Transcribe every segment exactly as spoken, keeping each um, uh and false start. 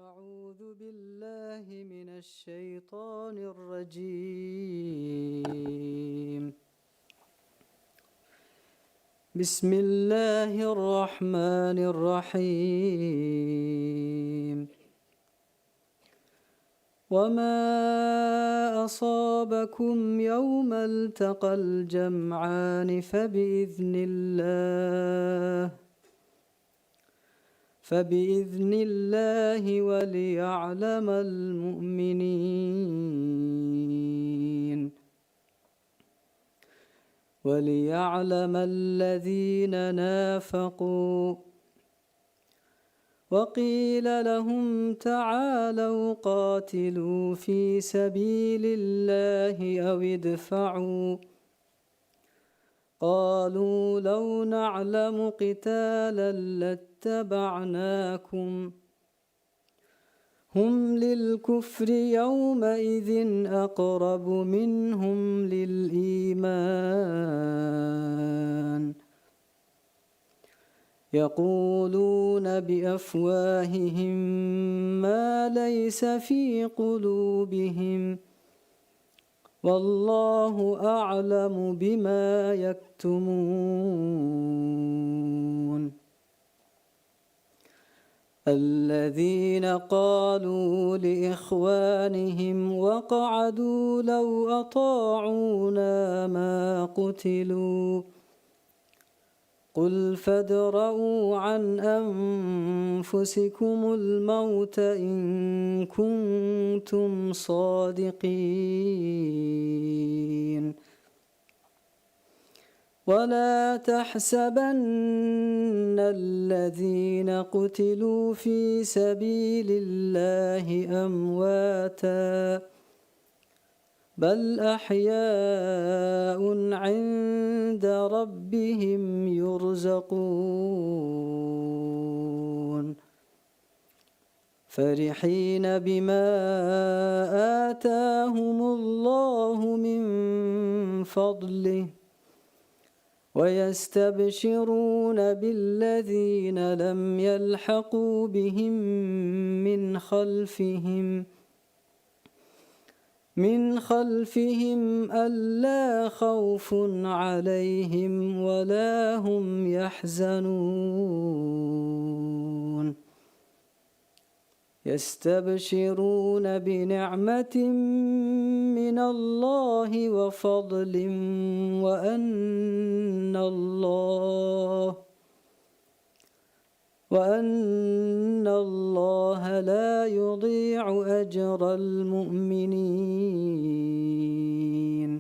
أعوذ بالله من الشيطان الرجيم. بسم الله الرحمن الرحيم. وما أصابكم يوم التقى الجمعان فبإذن الله، فبإذن الله وليعلم المؤمنين، وليعلم الذين نافقوا. وقيل لهم تعالوا قاتلوا في سبيل الله أو ادفعوا، قالوا لو نعلم قتالا لاتبعناكم، هم للكفر يومئذ أقرب منهم للإيمان، يقولون بأفواههم ما ليس في قلوبهم، والله أعلم بما يكتمون. الذين قالوا لإخوانهم وقعدوا لو أطاعونا ما قتلوا، قل فادرءوا عن أنفسكم الموت إن كنتم صادقين. ولا تحسبن الذين قتلوا في سبيل الله أمواتا، بل أحياء عند ربهم يرزقون. فرحين بما آتاهم الله من فضله، ويستبشرون بالذين لم يلحقوا بهم من خلفهم، من خلفهم ألا خوف عليهم ولا هم يحزنون. يستبشرون بنعمة من الله وفضل وأن الله، وأن الله لا يضيع أجر المؤمنين.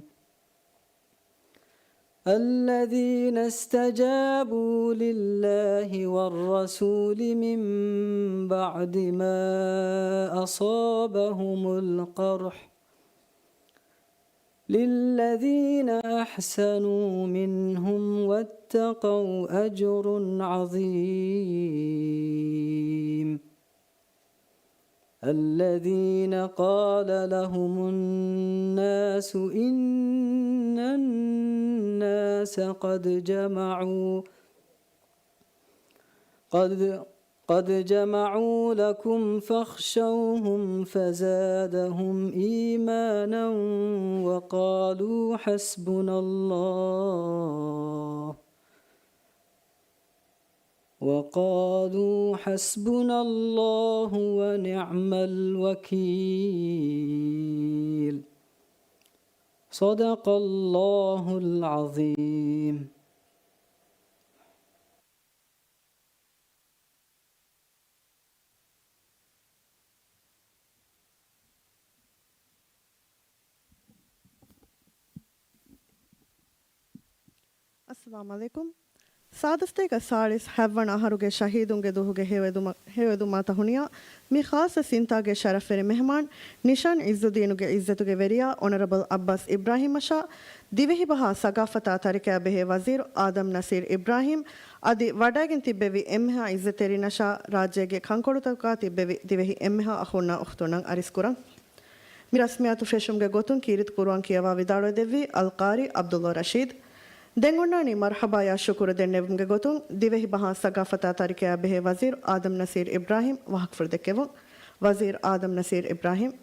الذين استجابوا لله والرسول من بعد ما أصابهم القرح، للذين أحسنوا منهم واتقوا أجر عظيم. الذين قال لهم الناس إن الناس قد جمعوا، قد، قد جمعوا لكم فاخشوهم فزادهم إيمانا وقالوا حسبنا الله، وقالوا حسبنا الله ونعم الوكيل. صدق الله العظيم. އައްސަލާމު ޢަލައިކުމް. ސާދަ ސަތޭކަ ސާޅީސް ހަތްވަނަ އަހަރުގެ ޝަހީދުންގެ ދުވަހުގެ ހެޔޮއެދުމަ-، ހެޔޮއެދުމާ ތަހުނިޔާ މި ޚާއްޞަ ސިންތާގެ ޝަރަފްވެރި މެހެމާން، ނިޝާން ޢިއްޒުއްދީނުގެ ޢިއްޒަތުގެ ވެރިޔާ އޮނަރަބަލް ޢައްބާސް އިބްރާހީމަށާ، ދިވެހިބަހާ ސަގާފަތާ ތަރިކަޔާ ބެހޭ ވަޒީރު އާދަމް ނަސީރް އިބްރާހީމް، އަދި ވަޑައިގެން ތިއްބެވި އެންމެހާ ޢިއްޒަތްތެރިންނަށާ، ރާއްޖޭގެ ކަންކޮޅުތަކުގާ ތިއްބެވި ދިވެހި އެންމެހާ އަޚުންނާ އުޚްތުންނަށް އަރިސްކުރަން. މި ރަސްމިއްޔާތު ފެށުމުގެ ގޮތުން ކީރިތި ޤުރުއާން ކިޔަވާ ވިދާޅުވެދެއްވީ އަލްޤާރީ ޢަބްދުﷲ ރަޝީދު. ދެން އޮންނާނީ މަރްޙަބާޔާ ޝުކުރު ދެންނެވުމުގެ ގޮތުން ދިވެހިބަހާ ސަގާފަތާ ތަރިކަޔާ ބެހޭ ވަޒީރު އާދަމް ނަސީރް އިބްރާހީމް ވާހަކަފުޅު ދެއްކެވުން. ވަޒީރު އާދަމް ނަސީރު އިބްރާހިމް.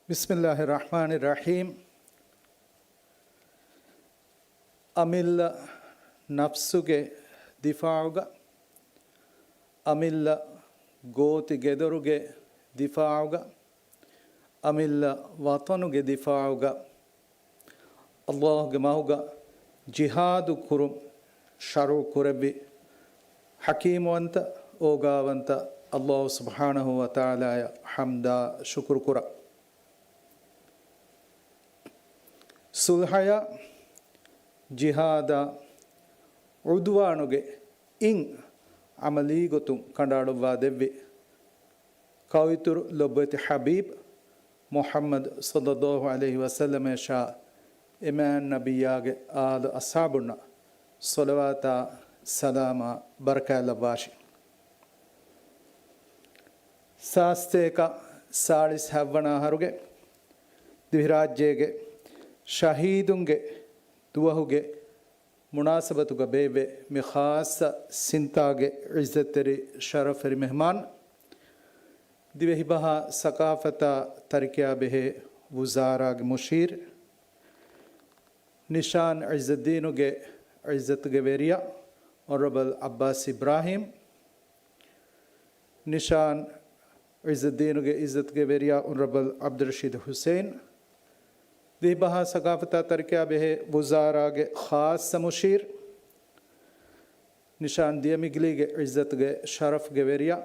ބިސްމިއްލާހި ރަޙްމާނި ރަޙީމް. އަމިއްލަ ނަފްސުގެ ދިފާޢުގަ، އަމިއްލަ ގޯތި ގެދޮރުގެ ދިފާޢުގަ، އަމިއްލަ ވަޠަނުގެ ދިފާޢުގަ، އައްލާހުގެ މަހުގަ ޖިހާދު ކުރުން ޝަރުޢު ކުރެއްވި ޙަކީމުވަންތަ، އޯގާވަންތަ އައްލާހު ސުބްޙާނަހު ވަތަޢާލާއަށް ޙަމްދާ ޝުކުރު ކުރަން. ޞުލްޙަޔާ، ޖިހާދާ، ޢުދުވާނުގެ އިން ޢަމަލީ ގޮތުން ކަނޑައަޅުއްވާ ދެއްވި ކައުއިތުރު ލޮބުވެތި ޙަބީބް މުޙައްމަދު ޞައްލައްލާހު ޢަލައިހި ވަސައްލަމައަށާ އެމާން ނަބިއްޔާގެ އާލު އަޞްޙާބުންނަށް ޞަލަވާތާ ސަލާމާ ބަރަކާތް ލައްވާށި. ސާސްތޭކަ ސާޅީސް ހަތްވަނަ އަހަރުގެ ދިވެހިރާއްޖޭގެ ޝަހީދުންގެ ދުވަހުގެ މުނާސަބަތުގަ ބޭއްވޭ މި ޚާއްޞަ ސިންތާގެ ޢިއްޒަތްތެރި ޝަރަފްވެރި މެހްމާން، ދިވެހިބަހާ ސަޤާފަތާ ތަރިކަޔާ ބެހޭ ވުޒާރާގެ މުޝީރު، ނިޝާން ޢިއްޒައްދީނުގެ ޢިއްޒަތުގެ ވެރިޔާ އޮނަރަބަލް ޢައްބާސް އިބްރާހީމް، ނިޝާން ޢިއްޒައްދީނުގެ ޢިއްޒަތުގެ ވެރިޔާ އޮނަރަބަލް ޢަބްދުއްރަޝީދު ޙުސެއިން، ދިވެހިބަހާ ސަޤާފަތާ ތަރިކަޔާ ބެހޭ ވުޒާރާގެ ޚާއްޞަ މުޝީރު، ނިޝާން ދިޔަމިގިލީގެ ޢިއްޒަތުގެ ޝަރަފްގެ ވެރިޔާ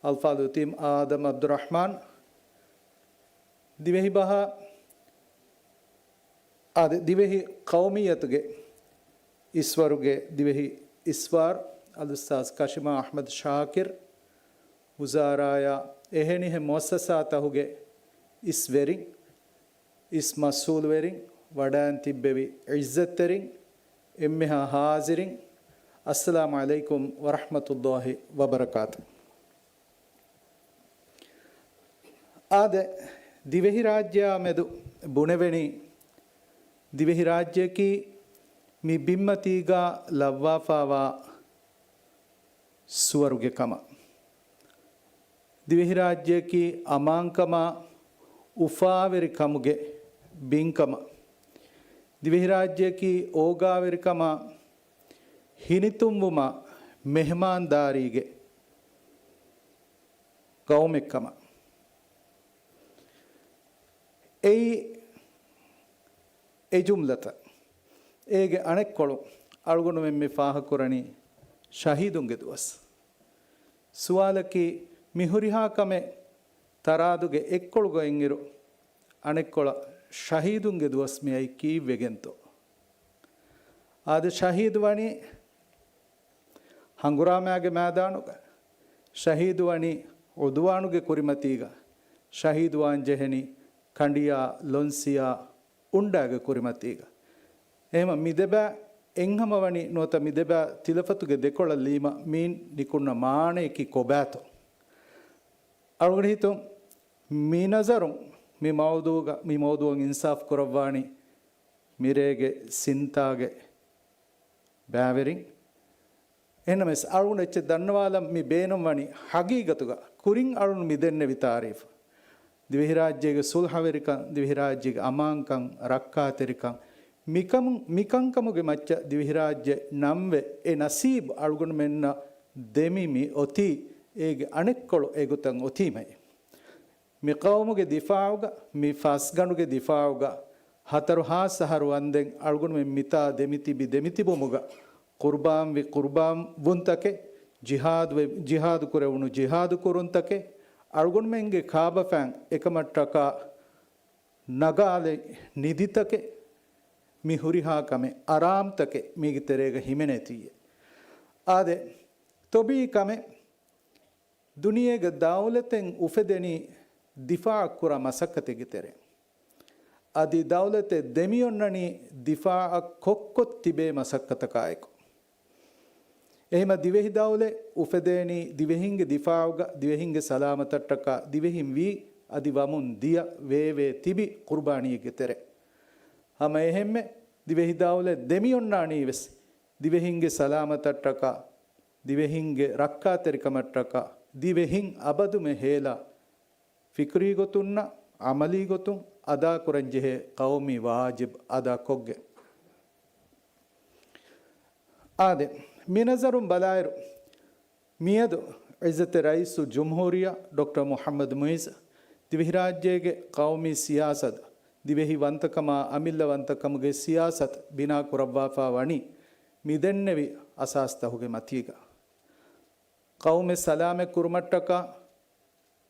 އަލްފާޟިލު ޔަތީމް އާދަމް ޢަބްދުއްރަޙްމާން، ދިވެހިބަހާ އާދެ، ދިވެހި ޤައުމިއްޔަތުގެ އިސްވަރުގެ ދިވެހި އިސްވާރު އަލްއުސްތާޛް ކަޝިމާ އަޙްމަދު ޝާކިރު، ވުޒާރާޔާ އެހެނިހެން މުއައްސަސާތަހުގެ އިސްވެރިން، އިސް މަސްއޫލުވެރިން، ވަޑައިން ތިއްބެވި ޢިއްޒަތްތެރިން، އެންމެހާ ޙާޟިރިން، އައްސަލާމު ޢަލައިކުމް ވަރަޙްމަތުﷲި ވަބަރަކާތު. އާދެ، ދިވެހިރާއްޖެއާ މެދު ބުނެވެނީ، ދިވެހިރާއްޖެއަކީ މި ބިންމަތީގާ ލައްވާފާވާ ސުވަރުގެ ކަމަށް، ދިވެހިރާއްޖެއަކީ އަމާންކަމާ އުފާވެރިކަމުގެ ބިންކަމަށް، ދިވެހިރާއްޖެއަކީ އޯގާވެރިކަމާ ހިނިތުންވުމާ މެހްމާންދާރީގެ ޤައުމެއްކަމަށް. އެއީ އެ ޖުމްލަތައް. އޭގެ އަނެއްކޮޅު އަޅުގަނޑުމެން މި ފާހަގަކުރަނީ ޝަހީދުންގެ ދުވަސް. ސުވާލަކީ، މި ހުރިހާ ކަމެއް ތަރާދުގެ އެއްކޮޅުގަ އިންއިރު، އަނެއްކޮޅަށް ޝަހީދުންގެ ދުވަސް މިއައީ ކީއްވެގެންތޯ؟ އާދެ، ޝަހީދު ވަނީ ހަނގުރާމާގެ މައިދާނުގަ، ޝަހީދު ވަނީ ޢުދުވާނުގެ ކުރިމަތީގަ، ޝަހީދުވާން ޖެހެނީ ކަނޑިޔާ، ލޮންސިޔާ، އުންޑާގެ ކުރިމަތީގަ. އެހެމަ މި ދެބައި އެއްހަމަ ވަނީ ނުވަތަ މި ދެބައި ތިލަފަތުގެ ދެކޮޅަށް ލީމަ މީން ނިކުންނަ މާނަޔަކީ ކޮބާތޯ؟ އަޅުގަނޑު ހިތުން މި ނަޒަރުން މި މައުޟޫގަ، މި މައުޟޫއަށް އިންސާފް ކުރައްވާނީ މިރޭގެ ސިންތާގެ ބައިވެރިން. އެހެންނަމަވެސް، އަޅުގަނޑު އެއްޗެއް ދަންނަވާލަން މި ބޭނުންވަނީ، ހަގީގަތުގަ ކުރިން އަޅުން މި ދެންނެވި ތާރީފު، ދިވެހިރާއްޖޭގެ ސުލްހަވެރިކަން، ދިވެހިރާއްޖޭގެ އަމާންކަން، ރައްކާތެރިކަން، މިކަމު، މިކަންކަމުގެ މައްޗަށް ދިވެހިރާއްޖެ ނަންވެ، އެ ނަސީބު އަޅުގަނޑުމެންނަށް ދެމި މި އޮތީ، އޭގެ އަނެއްކޮޅު އެގޮތަށް އޮތީމައި. މި ޤައުމުގެ ދިފާޢުގަ، މި ފަސްގަނޑުގެ ދިފާޢުގަ، ހަތަރު ހާސް އަހަރު ވަންދެން އަޅުގަނޑުމެން މިތާ ދެމިތިބި ދެމިތިބުމުގަ، ޤުރުބާންވި ޤުރުބާންވުންތަކެއް، ޖިހާދުވެ، ޖިހާދު ކުރެވުނު ޖިހާދު ކުރުންތަކެއް، އަޅުގަނޑުމެންގެ ކާބަފައިން އެކަމަށްޓަކާ ނަގާލި ނިދިތަކެއް، މި ހުރިހާ ކަމެއް، އަރާމްތަކެއް މީގެ ތެރޭގަ ހިމެނޭތީއޭ. އާދެ، ޠަބީޢީ ކަމެއް. ދުނިޔޭގަ ދައުލަތެއް އުފެދެނީ ދިފާޢަށް ކުރާ މަސައްކަތެއްގެ ތެރެއިން. އަދި ދައުލަތެއް ދެމިއޮންނަނީ ދިފާޢަށް ކޮށްކޮށް ތިބޭ މަސައްކަތަކާއެކު. އެހެމަ ދިވެހި ދައުލަތް އުފެދޭނީ ދިވެހިންގެ ދިފާޢުގަ، ދިވެހިންގެ ސަލާމަތަށްޓަކާ، ދިވެހިން ވީ އަދި ވަމުން ދިޔަ ވޭވޭ ތިބި ޤުރުބާނީއެއްގެ ތެރެ. ހަމަ އެހެންމެ ދިވެހި ދައުލަތް ދެމިއޮންނާނީ ވެސް ދިވެހިންގެ ސަލާމަތަށްޓަކާ، ދިވެހިންގެ ރައްކާތެރިކަމަށްޓަކާ، ދިވެހިން އަބަދުމެ ހޭލާ ފިކުރީ ގޮތުންނަށް އަމަލީ ގޮތުން އަދާކުރަން ޖެހޭ ޤައުމީ ވާޖިބް އަދާކޮށްގެން. އާދެ، މި ނަޒަރުން ބަލާއިރު، މިއަދު ޢިއްޒަތްތެރި ރައީސުލްޖުމްހޫރިއްޔާ ޑޮކްޓަރ މުޙައްމަދު މުޢިއްޒު ދިވެހިރާއްޖޭގެ ޤައުމީ ސިޔާސަތު، ދިވެހި ވަންތަކަމާ އަމިއްލަވަންތަކަމުގެ ސިޔާސަތު ބިނާ ކުރައްވާފާ ވަނީ މިދެންނެވި އަސާސްތަކުގެ މަތީގަ. ޤައުމެއް ސަލާމަތް ކުރުމަށްޓަކާ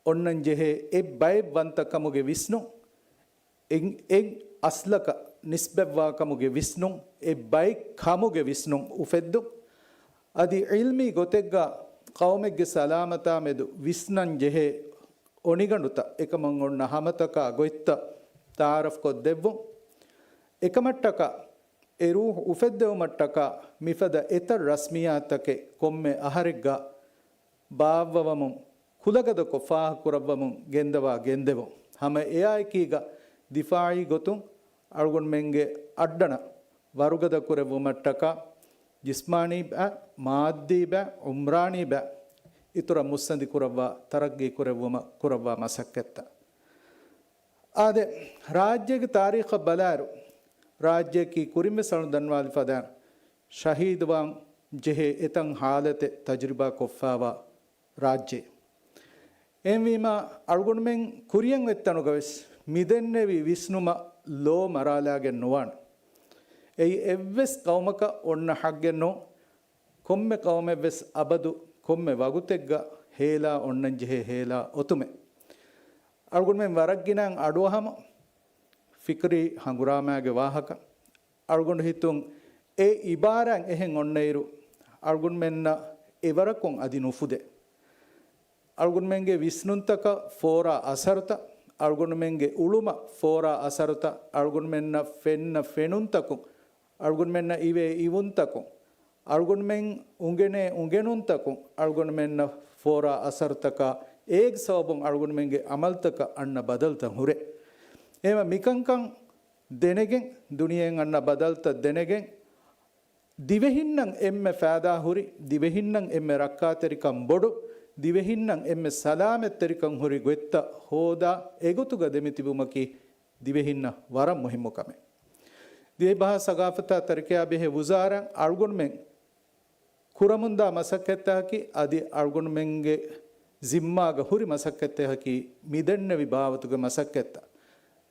އޮންނަން ޖެހޭ އެއް ބައެއް ވަންތަކަމުގެ ވިސްނުން، އެއް، އެއް އަސްލަކަށް ނިސްބަތްވާކަމުގެ ވިސްނުން، އެއް ބައެއް ކަމުގެ ވިސްނުން އުފެއްދުން، އަދި ޢިލްމީ ގޮތެއްގަ ޤައުމެއްގެ ސަލާމަތާ މެދު ވިސްނަން ޖެހޭ އޮނިގަނޑުތައް، އެކަމަށް އޮންނަ ހަމަތަކާ ގޮތްތައް ތަޢާރަފްކޮށްދެއްވުން. އެކަމަށްޓަކާ އެ ރޫޙު އުފެއްދެވުމަށްޓަކާ މިފަދަ އެތައް ރަސްމިއްޔާތުތަކެއް ކޮންމެ އަހަރެއްގަ ބާއްވަވަމުން، ކުލަގަދަކޮށް ފާހަގަކުރައްވަމުން ގެންދަވާ ގެންދެވުން. ހަމަ އެއާއެކީގަ ދިފާޢީ ގޮތުން އަޅުގަނޑުމެންގެ އައްޑަނަށް ވަރުގަދަކުރެއްވުމަށްޓަކާ، ޖިސްމާނީ ބައި، މާއްދީ ބައި، އުމްރާނީ ބައި، އިތުރަށް މުއްސަނދި ކުރައްވާ، ތަރައްގީ ކުރެއްވުމަށް ކުރައްވާ މަސައްކަތްތައް. އާދެ، ރާއްޖޭގެ ތާރީޚަށް ބަލާއިރު، ރާއްޖެއަކީ ކުރިންވެސް އަޅުން ދަންނަވާލި ފަދައިން ޝަހީދުވާން ޖެހޭ އެތައް ހާލަތެއް ތަޖުރިބާ ކޮށްފާވާ ރާއްޖެ. އެހެންވީމާ، އަޅުގަނޑުމެން ކުރިޔަށް އޮތް ތަނުގަ ވެސް މިދެންނެވި ވިސްނުމަށް ލޯ މަރާލާގެން ނުވާނެ. އެއީ އެއްވެސް ޤައުމަކަށް އޮންނަ ޙައްޤެއް ނޫން. ކޮންމެ ޤައުމެއްވެސް އަބަދު ކޮންމެ ވަގުތެއްގަ ހޭލާ އޮންނަންޖެހޭ ހޭލާ އޮތުމެއް. އަޅުގަނޑުމެން ވަރަށް ގިނައިން އަޑުއަހަމު ފިކުރީ ހަނގުރާމާގެ ވާހަކަ. އަޅުގަނޑު ހިތުން އެ އިބާރާތް އެހެން އޮންނައިރު، އަޅުގަނޑުމެންނަށް އެވަރަކުން އަދި ނުފުދޭ. އަޅުގަނޑުމެންގެ ވިސްނުންތަކަށް ފޯރާ އަސަރުތައް، އަޅުގަނޑުމެންގެ އުޅުމަށް ފޯރާ އަސަރުތައް، އަޅުގަނޑުމެންނަށް ފެންނަ ފެނުންތަކުން، އަޅުގަނޑުމެންނަށް އިވޭ އިވުންތަކުން، އަޅުގަނޑުމެން އުނގެނޭ އުނގެނުންތަކުން، އަޅުގަނޑުމެންނަށް ފޯރާ އަސަރުތަކާ، އޭގެ ސަބަބުން އަޅުގަނޑުމެންގެ ޢަމަލުތަކަށް އަންނަ ބަދަލުތައް ހުރޭ. އެހެންވެ، މިކަންކަން ދެނެގެން، ދުނިޔެއިން އަންނަ ބަދަލުތައް ދެނެގެން، ދިވެހިންނަށް އެންމެ ފައިދާ ހުރި، ދިވެހިންނަށް އެންމެ ރައްކާތެރިކަން ބޮޑު، ދިވެހިންނަށް އެންމެ ސަލާމަތްތެރިކަން ހުރި ގޮތްތައް ހޯދާ އެގޮތުގަ ދެމިތިބުމަކީ ދިވެހިންނަށް ވަރަށް މުހިއްމު ކަމެއް. ދިވެހި ބަހާ ސަގާފަތާ ތަރިކަޔާ ބެހޭ ވުޒާރާ އަޅުގަނޑުމެން ކުރަމުންދާ މަސައްކަތްތަކަކީ އަދި އަޅުގަނޑުމެންގެ ޒިންމާގަ ހުރި މަސައްކަތްތަކަކީ މިދެންނެވި ބާވަތުގެ މަސައްކަތްތައް.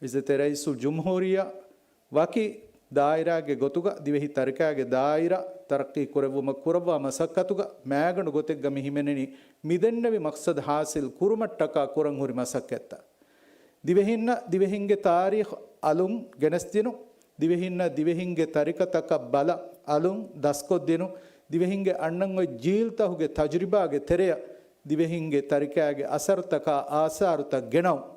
އިއްޒަތްތެރި ރައީސުލްޖުމްހޫރިއްޔާ ވަކި ދާއިރާގެ ގޮތުގަ ދިވެހި ތަރިކައިގެ ދާއިރާ ތަރައްޤީ ކުރެއްވުމަށް ކުރައްވާ މަސައްކަތުގަ މައިގަނޑު ގޮތެއްގަ މި ހިމެނެނީ މިދެންނެވި މަޤްޞަދު ޙާޞިލް ކުރުމަށްޓަކާ ކުރަން ހުރި މަސައްކަތްތައް. ދިވެހިންނަށް ދިވެހިންގެ ތާރީޚު އަލުން ގެނެސްދިނުން، ދިވެހިންނަށް ދިވެހިންގެ ތަރިކަތަކަށް ބަލަ އަލުން ދަސްކޮށްދިނުން، ދިވެހިންގެ އަންނަން އޮތް ޖީލްތަކުގެ ތަޖުރިބާގެ ތެރެއަށް ދިވެހިންގެ ތަރިކައިގެ އަސަރުތަކާ އާސާރުތައް ގެނައުން.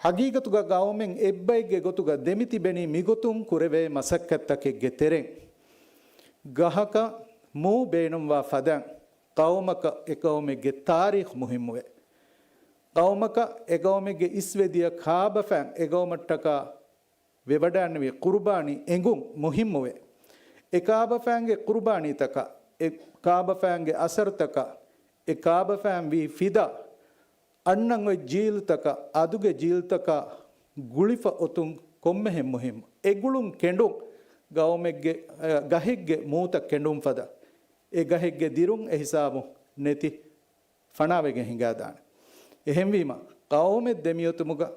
ހަގީގަތުގަ ގައުމެއް އެއްބައެއްގެ ގޮތުގަ ދެމިތިބެނީ މިގޮތުން ކުރެވޭ މަސައްކަތްތަކެއްގެ ތެރެއިން. ގަހަކަށް މޫ ބޭނުންވާ ފަދައިން ޤައުމަކަށް އެ ޤައުމެއްގެ ތާރީޚު މުހިއްމުވޭ. ޤައުމަކަށް އެ ޤައުމެއްގެ އިސްވެދިޔަ ކާބަފައިން އެ ޤައުމަށްޓަކާ ވެވަޑައިންނެވި ޤުރުބާނީ އެނގުން މުހިއްމުވޭ. އެ ކާބަފައިންގެ ޤުރުބާނީތަކާ، އެ ކާބަފައިންގެ އަސަރުތަކާ، އެ ކާބަފައިން ވީ ފިދާ، އަންނަން އޮތް ޖީލުތަކަށް، އަދުގެ ޖީލުތަކަށް ގުޅިފަ އޮތުން ކޮންމެހެން މުހިއްމު. އެ ގުޅުން ކެނޑުން ގައުމެއްގެ، އަ، ގަހެއްގެ މޫތައް ކެނޑުން ފަދަ، އެ ގަހެއްގެ ދިރުން އެ ހިސާބުން ނެތި ފަނާވެގެން ހިނގާދާނެ. އެހެންވީމަ، ޤައުމެއް ދެމިއޮތުމުގަ،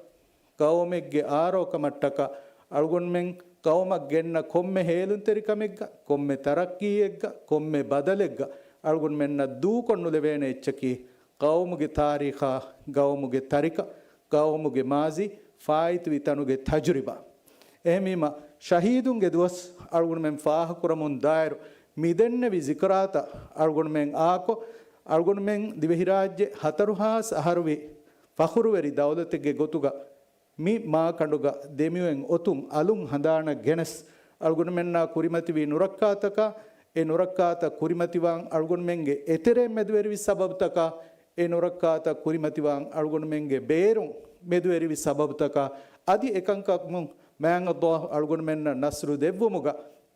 ޤައުމެއްގެ އާރޯކަމަށްޓަކާ، އަޅުގަނޑުމެން ޤައުމަށް ގެންނަ ކޮންމެ ހޭލުންތެރިކަމެއްގަ، ކޮންމެ ތަރައްޤީއެއްގަ، ކޮންމެ ބަދަލެއްގަ، އަޅުގަނޑުމެންނަށް ދޫކޮށްނުލެވޭނެ އެއްޗަކީ، ޤައުމުގެ ތާރީޚާ، ޤައުމުގެ ތަރިކަ، ޤައުމުގެ މާޒީ، ފާއިތުވި ތަނުގެ ތަޖުރިބާ. އެހެންވީމަ، ޝަހީދުންގެ ދުވަސް އަޅުގަނޑުމެން ފާހަގަކުރަމުން ދާއިރު، މިދެންނެވި ޒިކުރާތައް އަޅުގަނޑުމެން އާކޮށް، އަޅުގަނޑުމެން ދިވެހިރާއްޖެ ހަތަރު ހާސް އަހަރުވީ ފަޚުރުވެރި ދައުލަތެއްގެ ގޮތުގަ މި މާކަނޑުގަ ދެމިއޮތް އޮތުން އަލުން ހަނދާނަށް ގެނެސް، އަޅުގަނޑުމެންނާ ކުރިމަތިވި ނުރައްކާތަކާ، އެ ނުރައްކާތައް ކުރިމަތިވާން އަޅުގަނޑުމެންގެ އެތެރެއިން މެދުވެރިވި ސަބަބުތަކާ، އެ ނުރައްކާތައް ކުރިމަތިވާން އަޅުގަނޑުމެންގެ ބޭރުން މެދުވެރިވި ސަބަބުތަކާ، އަދި އެކަންކަމުން މާތް ﷲ އަޅުގަނޑުމެންނަށް ނަޞްރު ދެއްވުމުގަ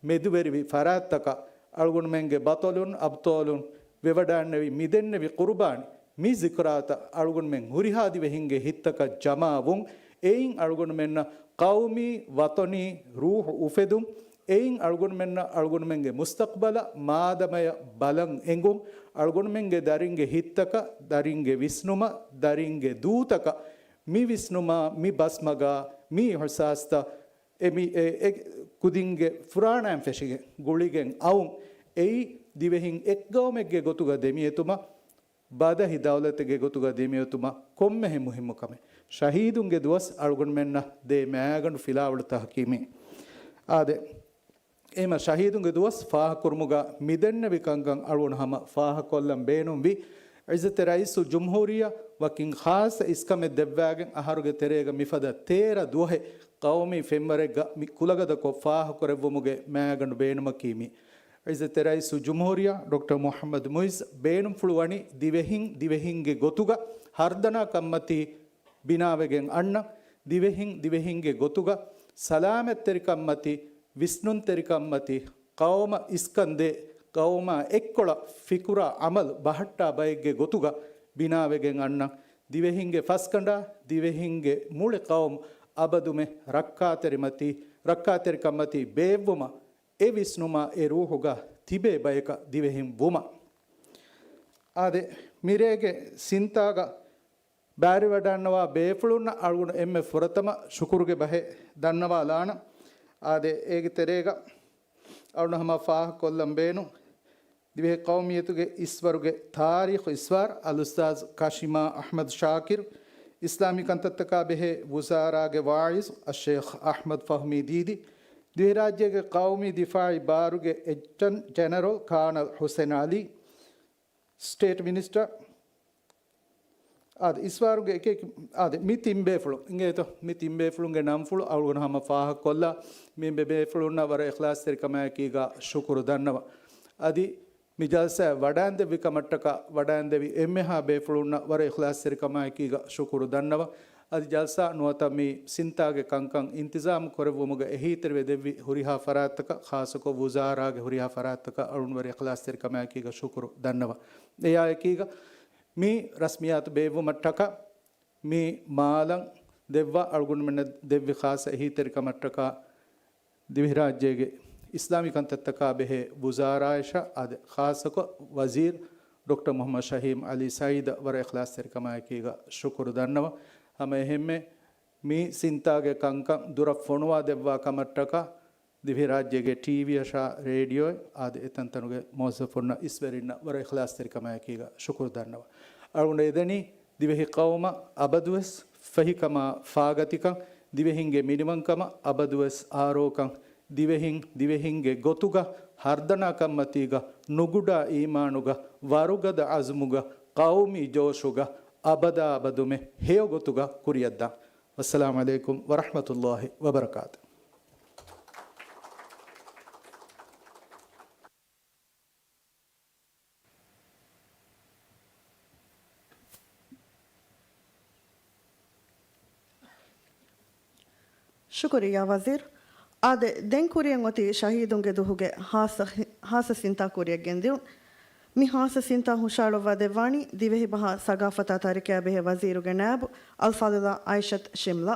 މެދުވެރިވި ފަރާތްތަކަށް އަޅުގަނޑުމެންގެ ބަޠަލުން އަބްޠާލުން ވެވަޑައިންނެވި މިދެންނެވި ޤުރުބާނީ މި ޒިކުރާތައް އަޅުގަނޑުމެން ހުރިހާ ދިވެހިންގެ ހިތްތަކަށް ޖަމާވުން، އެއިން އަޅުގަނޑުމެންނަށް ޤައުމީ، ވަޠަނީ ރޫޙު އުފެދުން، އެއިން އަޅުގަނޑުމެންނަށް އަޅުގަނޑުމެންގެ މުސްތަޤްބަލަށް މާދަމަޔަށް ބަލަން އެނގުން، އަޅުގަނޑުމެންގެ ދަރިންގެ ހިތްތަކަށް، ދަރިންގެ ވިސްނުމަށް، ދަރިންގެ ދޫތަކަށް މި ވިސްނުމާ، މި ބަސްމަގާ، މި އިޙްސާސްތައް އެ މި، އެ، އެ ކުދިންގެ ފުރާނައިން ފެށިގެން، ގުޅިގެން އައުން، އެއީ ދިވެހިން އެއްގައުމެއްގެ ގޮތުގަ ދެމިއޮތުމަށް، ބަދަހި ދައުލަތެއްގެ ގޮތުގަ ދެމިއޮތުމަށް ކޮންމެހެން މުހިއްމު ކަމެއް. ޝަހީދުންގެ ދުވަސް އަޅުގަނޑުމެންނަށް ދޭ މައިގަނޑު ފިލާވަޅުތަކަކީ މީ. އާދެ، އެހެމަ ޝަހީދުންގެ ދުވަސް ފާހަގަކުރުމުގަ މިދެންނެވި ކަންކަން އަޅުގަނޑު ހަމަ ފާހަގަކޮށްލަން ބޭނުންވި. ޢިއްޒަތެ ރައީސުލްޖުމްހޫރިއްޔާ ވަކިން ޚާއްޞަ އިސްކަމެއް ދެއްވާގެން އަހަރުގެ ތެރޭގަ މިފަދަ ތޭރަ ދުވަހެއް ޤައުމީ ފެންވަރެއްގަ މި ކުލަގަދަކޮށް ފާހަގަކުރެއްވުމުގެ މައިގަނޑު ބޭނުމަކީ މީ. ޢިއްޒަތެ ރައީސުލްޖުމްހޫރިއްޔާ ޑޮކްޓަރ މުޙައްމަދު މުޢިއްޒު ބޭނުންފުޅުވަނީ ދިވެހިން ދިވެހިންގެ ގޮތުގަ ހަރުދަނާ ކަންމަތީ ބިނާވެގެން އަންނަ، ދިވެހިން ދިވެހިންގެ ގޮތުގަ ސަލާމަތްތެރިކަންމަތީ، ވިސްނުންތެރިކަންމަތީ، ޤައުމަށް އިސްކަންދޭ، ޤައުމާ އެއްކޮޅަށް ފިކުރާ ޢަމަލު ބަހައްޓާ ބައެއްގެ ގޮތުގަ ބިނާވެގެން އަންނަ، ދިވެހިންގެ ފަސްގަނޑާ، ދިވެހިންގެ މުޅި ޤައުމު އަބަދުމެ ރައްކާތެރިމަތީ، ރައްކާތެރިކަންމަތީ ބޭއްވުމަށް އެ ވިސްނުމާ އެ ރޫޙުގަ ތިބޭ ބަޔަކަށް ދިވެހިން ވުމަށް. އާދެ، މިރޭގެ ސިންތާގަ ބައިވެރިވަޑައިންނަވާ ބޭފުޅުންނަށް އަޅުގަނޑު އެންމެ ފުރަތަމަ ޝުކުރުގެ ބަހެއް ދަންނަވާލާނަން. އާދެ، އޭގެ ތެރޭގަ އަޅުގަނޑު ހަމަ ފާހަގަކޮށްލަން ބޭނުން. ދިވެހި ޤައުމިއްޔަތުގެ އިސްވަރުގެ ތާރީޚު އިސްވާރު އަލްއުސްތާޛު ކާޝިމާ އަޙްމަދު ޝާކިރު، އިސްލާމީ ކަންތައްތަކާ ބެހޭ ވުޒާރާގެ ވާޢިޒު އައްޝޭޚް އަޙްމަދު ފަހުމީ ދީދީ، ދިވެހިރާއްޖޭގެ ޤައުމީ ދިފާޢީ ބާރުގެ އެޓަން ޖެނެރަލް ކާނަލް ޙުސެން ޢަލީ، ސްޓޭޓް މިނިސްޓަރ، އާދެ، އިސްވާރުގެ އެކި، އާދެ، މި ތިން ބޭފުޅުން އިނގޭތޯ، މި ތިން ބޭފުޅުންގެ ނަންފުޅު އަޅުގަނޑު ހަމަ ފާހަގަކޮށްލާ، މި ބޭ-، ބޭފުޅުންނަށް ވަރަށް އިޚްލާޞްތެރިކަމާއެކީގަ ޝުކުރު ދަންނަވަ. އަދި މި ޖަލްސާއަށް ވަޑައިންދެއްވި ކަމަށްޓަކާ ވަޑައިންދެވި އެންމެހާ ބޭފުޅުންނަށް ވަރަށް އިޚްލާޞްތެރިކަމާއެކީގަ ޝުކުރު ދަންނަވަ. އަދި ޖަލްސާ ނުވަތަ މި ސިންތާގެ ކަންކަން އިންތިޒާމު ކުރެއްވުމުގަ އެހީތެރިވެ ދެއްވި ހުރިހާ ފަރާތްތަކަށް، ޚާއްޞަކޮށް ވުޒާރާގެ ހުރިހާ ފަރާތްތަކަށް އަޅުން ވަރަށް އިޚްލާޞްތެރިކަމާއެކީގަ ޝުކުރު ދަންނަވަ. އެއާއެކީގަ މި ރަސްމިއްޔާތު ބޭއްވުމަށްޓަކާ މި މާލަން ދެއްވާ އަޅުގަނޑުމެންނަށް ދެއްވި ޚާއްޞަ އެހީތެރިކަމަށްޓަކާ ދިވެހިރާއްޖޭގެ އިސްލާމީ ކަންތައްތަކާ ބެހޭ ވުޒާރާއަށާ އާދެ، ޚާއްޞަކޮށް ވަޒީރު ޑޮކްޓަރ މުޙައްމަދު ޝަހީމް ޢަލީ ސަޢީދަށް ވަރަށް އިޚްލާޞްތެރިކަމާއެކީގަ ޝުކުރު ދަންނަވަ. ހަމަ އެހެންމެ މި ސިންތާގެ ކަންކަން ދުރަށް ފޮނުވާ ދެއްވާ ކަމަށްޓަކާ ދިވެހިރާއްޖޭގެ ޓީވީއަށާ ރޭޑިއޯއެއް އާދެ، އެތަންތަނުގެ މުވައްޒަފުންނަށް އިސްވެރިންނަށް ވަރަށް އިޚްލާޞްތެރިކަމާއެކީގަ ޝުކުރު ދަންނަވަ. އަޅުގަނޑު އެދެނީ ދިވެހި ޤައުމަށް އަބަދުވެސް ފަހިކަމާ ފާގަތިކަން، ދިވެހިންގެ މިނިވަންކަމަށް އަބަދުވެސް އާރޯކަން، ދިވެހިން ދިވެހިންގެ ގޮތުގަ ހަރުދަނާ ކަންމަތީގަ ނުގުޑާ އީމާނުގަ ވަރުގަދަ ޢަޒުމުގަ ޤައުމީ ޖޯޝުގަ އަބަދާ އަބަދުމެ ހެޔޮ ގޮތުގަ ކުރިއަށްދާން. ވައްސަލާމު ޢަލައިކުމް ވަރަޙްމަތުﷲި ވަބަރަކާތު. ޝުކުރިއްޔާ ވަޒީރު. އާދެ، ދެން ކުރިއަށް އޮތީ ޝަހީދުންގެ ދުހުގެ ހާއްސަ، ހާއްސަ ސިންތާ ކުރިއަށް ގެންދިއުން. މި ހާއްސަ ސިންތާ ހުށައަޅުއްވާ ދެއްވާނީ ދިވެހިބަހާ ސަގާފަތާ ތަރިކަޔާ ބެހޭ ވަޒީރުގެ ނައިބު އަލްފާޟިލާ އާއިޝަތު ޝިމްލާ.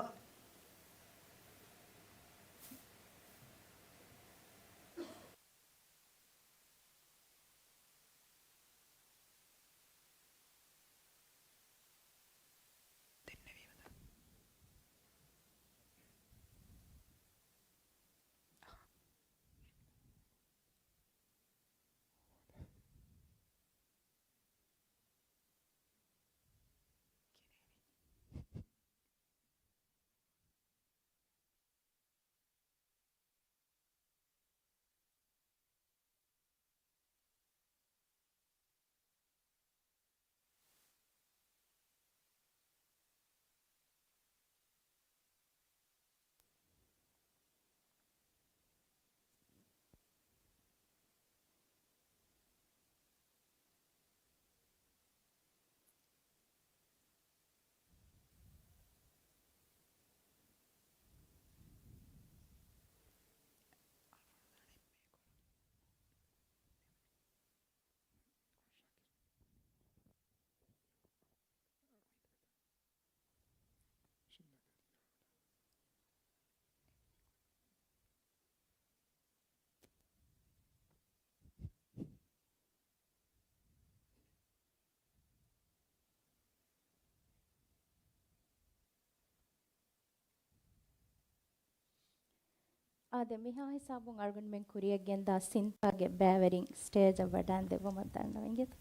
އާދެ، މިހާ ހިސާބުން އަޅުގަނޑުމެން ކުރިޔަށްގެންދާ ސިންތާގެ ބައިވެރިން ސްޓޭޖަށް ވަޑައިން ދެއްވުމަށް ދަންނަވަން އިނގޭތޯ.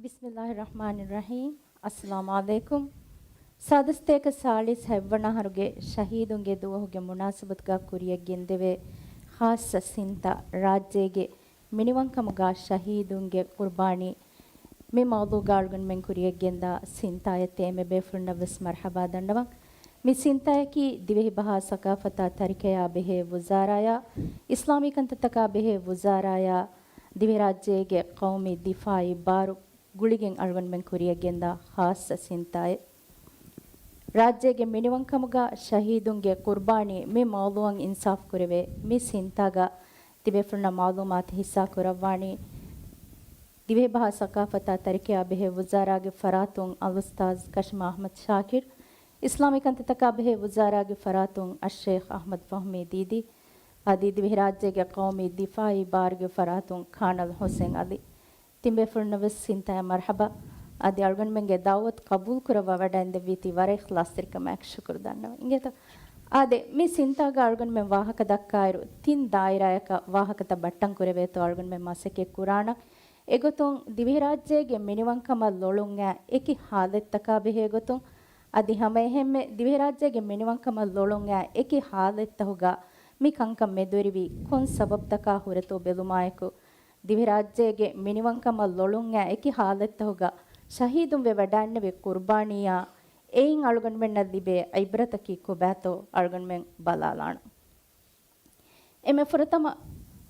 ބިސްމިއްލާހި ރަޙްމާނި ރަޙީމް. އައްސަލާމު ޢަލައިކުމް. ސާދަ ސަތޭކަ ސާޅީސް ހަތްވަނަ އަހަރުގެ ޝަހީދުންގެ ދުވަހުގެ މުނާސަބަތުގަ ކުރިޔަށް ގެންދެވޭ ޚާއްޞަ ސިންތާ، ރާއްޖޭގެ މިނިވަންކަމުގަ ޝަހީދުންގެ ޤުރުބާނީ، މި މައުޟޫޢުގަ އަޅުގަނޑުމެން ކުރިޔަށްގެންދާ ސިންތާއަށް ތޭމެ ބޭފުޅުންނަށް ވެސް މަރްޙަބާ ދަންނަވަން. މި ސިންތާއަކީ ދިވެހިބަހާ ސަޤާފަތާ ތަރިކަޔާ ބެހޭ ވުޒާރާޔާ، އިސްލާމީ ކަންތައްތަކާ ބެހޭ ވުޒާރާޔާ، ދިވެހިރާއްޖޭގެ ޤައުމީ ދިފާޢީ ބާރު ގުޅިގެން އަޅުގަނޑުމެން ކުރިޔަށްގެންދާ ޚާއްޞަ ސިންތާއެއް. ރާއްޖޭގެ މިނިވަންކަމުގަ ޝަހީދުންގެ ޤުރުބާނީ މި މައުޟޫޢަށް އިންސާފު ކުރެވޭ މި ސިންތާގަ ތިބޭފުޅުންނަށް މަޢުލޫމާތު ހިއްސާ ކުރައްވާނީ، ދިވެހިބަހާ ސަޤާފަތާ ތަރިކަޔާ ބެހޭ ވުޒާރާގެ ފަރާތުން އަލްއުސްތާޛް ކަޝްމާ އަޙްމަދު ޝާކިރު، އިސްލާމީ ކަންތައްތަކާ ބެހޭ ވުޒާރާގެ ފަރާތުން އައްޝޭޚް އަޙްމަދު ފަހުމީ ދީދީ، އަދި ދިވެހިރާއްޖޭގެ ޤައުމީ ދިފާޢީ ބާރުގެ ފަރާތުން ކާނަލް ޙުސެން ޢަލީ. ތިން ބޭފުޅުންނަށް ވެސް ސިންތާއަށް މަރްޙަބާ. އަދި އަޅުގަނޑުމެންގެ ދަޢުވަތު ޤަބޫލުކުރައްވާ ވަޑައިންދެއްވީތީ ވަރަށް އިޚްލާޞްތެރިކަމާއެކު ޝުކުރު ދަންނަވަން އިނގޭތޯ. އާދެ، މި ސިންތާގަ އަޅުގަނޑުމެން ވާހަކަ ދައްކާއިރު، ތިން ދާއިރާޔަކަށް ވާހަކަތައް ބައްޓަން ކުރެވޭތޯ އަޅުގަނޑުމެން މަސައްކަތް ކުރާނަން. އެގޮތުން، ދިވެހިރާއްޖޭގެ މިނިވަންކަމަށް ލޮޅުން އައި އެކި ޙާލަތްތަކާ ބެހޭ ގޮތުން، އަދި ހަމައެހެންމެ ދިވެހިރާއްޖޭގެ މިނިވަންކަމަށް ލޮޅުން އައި އެކި ޙާލަތްތަހުގަ މި ކަންކަން މެދުވެރިވީ ކޮން ސަބަބުތަކާ ހުރެތޯ ބެލުމާއެކު، ދިވެހިރާއްޖޭގެ މިނިވަންކަމަށް ލޮޅުން އައި އެކި ޙާލަތްތަހުގަ ޝަހީދުން ވެވަޑައިންނެވި ޤުރުބާނީއާ އެއިން އަޅުގަނޑުމެންނަށް ލިބޭ ޢިބްރަތަކީ ކޮބާތޯ އަޅުގަނޑުމެން ބަލާލާނަން. އެންމެ ފުރަތަމަ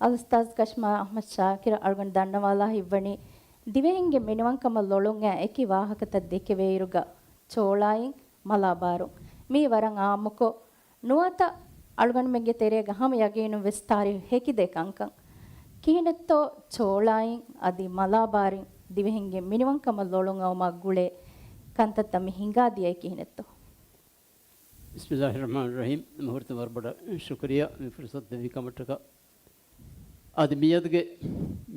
އަލްއުސްތާޛް ކަޝްމާ އަޙްމަދު ޝާކިރު އަޅުގަނޑު ދަންނަވާލާ ހިތްވަނީ، ދިވެހިންގެ މިނިވަންކަމަށް ލޮޅުން އައި އެކި ވާހަކަތައް ދެކެވޭއިރުގަ ޗޯޅާއިން މަލާބާރުން މީ ވަރަށް އާއްމުކޮށް، ނުވަތަ އަޅުގަނޑުމެންގެ ތެރޭގަ ހަމަ ޔަގީނުން ވެސް ތާރީޚު ހެކިދޭ ކަންކަން. ކިހިނެއްތޯ ޗޯޅާއިން އަދި މަލާބާރިން ދިވެހިންގެ މިނިވަންކަމަށް ލޮޅުން އައުމާ ގުޅޭ ކަންތައްތައް މި ހިނގާދިޔައީ ކިހިނެއްތޯ؟ ބިސްމިއްލާހި ރަޙްމާނި ރަޙީމް. ހުރިތަ ވަރަށް ބޮޑަށް ޝުކުރިއްޔާ މި ފުރުޞަތު ދެއްވި ކަމަށްޓަކާ. އަދި މިއަދުގެ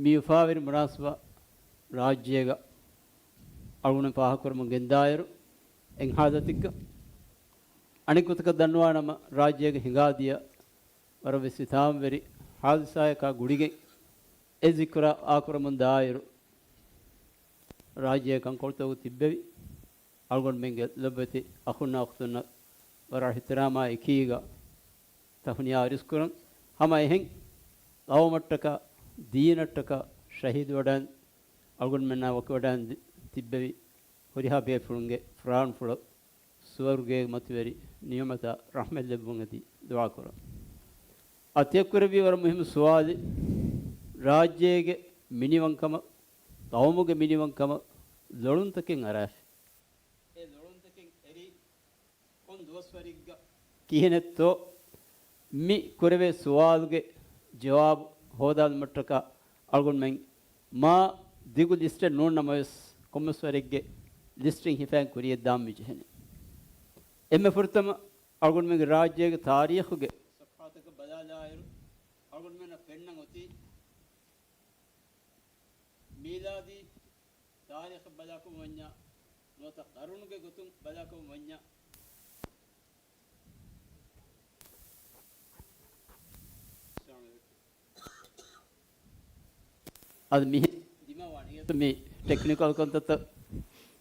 މި އުފާވެރި މުނާސަބާ ރާއްޖޭގަ އަޅުގަނޑު ފާހަގަކުރަމުން ގެންދާއިރު، އެއް ހާލަތެއްގަ އަނެއްގޮތަކަށް ދަންނަވާނަމަ، ރާއްޖޭގަ ހިނގާދިޔަ ވަރަށް ވެސް ސިތާމަވެރި ހާދިސާއަކާ ގުޅިގެން އެ ޒިކުރާ އާކުރަމުން ދާއިރު، ރާއްޖޭގެ ކަންކޮޅުތަކުގަ ތިއްބެވި އަޅުގަނޑުމެންގެ ލޮބުވެތި އަޚުންނާ އުޚްތުންނަށް ވަރަށް އިޙްތިރާމާ އެކީގަ ތަހުނިޔާ އަރިސްކުރަން. ހަމަ އެހެން ޤައުމަށްޓަކާ ދީނަށްޓަކާ ޝަހީދުވެވަޑައިން އަޅުގަނޑުމެންނާ ވަކިވެވަޑައިން ތި-، ތިއްބެވި ހުރިހާ ބޭފުޅުންގެ ފުރާންފުޅަށް ސުވަރުގޭގެ މަތިވެރި ނިޢުމަތާ ރަޙްމަތް ލެއްވުން އެދި ދުޢާކުރަން. އަދި ތިޔަ ކުރެއްވި ވަރަށް މުހިއްމު ސުވާލެއް، ރާއްޖޭގެ މިނިވަންކަމަށް، ޤައުމުގެ މިނިވަންކަމަށް ލޮޅުންތަކެއް އަރާފި. އެ ލޮޅުންތަކެއް އެރީ ކޮން ދުވަސްވަރެއްގަ؟ ކިހިނެއްތޯ މި ކުރެވޭ ސުވާލުގެ ޖަވާބު ހޯދާލުމަށްޓަކާ އަޅުގަނޑުމެން މާ ދިގު ލިސްޓެއް ނޫން ނަމަވެސް، ކޮންމެސް ވަރެއްގެ ލިސްޓެއް ހިފައިން ކުރިޔަށް ދާން މި ޖެހެނީ. އެންމެ ފުރަތަމަ އަޅުގަނޑުމެންގެ ރާއްޖޭގެ ތާރީޚުގެ ޞަފްޙާތަކަށް ބަލާލާއިރު، އަޅުގަނޑުމެންނަށް ފެންނަން އޮތީ، މީލާދީ ތާރީޚަށް ބަލާކަމަށް ވަންޏާ، ނުވަތަ ޤަރުނުގެ ގޮތުން ބަލާކަމަށް ވަންޏާ، އަދި މިހެން ދިމާވާނެ މި ޓެކްނިކަލް ކަންތައްތައް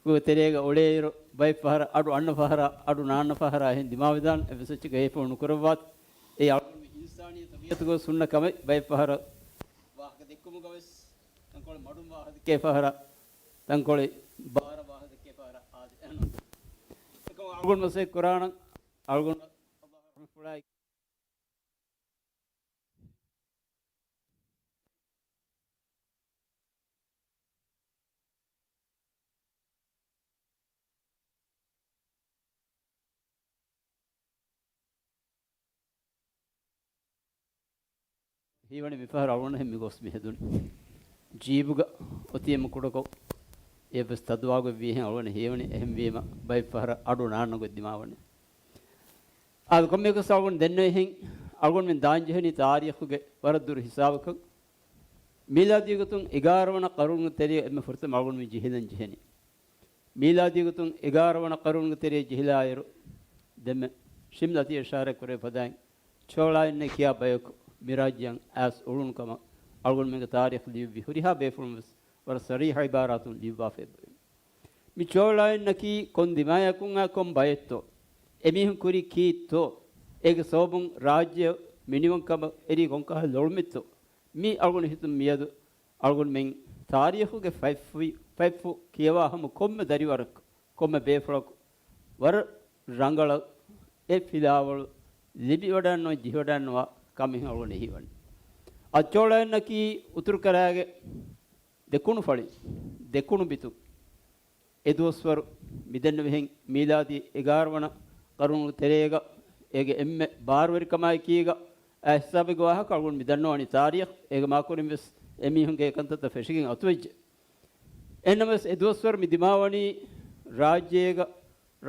ގެ ތެރޭގަ އުޅޭއިރު، ބައެއް ފަހަރަށް އަޑު އަންނަ ފަހަރާ، އަޑު ނާންނަ ފަހަރާ އެހެން ދިމާވެދާނެ. އެއްވެސް އެއްޗެއް ގަޔޭފުޅު ނުކުރައްވާތި. އެ އަޅުގަނޑު މި އިންސާނީ ތަބީޢަތުގަ ހުންނަ ކަމެއް. ބައެއް ފަހަރަށް ވާހަކަ ދެއްކުމުގަ ވެސް ތަންކޮޅެއް މަޑުން ވާހަކަ ދެއްކޭ ފަހަރަށް، ތަންކޮޅެއް ބާރަށް ވާހަކަ ދެއްކޭ ފަހަރަށް އާދެ. އެހެން އަޅުގަނޑު މަސައްކަތް ކުރާނަން. އަޅުގަނޑު ހީވަނީ މިފަހަރު އަޅުގަނޑު މި ގޮސް މި ހެދުނީ. ޖީބުގަ އޮތީމަ ކުޑަކޮށް އެއްވެސް ތަދުވާގޮތް ވީހެން އަޅުގަނޑު ހީވަނީ. އެހެންވީމަ ބައެއް ފަހަރަށް އަޑު ނާންނަ ގޮތް ދިމާވަނީ. އާދެ، ކޮންމެއަކަސް އަޅުގަނޑު ދެންނެވިހެން އަޅުގަނޑުމެން ދާން ޖެހެނީ ތާރީޚުގެ ވަރަށް ދުރު ހިސާބަކަށް. މީލާދީ ގޮތުން އެގާރަ ވަނަ ޤަރުނުގެ ތެރެއަށް އެންމެ ފުރަތަމަ އަޅުގަނޑު މި ޖެހިލަން ޖެހެނީ. މީލާދީ ގޮތުން އެގާރަ ވަނަ ޤަރުނުގެ ތެރެއަށް ޖެހިލާއިރު، ދެންމެ ޝިމްލަތީ އިޝާރާތް ކުރެވި ފަދައިން، ޗޯޅާއިންނޭ ކިޔާ ބަޔަކު މި ރާއްޖެއަށް އައިސް އުޅުނު ކަމަށް އަޅުގަނޑުމެންގެ ތާރީޚް ލިޔުއްވި ހުރިހާ ބޭފުޅުން ވެސް ވަރަށް ޞަރީޙަ ޢިބާރާތުން ލިޔުއްވާފައި އެބައޮތް. މި ޗޯޅާއިންނަކީ ކޮން ދިމާޔަކުން އާ ކޮން ބައެއްތޯ؟ އެމީހުން ކުރީ ކީއްތޯ؟ އޭގެ ސަބަބުން ރާއްޖެ މިނިވަންކަމަށް އެރީ ކޮންކަހަލަ ލޮޅުމެއްތޯ؟ މީ އަޅުގަނޑު ހިތުން މިއަދު އަޅުގަނޑުމެން ތާރީޚުގެ ފަތްފު، ފަތްފު ކިޔަވާ ހަމަ ކޮންމެ ދަރިވަރަކު، ކޮންމެ ބޭފުޅަކު ވަރަށް ރަނގަޅަށް އެ ފިލާވަޅު ލިބިވަޑައިގަންނަވާ، ޖެހިވަޑައިގަންނަވާ ކަމެއް އަޅުގަނޑު ހީވަނީ. އަދި ޗޯޅާއިންނަކީ އުތުރުކަރާގެ ދެކުނު ފަޅި، ދެކުނު ބިތު. އެ ދުވަސްވަރު މިދެންނެވިހެން މީލާދީ އެގާރަ ވަނަ ޤަރުނުގެ ތެރޭގަ އޭގެ އެންމެ ބާރުވެރިކަމާއެކީގަ އާ ހިސާބެއްގެ ވާހަކަ އަޅުގަނޑު މި ދަންނަވަނީ ތާރީޚް. އޭގެ މާކުރިން ވެސް އެމީހުންގެ އެކަންތައްތައް ފެށިގެން އަތުވެއްޖެ. އެހެންނަމަވެސް އެ ދުވަސްވަރު މި ދިމާވަނީ ރާއްޖޭގަ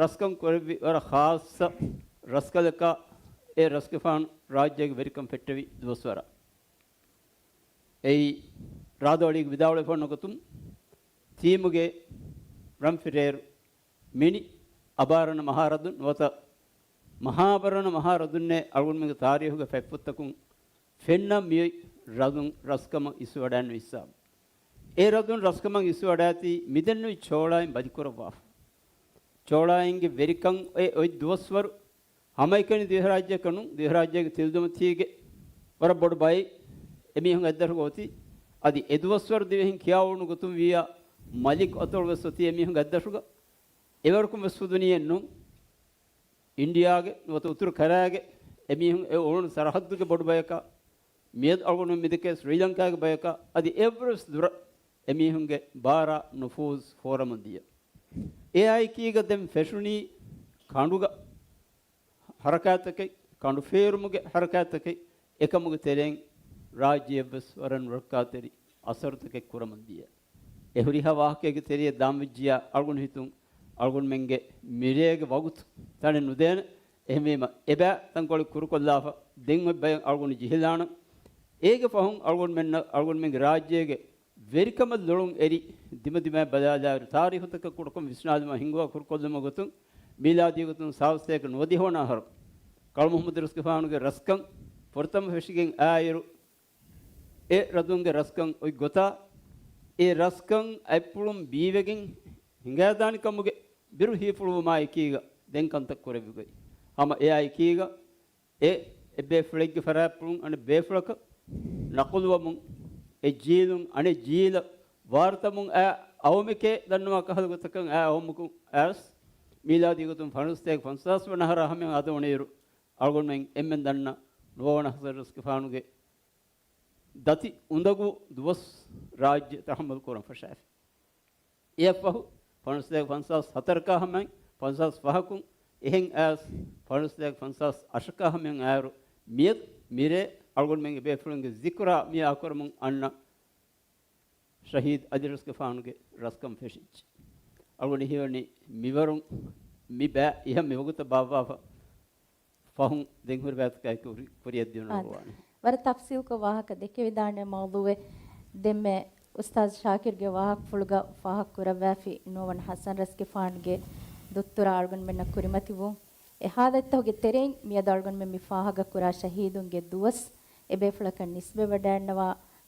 ރަސްކަން ކުރެއްވި ވަރަށް ޚާއްޞަ ރަސްކަލަކާ، އެ ރަސްގެފާނު ރާއްޖޭގެ ވެރިކަން ފެއްޓެވި ދުވަސްވަރަށް. އެއީ، ރާދަވަޅީގެ ވިދާޅުވެފަ އޮންނަ ގޮތުން، ތީމުގެ ރަންފިރޭރު މިނި އަބާރަނަ މަހާރަދުން ނުވަތަ މަހާބަރަނަ މަހާރަދުންނޭ އަޅުގަނޑުމެންގެ ތާރީޚުގެ ފަތްފުށްތަކުން ފެންނަ މިއޮތް ރަދުން ރަސްކަމަށް އިސްވަޑައިން ވިއްސާ. އެ ރަދުން ރަސްކަމަށް އިސްވަޑައިތީ މިދެންނެވި ޗޯޅާއިން ބަލިކުރައްވާފަ. ޗޯޅާއިންގެ ވެރިކަން އެ އޮތް ދުވަސްވަރު ހަމައެކަނި ދިވެހިރާއްޖެއަކަށް ނޫން، ދިވެހިރާއްޖޭގެ ތިލުދެމަތީގެ ވަރަށް ބޮޑު ބައެއް އެމީހުން އަތްދަށުގަ އޮތީ. އަދި އެ ދުވަސްވަރު ދިވެހިން ކިޔާ އުޅުނު ގޮތުން ވިއްޔާ މަލިކް އަތޮޅު ވެސް އޮތީ އެމީހުން އަތްދަށުގަ. އެވަރަކުން ވެސް ފުދުނީ އެއްނޫން. އިންޑިއާގެ ނުވަތަ އުތުރު ކަރައިގެ އެމީހުން އެ އުޅުނު ސަރަހައްދުގެ ބޮޑު ބަޔަކަށް، މިއަދު އަޅުގަނޑު މިދެކޭ ސްރީލަންކާގެ ބަޔަކަށް، އަދި އެއަށްވުރެ ވެސް ދުރަށް އެމީހުންގެ ބާރާ ނުފޫޒު ފޯރަމުން ދިޔަ. އެއާއެކީގަ ދެން ފެށުނީ ކަނޑުގަ ހަރަކާތްތަކެއް، ކަނޑު ފޭރުމުގެ ހަރަކާތްތަކެއް، އެކަމުގެ ތެރެއިން ރާއްޖެއަށްވެސް ވަރަށް ނުރައްކާތެރި އަސަރުތަކެއް ކުރަމުން ދިޔަ. އެ ހުރިހާ ވާހަކައެއްގެ ތެރެއަށް ދާންވެއްޖިއްޔާ އަޅުގަނޑު ހިތުން އަޅުގަނޑުމެންގެ މިރޭގެ ވަގުތު ތަނެއް ނުދޭނެ. އެހެންވީމަ އެބައި ތަންކޮޅެއް ކުރުކޮށްލާފަ ދެން އޮތް ބަޔަށް އަޅުގަނޑު ޖެހިލާނަން. އޭގެ ފަހުން އަޅުގަނޑުމެންނަށް އަޅުގަނޑުމެންގެ ރާއްޖޭގެ ވެރިކަމަށް ލޮޅުން އެރި ދިމަދިމާއަށް ބަލާލާއިރު، ތާރީޚުތަކަށް ކުޑަކޮށް ވިސްނާލުމަށް ހިންގުވާ ކުރުކޮށްލުމުގެ ގޮތުން، މީލާދީ ގޮތުން ސާދަ ސަތޭކަ ނުވަދިހަ ވަނަ އަހަރު ކަޅު މުޙައްމަދު ރަސްގެފާނުގެ ރަސްކަން ފުރަތަމަ ފެށިގެން އާއިރު، އެ ރަދުންގެ ރަސްކަން އޮތް ގޮތާ، އެ ރަސްކަން އަތްޕުޅުން ބީވެގެން ހިނގާދާނެ ކަމުގެ ބިރު ހީފުޅުވުމާ އެކީގަ ދެން ކަންތައް ކުރެއްވި ގޮތް. ހަމަ އެއާ އެކީގަ އެ އެއްބޭފުޅެއްގެ ފަރާތްޕުޅުން އަނެއް ބޭފުޅަކަށް ނަޤުލުވަމުން، އެ ޖީލުން އަނެއް ޖީލަށް ވާރުތަމުން އައި އައުމެކޭ ދަންނަވާ ކަހަލަ ގޮތަކަށް އައި އައުމަކުން އައިސް، މީލާދީ ގޮތުން ފަންސަސްތޭކަ ފަންސާސް ވަނަ އަހަރާ ހަމަޔަށް އަދަ އުނިއިރު، އަޅުގަނޑުމެން އެންމެން ދަންނަ ނުވަވަނަ ހަސަން ރަސްގެފާނުގެ ދަތި އުނދަގޫ ދުވަސް ރާއްޖެ ތަޙައްމަލް ކުރަން ފަށާފި. އެއަށްފަހު، ފަންސަސްތޭކަ ފަންސާސް ހަތަރަކާ ހަމައިން، ފަންސާސް ފަހަކުން އެހެން އައިސް، ފަންސަސްތޭކަ ފަންސާސް އަށަކާ ހަމައިން އައިރު، މިއަދު މިރޭ އަޅުގަނޑުމެންގެ ބޭފުޅުންގެ ޒިކުރާ މި އާކުރަމުން އަންނަ ޝަހީދު އަލި ރަސްގެފާނުގެ ރަސްކަން ފެށިއްޖެ. އަޅުގަނޑު ހީވަނީ މިވަރުން މި ބައި އިހަށް މި ވަގުތަށް ބާއްވާފަ ފަހުން ދެން ހުރި ބައިތަކާއެކު ކުރި، ކުރިއަށް ދިޔުނު އާދެ. ނުވާނެ. ވަރަށް ތަފްސީލްކޮށް ވާހަކަ ދެކެވިދާނެ މައުޟޫއެއް. ދެންމެ އުސްތާޛު ޝާކިރުގެ ވާހަކަފުޅުގަ ފާހަގަ ކުރައްވާފި ނުވަވަނަ ހަސަން ރަސްގެފާނުގެ ދުއްތުރާ އަޅުގަނޑުމެންނަށް ކުރިމަތިވުން. އެ ހާލަތްތަކުގެ ތެރެއިން މިއަދު އަޅުގަނޑުމެން މި ފާހަގަ ކުރާ ޝަހީދުންގެ ދުވަސް އެބޭފުޅަކަށް ނިސްބަތްވެވަޑައިގަންނަވާ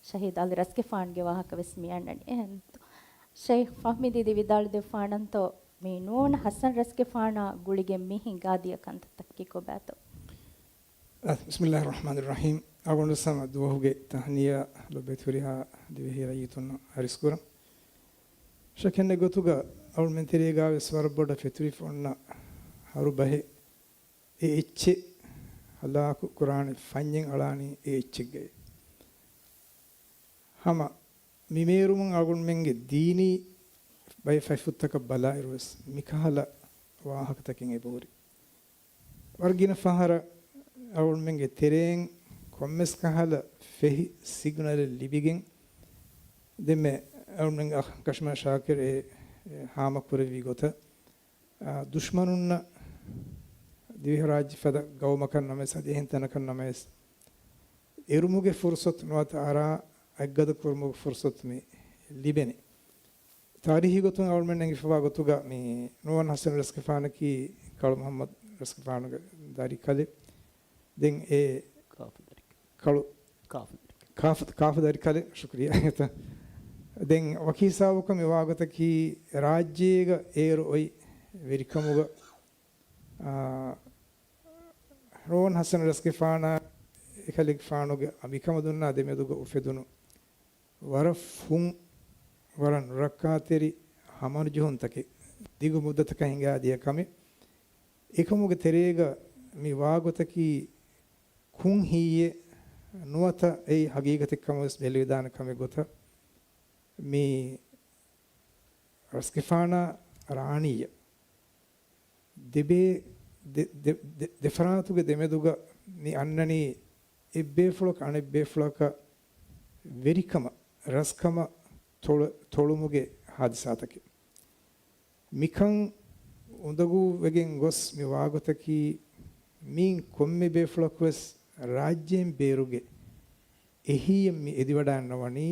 ޝަހީދު އަލި ރަސްގެފާނުގެ ވާހަކަ ވެސް މި އަންނަނީ. އެހެންތޯ؟ ޝައިޚް ފަހްމީ ދީދީ ވިދާޅުވެދެއްވާނަންތޯ؟ މި ނުވަވަނަ ހަސަން ރަސްގެފާނާ ގުޅިގެން މި ހިނގާދިޔަ ކަންތައްތަކަކީ ކޮބާތޯ؟ އަ، ބިސްމިއްލާހި ރަޙްމާނި ރަޙީމް. އަޅުގަނޑު ހަމަ ދުވަހުގެ ތަހްނިޔާ ލޮބުވެތި ހުރިހާ ދިވެހި ރައްޔިތުންނަށް އަރިސްކުރަން. ޝައްކެއް ނެތް ގޮތުގަ އަޅުމެން ތެރޭގަ ވެސް ވަރަށް ބޮޑަށް ފެތުރިފަ އޮންނަ އަރު ބަހެއް އެ އެއްޗެއް ހަލާކު ކުރާނެ ފަންޏެއް އަޅާނީ އެ އެއްޗެއްގައި. ހަމަ މި މޭރުމުން އަޅުގަނޑުމެންގެ ދީނީ ބައެއް ފަތްފުށްތަކަށް ބަލާއިރުވެސް މިކަހަލަ ވާހަކަތަކެއް އެބަހުރި. ވަރަށް ގިނަ ފަހަރަށް އަޅުގަނޑުމެންގެ ތެރެއިން ކޮންމެސް ކަހަލަ ފެހި ސިގްނަލެއް ލިބިގެން، ދެންމެ އަޅުގަނޑުމެންގެ އަޚް ކަށުމާ ޝާކިރު އެ، އެ ހާމަ ކުރެއްވި ގޮތަށް، އާ، ދުޝްމަނުންނަށް ދިވެހިރާއްޖެ ފަދަ ގައުމަކަށް ނަމަވެސް، އަދި އެހެން ތަނަކަށް ނަމަވެސް، އެރުމުގެ ފުރުސަތު ނުވަތަ އަރާ އަތްގަދަ ކުރުމުގެ ފުރުސަތު މި ލިބެނީ. ތާރީހީ ގޮތުން އަޅުމެން އެނގިފަވާ ގޮތުގަ މި ނޫވަން ހަސަން ރަސްގެފާނަކީ ކަޅު މުހައްމަދު ރަސްގެފާނުގެ ދަރިކަލެއް. ދެން އެ ކާފަ ދަރިކަލެއް. ކަޅު ކާފަ ދަރިކަލެއް. ކާފަ، ކާފަ ދަރިކަލެއް، ޝުކުރިއްޔާ. ދެން ވަކި ހިސާބަކަށް މި ވާގޮތަކީ ރާއްޖޭގަ އޭރު އޮތް ވެރިކަމުގަ، އާ، ނޫވަން ހަސަން ރަސްގެފާނާ އެކަލޭގެފާނުގެ އަނބިކަނބަލުންނާ ދެމެދުގަ އުފެދުނު ވަރަށް ފުން، ވަރަށް ނުރައްކާތެރި ހަމަނުޖެހުންތަކެއް ދިގު މުއްދަތަކަށް ހިނގާދިޔަ ކަމެއް. އެކަމުގެ ތެރޭގަ މި ވާގޮތަކީ ކުން ހިއްޔެއް ނުވަތަ އެއީ ހަގީގަތެއް ކަމަށް ވެސް ބެލެވިދާނެ ކަމެއް ގޮތަށް މި ރަސްގެފާނާ ރާނީއަށް ދެބޭ-، ދެ-، ދެ-، ދެ-، ދެފަރާތުގެ ދެމެދުގަ މި އަންނަނީ އެއްބޭފުޅަކަށް އަނެއްބޭފުޅަކަށް ވެރިކަމަށް، ރަސްކަމަށް ތޮޅު-، ތޮޅުމުގެ ހާދިސާތަކެއް. މިކަން އުނދަގޫވެގެން ގޮސް މި ވާގޮތަކީ މީން ކޮންމެ ބޭފުޅަކުވެސް ރާއްޖޭން ބޭރުގެ އެހީއެއް މި އެދިވަޑައިންނަވަނީ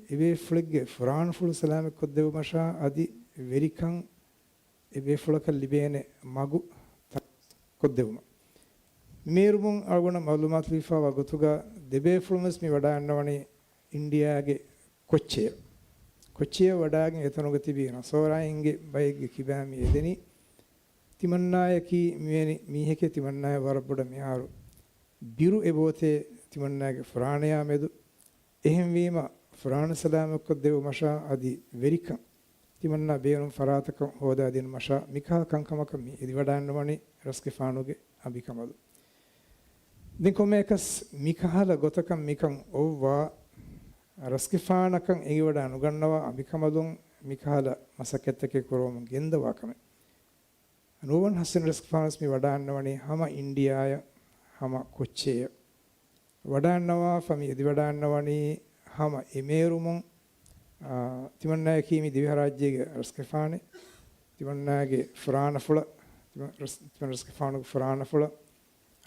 އެބޭފުޅެއްގެ ފުރާނަފުޅު ސަލާމަތްކޮށްދެއްވުމަށާ އަދި ވެރިކަން އެބޭފުޅަކަށް ލިބޭނެ މަގު ތަނަވަސްކޮށްދެއްވުމަށް. މި މޭރުމުން އަޅުގަނޑަށް މައުލޫމާތު ލިބިފައިވާ ގޮތުގަ ދެބޭފުޅުންވެސް މި ވަޑައިންނަވަނީ އިންޑިއާގެ ކޮއްޗެއަށް. ކޮއްޗެއަށް ވަޑައިގެން އެތަނުގަ ތިބި ނަސޯރާއިންގެ ބައެއްގެ ކިބާ މި އެދެނީ. ތިމަންނާޔަކީ މިވެނި މީހެކޭ، ތިމަންނާޔަށް ވަރަށް ބޮޑަށް މިހާރު ބިރު އެބައޮތޭ ތިމަންނާގެ ފުރާނަޔާ މެދު. އެހެންވީމަ، ފުރާނަ ސަލާމަތްކޮށްދެއްވުމަށާ އަދި ވެރިކަން ތިމަންނާ ބޭނުން ފަރާތަކަށް ހޯދާދިނުމަށާ މިކަހަލަ ކަންކަމަކަށް މި އެދިވަޑައިންނަވަނީ ރަސްގެފާނުގެ އަނބިކަނބަލުން. ދެން ކޮންމެއަކަސް މިކަހަލަ ގޮތަކަށް މިކަން އޮއްވާ ރަސްގެފާނަކަށް އެނގިވަޑައި ނުގަންނަވާ އަނބިކަނބަލުން މިކަހަލަ މަސައްކަތްތަކެއް ކުރަމުން ގެންދަވާ ކަމެއް. ނޫވަން ހަސަން ރަސްގެފާނުވެސް މި ވަޑައިންނަވަނީ ހަމަ އިންޑިއާއަށް، ހަމަ ކޮއްޗެއަށް ވަޑައިންނަވާފަ މި އެދިވަޑައިންނަވަނީ ހަމަ އެމޭރުމުން، އާ، ތިމަންނާޔަކީ މި ދިވެހިރާއްޖޭގެ ރަސްގެފާނެއް. ތިމަންނާގެ ފުރާނަފުޅަށް، ތިމަން ރަސް-، ތިމަން ރަސްގެފާނުގެ ފުރާނަފުޅަށް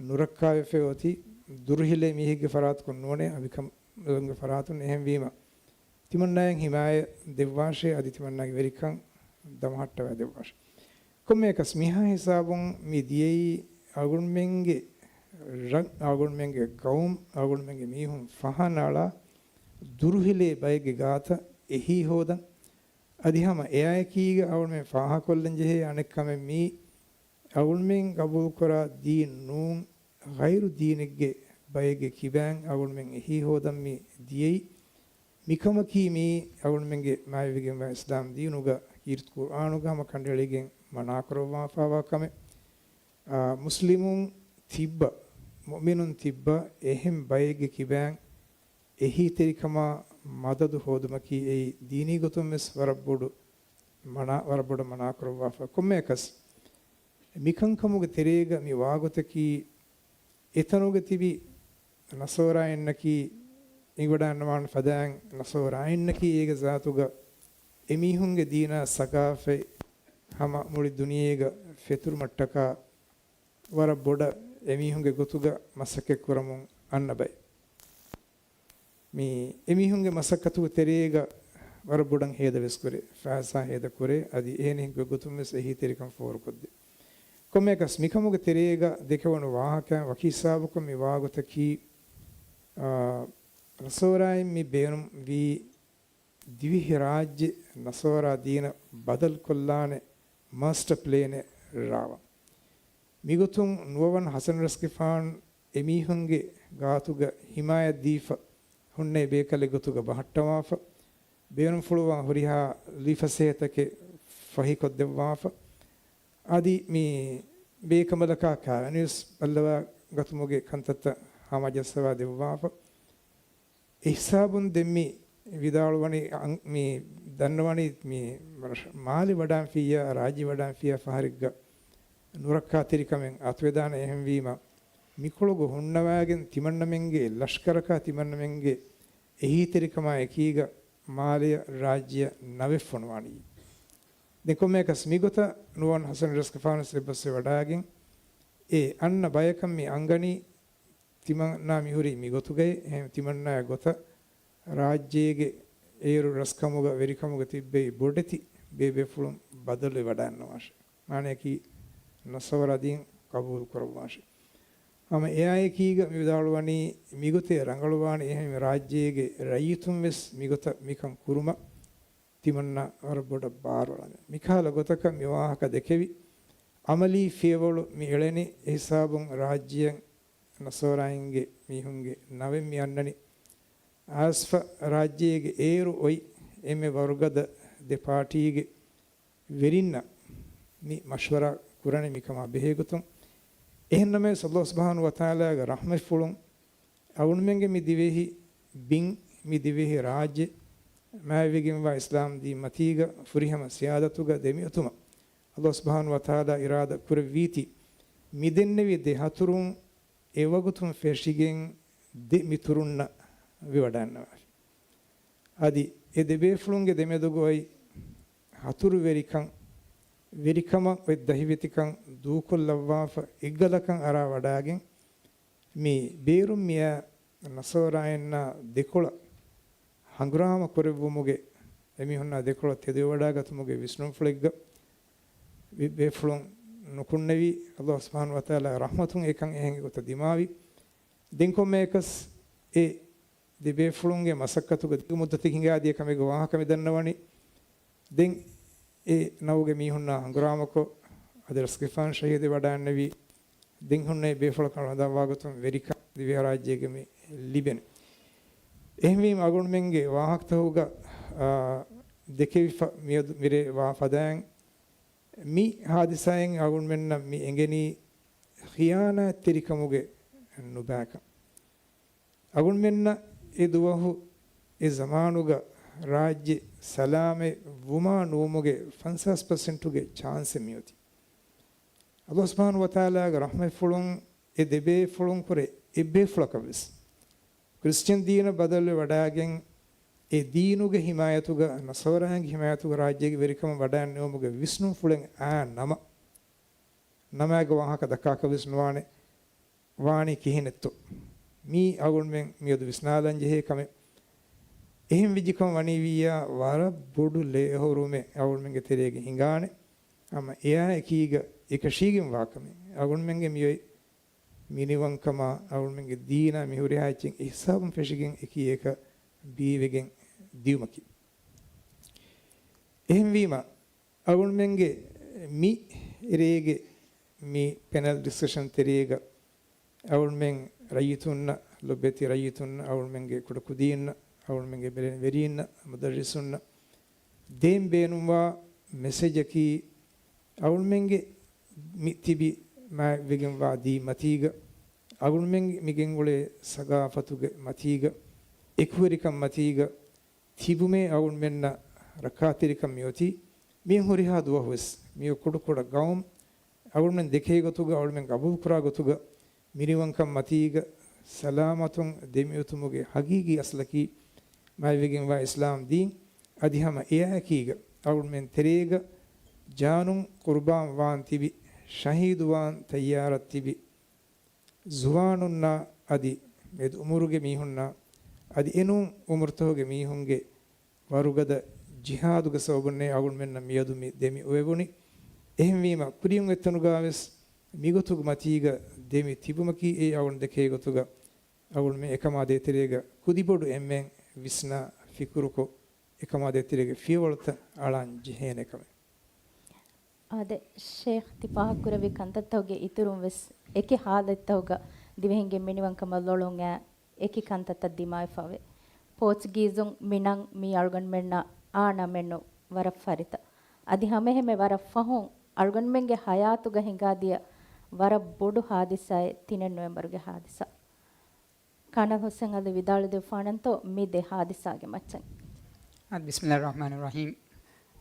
ނުރައްކާވެފައި އޮތީ ދުރުހިލޭ މީހެއްގެ ފަރާތަކުން ނޫނޭ، އަނބިކަނބަލުންގެ ފަރާތުން. އެހެންވީމަ، ތިމަންނާޔަށް ހިމާޔަތް ދެއްވާށޭ، އަދި ތިމަންނާގެ ވެރިކަން ދަމަހައްޓަވައި ދެއްވާށޭ. ކޮންމެއަކަސް މިހާ ހިސާބުން މި ދިޔައީ އަޅުގަނޑުމެންގެ ރަށް، އަޅުގަނޑުމެންގެ ގައުމު، އަޅުގަނޑުމެންގެ މީހުން ފަހަނަ އަޅާ ދުރުހިލޭ ބައެއްގެ ގާތަށް އެހީ ހޯދަން. އަދި ހަމަ އެއާއެކީގަ އަޅުގަނޑުމެން ފާހަގަކޮށްލަން ޖެހޭ އަނެއް ކަމެއް މީ، އަޅުގަނޑުމެން ގަބޫލުކުރާ ދީން ނޫން، ޣައިރު ދީނެއްގެ ބައެއްގެ ކިބައިން އަޅުގަނޑުމެން އެހީ ހޯދަން މި ދިޔައީ. މިކަމަކީ މީ އަޅުގަނޑުމެންގެ މާތްވެގެންވާ އިސްލާމް ދީނުގަ ކީރިތި ޤުރްއާނުގަ ހަމަ ކަނޑައެޅިގެން މަނާކުރައްވާފައިވާ ކަމެއް. އާ، މުސްލިމުން ތިއްބަ، މުއުމިނުން ތިއްބަ، އެހެން ބައެއްގެ ކިބައިން އެހީތެރިކަމާ މަދަދު ހޯދުމަކީ އެއީ ދީނީ ގޮތުން ވެސް ވަރަށް ބޮޑު މަނާ، ވަރަށް ބޮޑަށް މަނާކުރައްވާފަ. ކޮންމެއަކަސް މިކަންކަމުގެ ތެރޭގަ މި ވާގޮތަކީ އެތަނުގަ ތިބި ނަސޯރާއިންނަކީ އެނގިވަޑައިންނަވާނެ ފަދައިން ނަސޯރާއިންނަކީ އޭގެ ޒާތުގަ އެމީހުންގެ ދީނާ ސަގާފަތް ހަމަ މުޅި ދުނިޔޭގަ ފެތުރުމަށްޓަކާ ވަރަށް ބޮޑަށް އެމީހުންގެ ގޮތުގަ މަސައްކަތް ކުރަމުން އަންނަ ބައެއް. މި އެމީހުންގެ މަސައްކަތުގެ ތެރޭގަ ވަރަށް ބޮޑަށް ހޭދަ ވެސް ކުރޭ، ފައިސާ ހޭދަ ކުރޭ، އަދި އެހެނިހެން ގޮތުން ވެސް އެހީތެރިކަން ފޯރުކޮށްދޭ. ކޮންމެއަކަސް މިކަމުގެ ތެރޭގަ ދެކެވުނު ވާހަކައިން ވަކި ހިސާބަކުން މި ވާގޮތަކީ، އާ، ނަސޯރާއިން މި ބޭނުން ވީ ދިވެހިރާއްޖެ ނަސޯރާ ދީނަށް ބަދަލުކޮށްލާނެ މާސްޓަ ޕްލޭނެއް ރާވަން. މިގޮތުން ނުވަވަން ހަސަން ރަސްގެފާން އެމީހުންގެ ގާތުގަ ހިމާޔަތް ދީފަ ހުންނެވި ބޭކަލެއް ގޮތުގަ ބަހައްޓަވާފަ، ބޭނުންފުޅުވާ ހުރިހާ ލީފަސޭހަތަކެއް ފަހިކޮށްދެއްވާފަ، އަދި މި ބޭކަނބަލަކާ ކާވެނިވެސް ބައްލަވާ ގަތުމުގެ ކަންތައްތައް ހާމަޖައްސަވާ ދެއްވާފަ. އެ ހިސާބުން ދެން މި ވިދާޅުވަނީ، އަން-، މި ދަންނަވަނީ މި މާލެ ވަޑާންފިއްޔާ، ރާއްޖެ ވަޑާންފިއްޔާ ފަހަރެއްގަ ނުރައްކާތެރިކަމެއް އަތުވެދާނެ. އެހެންވީމަ، މިކޮޅުގަ ހުންނަވާގެން ތިމަންނަމެންގެ ލަޝްކަރަކާ ތިމަންނަމެންގެ އެހީތެރިކަމާ އެކީގަ މާލެއަށް ރާއްޖެއަށް ނަވެއް ފޮނުވާނީ. ދެން ކޮންމެއަކަސް މިގޮތަށް ނުވަން ޙަސަން ރަސްގެފާނު އެއްބަސްވެ ވަޑާގެން އެ އަންނަ ބަޔަކަށް މި އަންގަނީ، ތިމަންނާ މިހުރީ މިގޮތުގައި. އެހެން ތިމަންނާ ގޮތަށް ރާއްޖޭގެ އޭރު ރަސްކަމުގަ ވެރިކަމުގަ ތިއްބެވި ބޮޑެތި ބޭބޭފުޅުން ބަދަލުވެ ވަޑާންނަވާށެ. މާނަޔަކީ ނަޞަވަރާ ދީން ޤަބޫލު ކުރައްވާށެ. ހަމަ އެއާއެކީގަ މި ވިދާޅުވަނީ މިގޮތޭ ރަނގަޅުވާނެ. އެހެން ރާއްޖޭގެ ރައްޔިތުން ވެސް މިގޮތަށް މިކަން ކުރުމަށް ތިމަންނަ ވަރަށް ބޮޑަށް ބާރުއަޅަން. މިކަހަލަ ގޮތަކަށް މި ވާހަކަ ދެކެވި އަމަލީ ފިޔަވަޅު މި އެޅެނީ. އެހިސާބުން ރާއްޖެއަށް ނަޞަރާއިންގެ މީހުންގެ ނަވެއް މި އަންނަނީ. އައިސްފަ ރާއްޖޭގެ އޭރު އޮތް އެންމެ ވަރުގަދަ ދެ ޕާޓީގެ ވެރިންނަށް މި މަޝްވަރާ ކުރަނީ މިކަމާ ބެހޭގޮތުން. އެހެންނަމަވެސް، ﷲ ސުބްޙާނަހޫ ވަތަޢާލާގެ ރަޙްމަތްފުޅުން އަޅުގަނޑުމެންގެ މި ދިވެހި ބިން، މި ދިވެހި ރާއްޖެ މާތްވެގެންވާ އިސްލާމް ދީން މަތީގަ ފުރިހަމަ ސިޔާދަތުގަ ދެމިއޮތުމަށް ﷲ ސުބްޙާނަހޫ ވަތަޢާލާ އިރާދަ ކުރެއްވީތީ، މި ދެންނެވި ދެ ހަތުރުން އެ ވަގުތުން ފެށިގެން ދެ މިތުރުންނަށް ވެވަޑައިގަންނަވާފި. އަދި އެ ދެބޭފުޅުންގެ ދެމެދުގައި ހަތުރުވެރިކަން، ވެރިކަމަށް އޮތް ދަހިވެތިކަން ދޫކޮށްލައްވާފަ އެއްގަލަކަށް އަރާ ވަޑާގެން، މި ބޭރުން މިއާ ނަޞަރާއިންނާ ދެކޮޅަށް ހަނގުރާމަ ކުރެއްވުމުގެ، އެމީހުންނާ ދެކޮޅަށް ތެދުވެވަޑާގަތުމުގެ ވިސްނުންފުޅެއްގަ ބޭ-، ބޭފުޅުން ނުކުންނެވި، ﷲ ސުބްޙާނަހޫ ވަތަޢާލާގެ ރަޙްމަތުން އެކަން އެހެން ގޮތަށް ދިމާވި. ދެން ކޮންމެއަކަސް އެ ދެބޭފުޅުންގެ މަސައްކަތުގަ ދިގު މުއްދަތެއް ހިނގާދިޔަ ކަމެއްގެ ވާހަކަ މި ދަންނަވަނީ. ދެން އެ ނަވުގެ މީހުންނާ ހަނގުރާމަކޮށް، އަދި ރަސްގެފާނު ޝަހީދުވެވަޑައިންނެވި، ދެން ހުންނެވި ބޭފުޅަކަށް ހަނދާންވާގޮތުން ވެރިކަން ދިވެހިރާއްޖޭގަ މި ލިބެނީ. އެހެންވީމަ އަޅުގަނޑުމެންގެ ވާހަކަތަކުގަ، އާ، ދެކެވިފަ މިއަދު މިރޭ ވާ ފަދައިން މި ހާދިސާއިން އަޅުގަނޑުމެންނަށް މި އެނގެނީ ޚިޔާނާތްތެރިކަމުގެ ނުބައިކަން. އަޅުގަނޑުމެންނަށް އެ ދުވަހު އެ ޒަމާނުގަ ރާއްޖެ ސަލާމަތް ވުމާ ނުވުމުގެ ފަންސާސް ޕަސެންޓުގެ ޗާންސެއް މިއޮތީ. ﷲ ސުބްޙާނަހޫ ވަތަޢާލާގެ ރަޙްމަތްފުޅުން އެ ދެބޭފުޅުންކުރެ އެއްބޭފުޅަކަށްވެސް ކްރިސްޗިއަން ދީނަށް ބަދަލުވެ ވަޑާގެން، އެ ދީނުގެ ހިމާޔަތުގަ، ނަޞަރާއިންގެ ހިމާޔަތުގަ ރާއްޖޭގެ ވެރިކަމަށް ވަޑައިން ނިމުމުގެ ވިސްނުންފުޅެއް އައި ނަމަ، ނަމާގެ ވާހަކަ ދައްކާކަށް ވެސް ނުވާނެ. ވާނީ ކިހިނެއްތޯ؟ މީ އަޅުގަނޑުމެން މިއަދު ވިސްނާލަން ޖެހޭ ކަމެއް. އެހެން ވެއްޖެކަމަށް ވަނީވިއްޔާ، ވަރަށް ބޮޑު ލޭހުރުމެއް އަޅުގަނޑުމެންގެ ތެރޭގަ ހިނގާނެ. ހަމަ އެއާ އެކީގަ އެކަށީގެންވާ ކަމެއް. އަޅުގަނޑުމެންގެ މިއޮތް މިނިވަންކަމާ، އަޅުގަނޑުމެންގެ ދީނާ މި ހުރިހާ އެއްޗެއް އެހިސާބުން ފެށިގެން އެކީ އެކަށް ބީވެގެން ދިޔުމަކީ. އެހެންވީމަ، އަޅުގަނޑުމެންގެ މި ރޭގެ މި ޕެނަލް ޑިސްކަޝަން ތެރޭގަ އަޅުގަނޑުމެން ރައްޔިތުންނަށް، ލޮބުވެތި ރައްޔިތުންނަށް، އަޅުގަނޑުމެންގެ ކުޑަކުދީންނަށް، އަޅުގަނޑުމެންގެ ބެލެނިވެރީންނަށް، މުދައްރިސުންނަށް ދޭން ބޭނުންވާ މެސެޖަކީ، އަޅުގަނޑުމެންގެ މި ތިބި މާތްވެގެންވާ ދީން މަތީގަ، އަޅުގަނޑުމެން މި ގެންގުޅޭ ސަގާފަތުގެ މަތީގަ، އެކުވެރިކަން މަތީގަ، ތިބުމޭ އަޅުގަނޑުމެންނަށް ރައްކާތެރިކަން މިއޮތީ. މި ހުރިހާ ދުވަހުވެސް މިއޮތް ކުޑަކުޑަ ގައުމު އަޅުގަނޑުމެން ދެކޭ ގޮތުގަ، އަޅުގަނޑުމެން ގަބޫލުކުރާ ގޮތުގަ، މިނިވަންކަން މަތީގަ ސަލާމަތުން ދެމިއޮތުމުގެ ހަގީގީ އަސްލަކީ މާތްވެގެންވާ އިސްލާމް ދީން. އަދި ހަމަ އެއާއެކީގަ އަޅުގަނޑުމެން ތެރޭގަ ޖާނުން ޤުރުބާން ވާން ތިބި، ޝަހީދުވާން ތައްޔާރަށް ތިބި، ޒުވާނުންނާ އަދި މެދު އުމުރުގެ މީހުންނާ އަދި އެނޫން އުމުރުތަކުގެ މީހުންގެ ވަރުގަދަ ޖިހާދުގެ ސަބަބުންނޭ އަޅުގަނޑުމެންނަށް މިއަދު މި ދެމި އޮވެވުނީ. އެހެންވީމަ، ކުރިޔަށް އޮތްތަނުގާވެސް މިގޮތުގެ މަތީގަ ދެމި ތިބުމަކީ އެ އަޅުގަނޑު ދެކޭ ގޮތުގަ އަޅުގަނޑުމެން އެކަމާ ދޭތެރޭގަ ކުދިބޮޑު އެންމެން ވިސްނާ ފިކުރުކޮށް، އެކަމާ ދޭތެރޭގެ ފިޔަވަޅުތައް އަޅަން ޖެހޭނެ ކަމެއް. އާދެ، ޝޭޚް ތި ފާހަގަކުރެއްވި ކަންތައްތަކުގެ އިތުރުން ވެސް އެކި ހާލަތްތަކުގަ ދިވެހިންގެ މިނިވަންކަމަށް ލޮޅުން އެކި ކަންތައްތައް ދިމާވެފަވޭ. ޕޯޗުގީޒުން މި ނަން މީ އަޅުގަނޑުމެންނަށް އާ ނަމެއްނު ވަރަށް ފަރިތަ. އަދި ހަމައެހެމެ ވަރަށް ފަހުން އަޅުގަނޑުމެންގެ ހަޔާތުގަ ހިނގާދިޔަ ވަރަށް ބޮޑު ހާދިސާއެއް ތިނެއް ނޮވެމްބަރުގެ ހާދިސާ. ކަނަލް ހުސެން އަލީ ވިދާޅުދެއްވާނަންތޯ މި ދެ ހާދިސާގެ މައްޗަށް. އާދެ، ބިސްމިﷲ ރަޙްމާނި ރަޙީމް.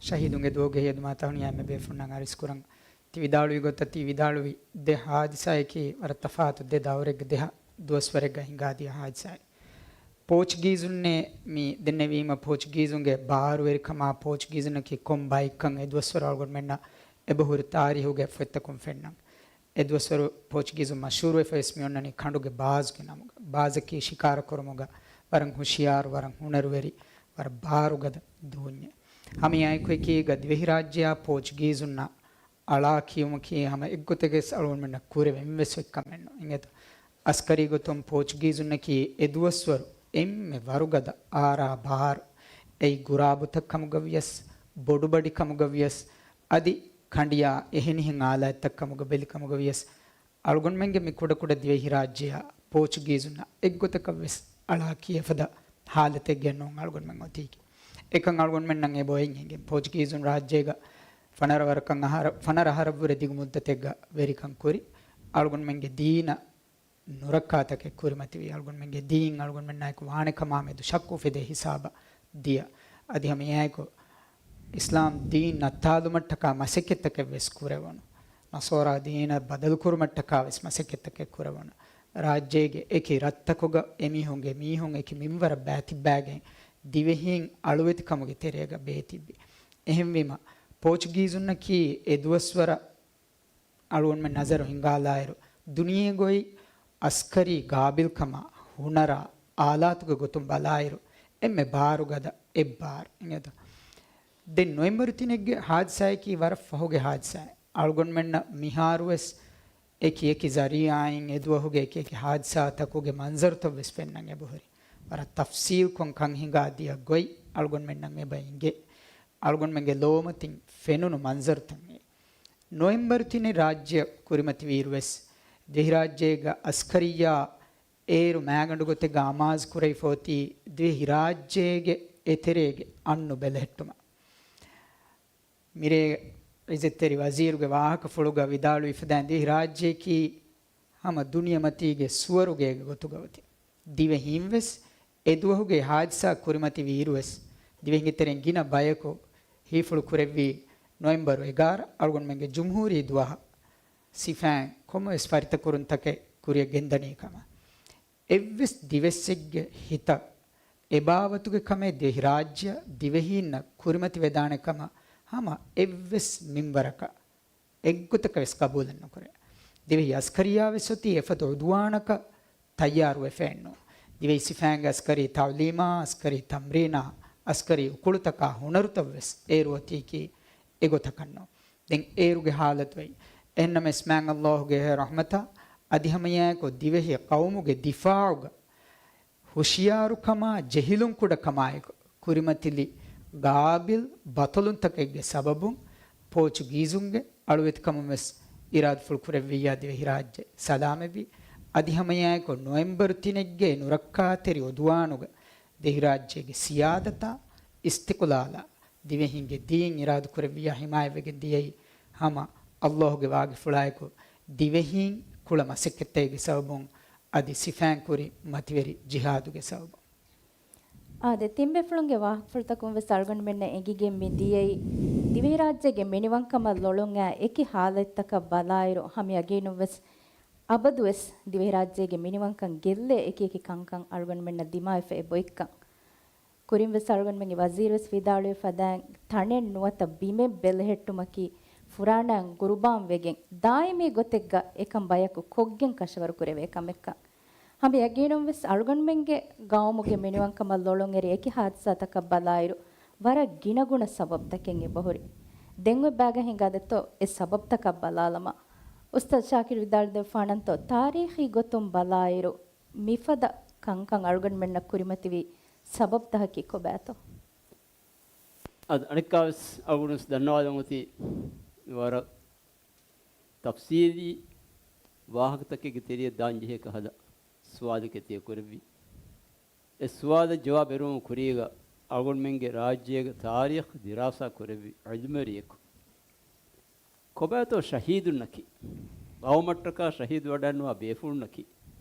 ޝަހީދުންގެ ދުވަހުގެ ހިޔަދުމާތަހުނިޔާ އެންމެ ބޭފުޅުންނަށް އަރިސްކުރަން. ތި ވިދާޅުވި ގޮތަށް ތި ވިދާޅުވި ދެ ހާދިސާއަކީ ވަރަށް ތަފާތު ދެ ދައުރެއްގެ ދެ ހާ-، ދުވަސްވަރެއްގަ ހިނގާދިޔަ ހާދިސާއެއް. ޕޯޗުގީޒުންނޭ މި ދެންނެވީމަ، ޕޯޗުގީޒުންގެ ބާރުވެރިކަމާ، ޕޯޗުގީޒުންނަކީ ކޮން ބައެއްކަން އެދުވަސްވަރު އަޅުގަނޑުމެންނަށް އެބަހުރި ތާރީހުގެ ފޮތްތަކުން ފެންނަން. އެދުވަސްވަރު ޕޯޗުގީޒުން މަޝްހޫރުވެފަ ވެސް މިއޮންނަނީ ކަނޑުގެ ބާޒުގެ ނަމުގަ. ބާޒަކީ ޝިކާރަ ކުރުމުގަ ވަރަށް ހުޝިޔާރު، ވަރަށް ހުނަރުވެރި، ވަރަށް ބާރުގަދަ ދޫންޏެއް. ހަމައެއާއެކު އެކީގަ ދިވެހިރާއްޖެއާ ޕޯޗުގީޒުންނަށް އަޅާ ކިޔުމަކީ ހަމަ އެއްގޮތެއްގަސް އަޅުގަނޑުމެންނަށް ކުރެވެން ވެސް އޮތްކަމެއް ނޫން. އިނގޭތޯ؟ އަސްކަރީ ގޮތުން ޕޯޗުގީޒުންނަކީ އެދުވަސްވަރު އެންމެ ވަރުގަދަ އާރާ ބާރު. އެއީ ގުރާބުތައް ކަމުގަ ވިޔަސް، ބޮޑުބަޑި ކަމުގަ ވިޔަސް، އަދި ކަނޑިޔާ އެހެނިހެން އާލާތްތައް ކަމުގަ ބެލި ކަމުގަ ވިޔަސް، އަޅުގަނޑުމެންގެ މި ކުޑަކުޑަ ދިވެހިރާއްޖެއަށް ޕޯޗުގީޒުންނަށް އެއްގޮތަކަށް ވެސް އަޅާ ކިޔޭފަދަ ހާލަތެއްގަ ނޫން އަޅުގަނޑުމެން އޮތީކީ. އެކަން އަޅުގަނޑުމެންނަށް އެބަ އޮތް އެނގެން. ޕޯޗުގީޒުން ރާއްޖޭގަ ފަނަރަ ވަރަކަށް އަހަރ-، ފަނަރަ އަހަރަށްވުރެ ދިގު މުއްދަތެއްގަ ވެރިކަން ކުރި، އަޅުގަނޑުމެންގެ ދީނަށް ނުރައްކާތަކެއް ކުރިމަތިވި، އަޅުގަނޑުމެންގެ ދީން އަޅުގަނޑުމެންނާއެކު ވާނެ ކަމާމެދު ޝައްކު އުފެދޭ ހިސާބަށް ދިޔަ. އަދި ހަމައެއާއެކު އިސްލާމް ދީން ނައްތާލުމަށްޓަކާ މަސައްކަތްތަކެއް ވެސް ކުރެވުނު. ނަޞާރާ ދީނަށް ބަދަލުކުރުމަށްޓަކާ ވެސް މަސައްކަތްތަކެއް ކުރެވުނު. ރާއްޖޭގެ އެކި ރަށްތަކުގަ އެމީހުންގެ މީހުން އެކި މިންވަރަށް ބައިތިއްބައިގެން ދިވެހީން އަޅުވެތިކަމުގެ ތެރޭގަ ބޭތިއްބި. އެހެންވީމަ، ޕޯޗުގީޒުންނަކީ އެދުވަސްވަރަށް އަޅުގަނޑުމެން ނަޒަރު ހިންގާލާއިރު، ދުނިޔޭގައި އަސްކަރީ ގާބިލްކަމާ، ހުނަރާ، އާލާތުގެ ގޮތުން ބަލާއިރު، އެންމެ ބާރުގަދަ އެއްބާރު އިނގޭތޯ. ދެން ނޮވެމްބަރު ތިނެއްގެ ހާދިސާއަކީ ވަރަށް ފަހުގެ ހާދިސާއެއް. އަޅުގަނޑުމެންނަށް މިހާރުވެސް އެކި އެކި ޒަރީޢާއިން އެދުވަހުގެ އެކި އެކި ހާދިސާތަކުގެ މަންޒަރުތައް ވެސް ފެންނަން އެބަހުރި. ވަރަށް ތަފްސީލްކޮށް ކަން ހިނގާ ދިޔަ ގޮތް އަޅުގަނޑުމެންނަށް އެބަ އިނގޭ. އަޅުގަނޑުމެންގެ ލޯމަތިން ފެނުނު މަންޒަރުތައް އެ. ނޮވެމްބަރު ތިނެއް ރާއްޖެއަށް ކުރިމަތިވިއިރުވެސް، ދިވެހިރާއްޖޭގަ އަސްކަރިއްޔާ އޭރު މާގަނޑު ގޮތެއްގަ އަމާޒު ކުރެވިފަ އޮތީ ދިވެހިރާއްޖޭގެ އެތެރޭގެ އަންނު ބެލެހެއްޓުމަށް. މިރޭ އިއްޒަތްތެރި ވަޒީރުގެ ވާހަކަފުޅުގަ ވިދާޅުވި ފަދައިން ދިވެހިރާއްޖެއަކީ ހަމަ ދުނިޔެމަތީގެ ސުވަރުގޭގެ ގޮތުގަ އޮތީ. ދިވެހީން ވެސް އެދުވަހުގެ ހާދިސާ ކުރިމަތިވި އިރުވެސް، ދިވެހިންގެ ތެރެއިން ގިނަ ބަޔަކު ހީފުޅު ކުރެއްވީ ނޮވެމްބަރު އެގާރަ އަޅުގަނޑުމެންގެ ޖުމްހޫރީ ދުވަހަށް ސިފައިން ކޮންމެވެސް ފަރިތަކުރުންތަކެއް ކުރިއަށް ގެންދަނީ ކަމަށް. އެއްވެސް ދިވެއްސެއްގެ ހިތަށް އެބާވަތުގެ ކަމެއް ދިވެހިރާއްޖެއަށް ދިވެހީންނަށް ކުރިމަތިވެދާނެ ކަމަށް ހަމަ އެއްވެސް މިންވަރަކަށް އެއްގޮތަކަށް ވެސް ގަބޫލެއް ނުކުރޭ. ދިވެހި އަސްކަރިއްޔާ ވެސް އޮތީ އެފަދަ އުދުވާނަކަށް ތައްޔާރުވެފައެއްނު. ދިވެހި ސިފައިންގެ އަސްކަރީ ތައުލީމާ، އަސްކަރީ ތަމްރީނާ، އަސްކަރީ އުކުޅުތަކާ ހުނަރުތައް ވެސް އޭރު އޮތީކީ އެގޮތަކަށްނު. ދެން އޭރުގެ ހާލަތު އެއީ. އެހެންނަމަވެސް މާތް ﷲ ގެ ރަޙްމަތާ އަދި ހަމައެއާއެކު ދިވެހި ޤައުމުގެ ދިފާޢުގަ ހުޝިޔާރުކަމާ ޖެހިލުން ކުޑަކަމާއެކު ކުރިމަތިލި ގާބިލް ބަޠަލުންތަކެއްގެ ސަބަބުން ޕޯޗުގީޒުންގެ އަޅުވެތިކަމުން ވެސް އިރާދަފުޅު ކުރެއްވިއްޔާ ދިވެހިރާއްޖެ ސަލާމަތްވި. އަދި ހަމައެއާއެކު ނޮވެމްބަރު ތިނެއްގެ ނުރައްކާތެރި އުދުވާނުގަ ދިވެހިރާއްޖޭގެ ސިޔާދަތާ އިސްތިޤުލާލާ ދިވެހިންގެ ދީން އިރާދަ ކުރެއްވިއްޔާ ހިމާޔަތްވެގެން ދިޔައީ ހަމަ ﷲ ގެ ވާގިފުޅާއެކު ދިވެހީން ކުޅަ މަސައްކަތްތަކެއްގެ ސަބަބުން އަދި ސިފައިން ކުރި މަތިވެރި ޖިހާދުގެ ސަބަބުން. އާދެ، ތިންބޭފުޅުންގެ ވާހަކަފުޅުތަކުން ވެސް އަޅުގަނޑުމެންނަށް އެނގިގެން މި ދިޔައީ، ދިވެހިރާއްޖޭގެ މިނިވަންކަމަށް ލޮޅުންއައި އެކި ހާލަތްތަކަށް ބަލާއިރު، ހަމަ ޔަގީނުން ވެސް އަބަދުވެސް ދިވެހިރާއްޖޭގެ މިނިވަންކަން ގެއްލޭ އެކި އެކި ކަންކަން އަޅުގަނޑުމެންނަށް ދިމާވެފަ އެބައޮތްކަން. ކުރިން ވެސް އަޅުގަނޑުމެންގެ ވަޒީރު ވެސް ވިދާޅުވެ ފަދައިން، ތަނެއް ނުވަތަ ބިމެއް ބެލެހެއްޓުމަކީ ފުރާނައިން ގުރުބާން ވެގެން، ދާއިމީ ގޮތެއްގަ އެކަން ބަޔަކު ކޮށްގެން ކަށަވަރު ކުރެވޭ ކަމެއްކަން. ހަމަ ޔަގީނުން ވެސް އަޅުގަނޑުމެންގެ ގައުމުގެ މިނިވަންކަމަށް ލޮޅުން އެރި އެކި ހާދިސާތަކަށް ބަލާއިރު، ވަރަށް ގިނަގުނަ ސަބަބުތަކެއް އެބަހުރި. ދެން އޮތް ބައިގަ ހިނގާދެއްތޯ އެ ސަބަބުތަކަށް ބަލާލަމާ. އުސްތާޛް ޝާކިރު ވިދާޅުދެއްވާނަންތޯ، ތާރީޚީ ގޮތުން ބަލާއިރު، މިފަދަ ކަންކަން އަޅުގަނޑުމެންނަށް ކުރިމަތިވި ސަބަބުތަކަކީ ކޮބާތޯ؟ އަދި އަނެއްކާވެސް އަޅުގަނޑުވެސް ދަންނަވާލަން އޮތީ ވަރަށް ތަފްސީލީ ވާހަކަތަކެއްގެ ތެރެއަށް ދާން ޖެހޭ ކަހަލަ ސުވާލެކޭ ތިޔަ ކުރެއްވީ. އެ ސުވާލަށް ޖަވާބު އެރުވުމުގެ ކުރީގަ އަޅުގަނޑުމެންގެ ރާއްޖޭގެ ތާރީޚް ދިރާސާ ކުރެއްވި ޢިލްމުވެރިއެއް ކޮބާތޯ ޝަހީދުންނަކީ؟ ޤައުމަށްޓަކާ ޝަހީދު ވަޑައިންނަވާ ބޭފުޅުންނަކީ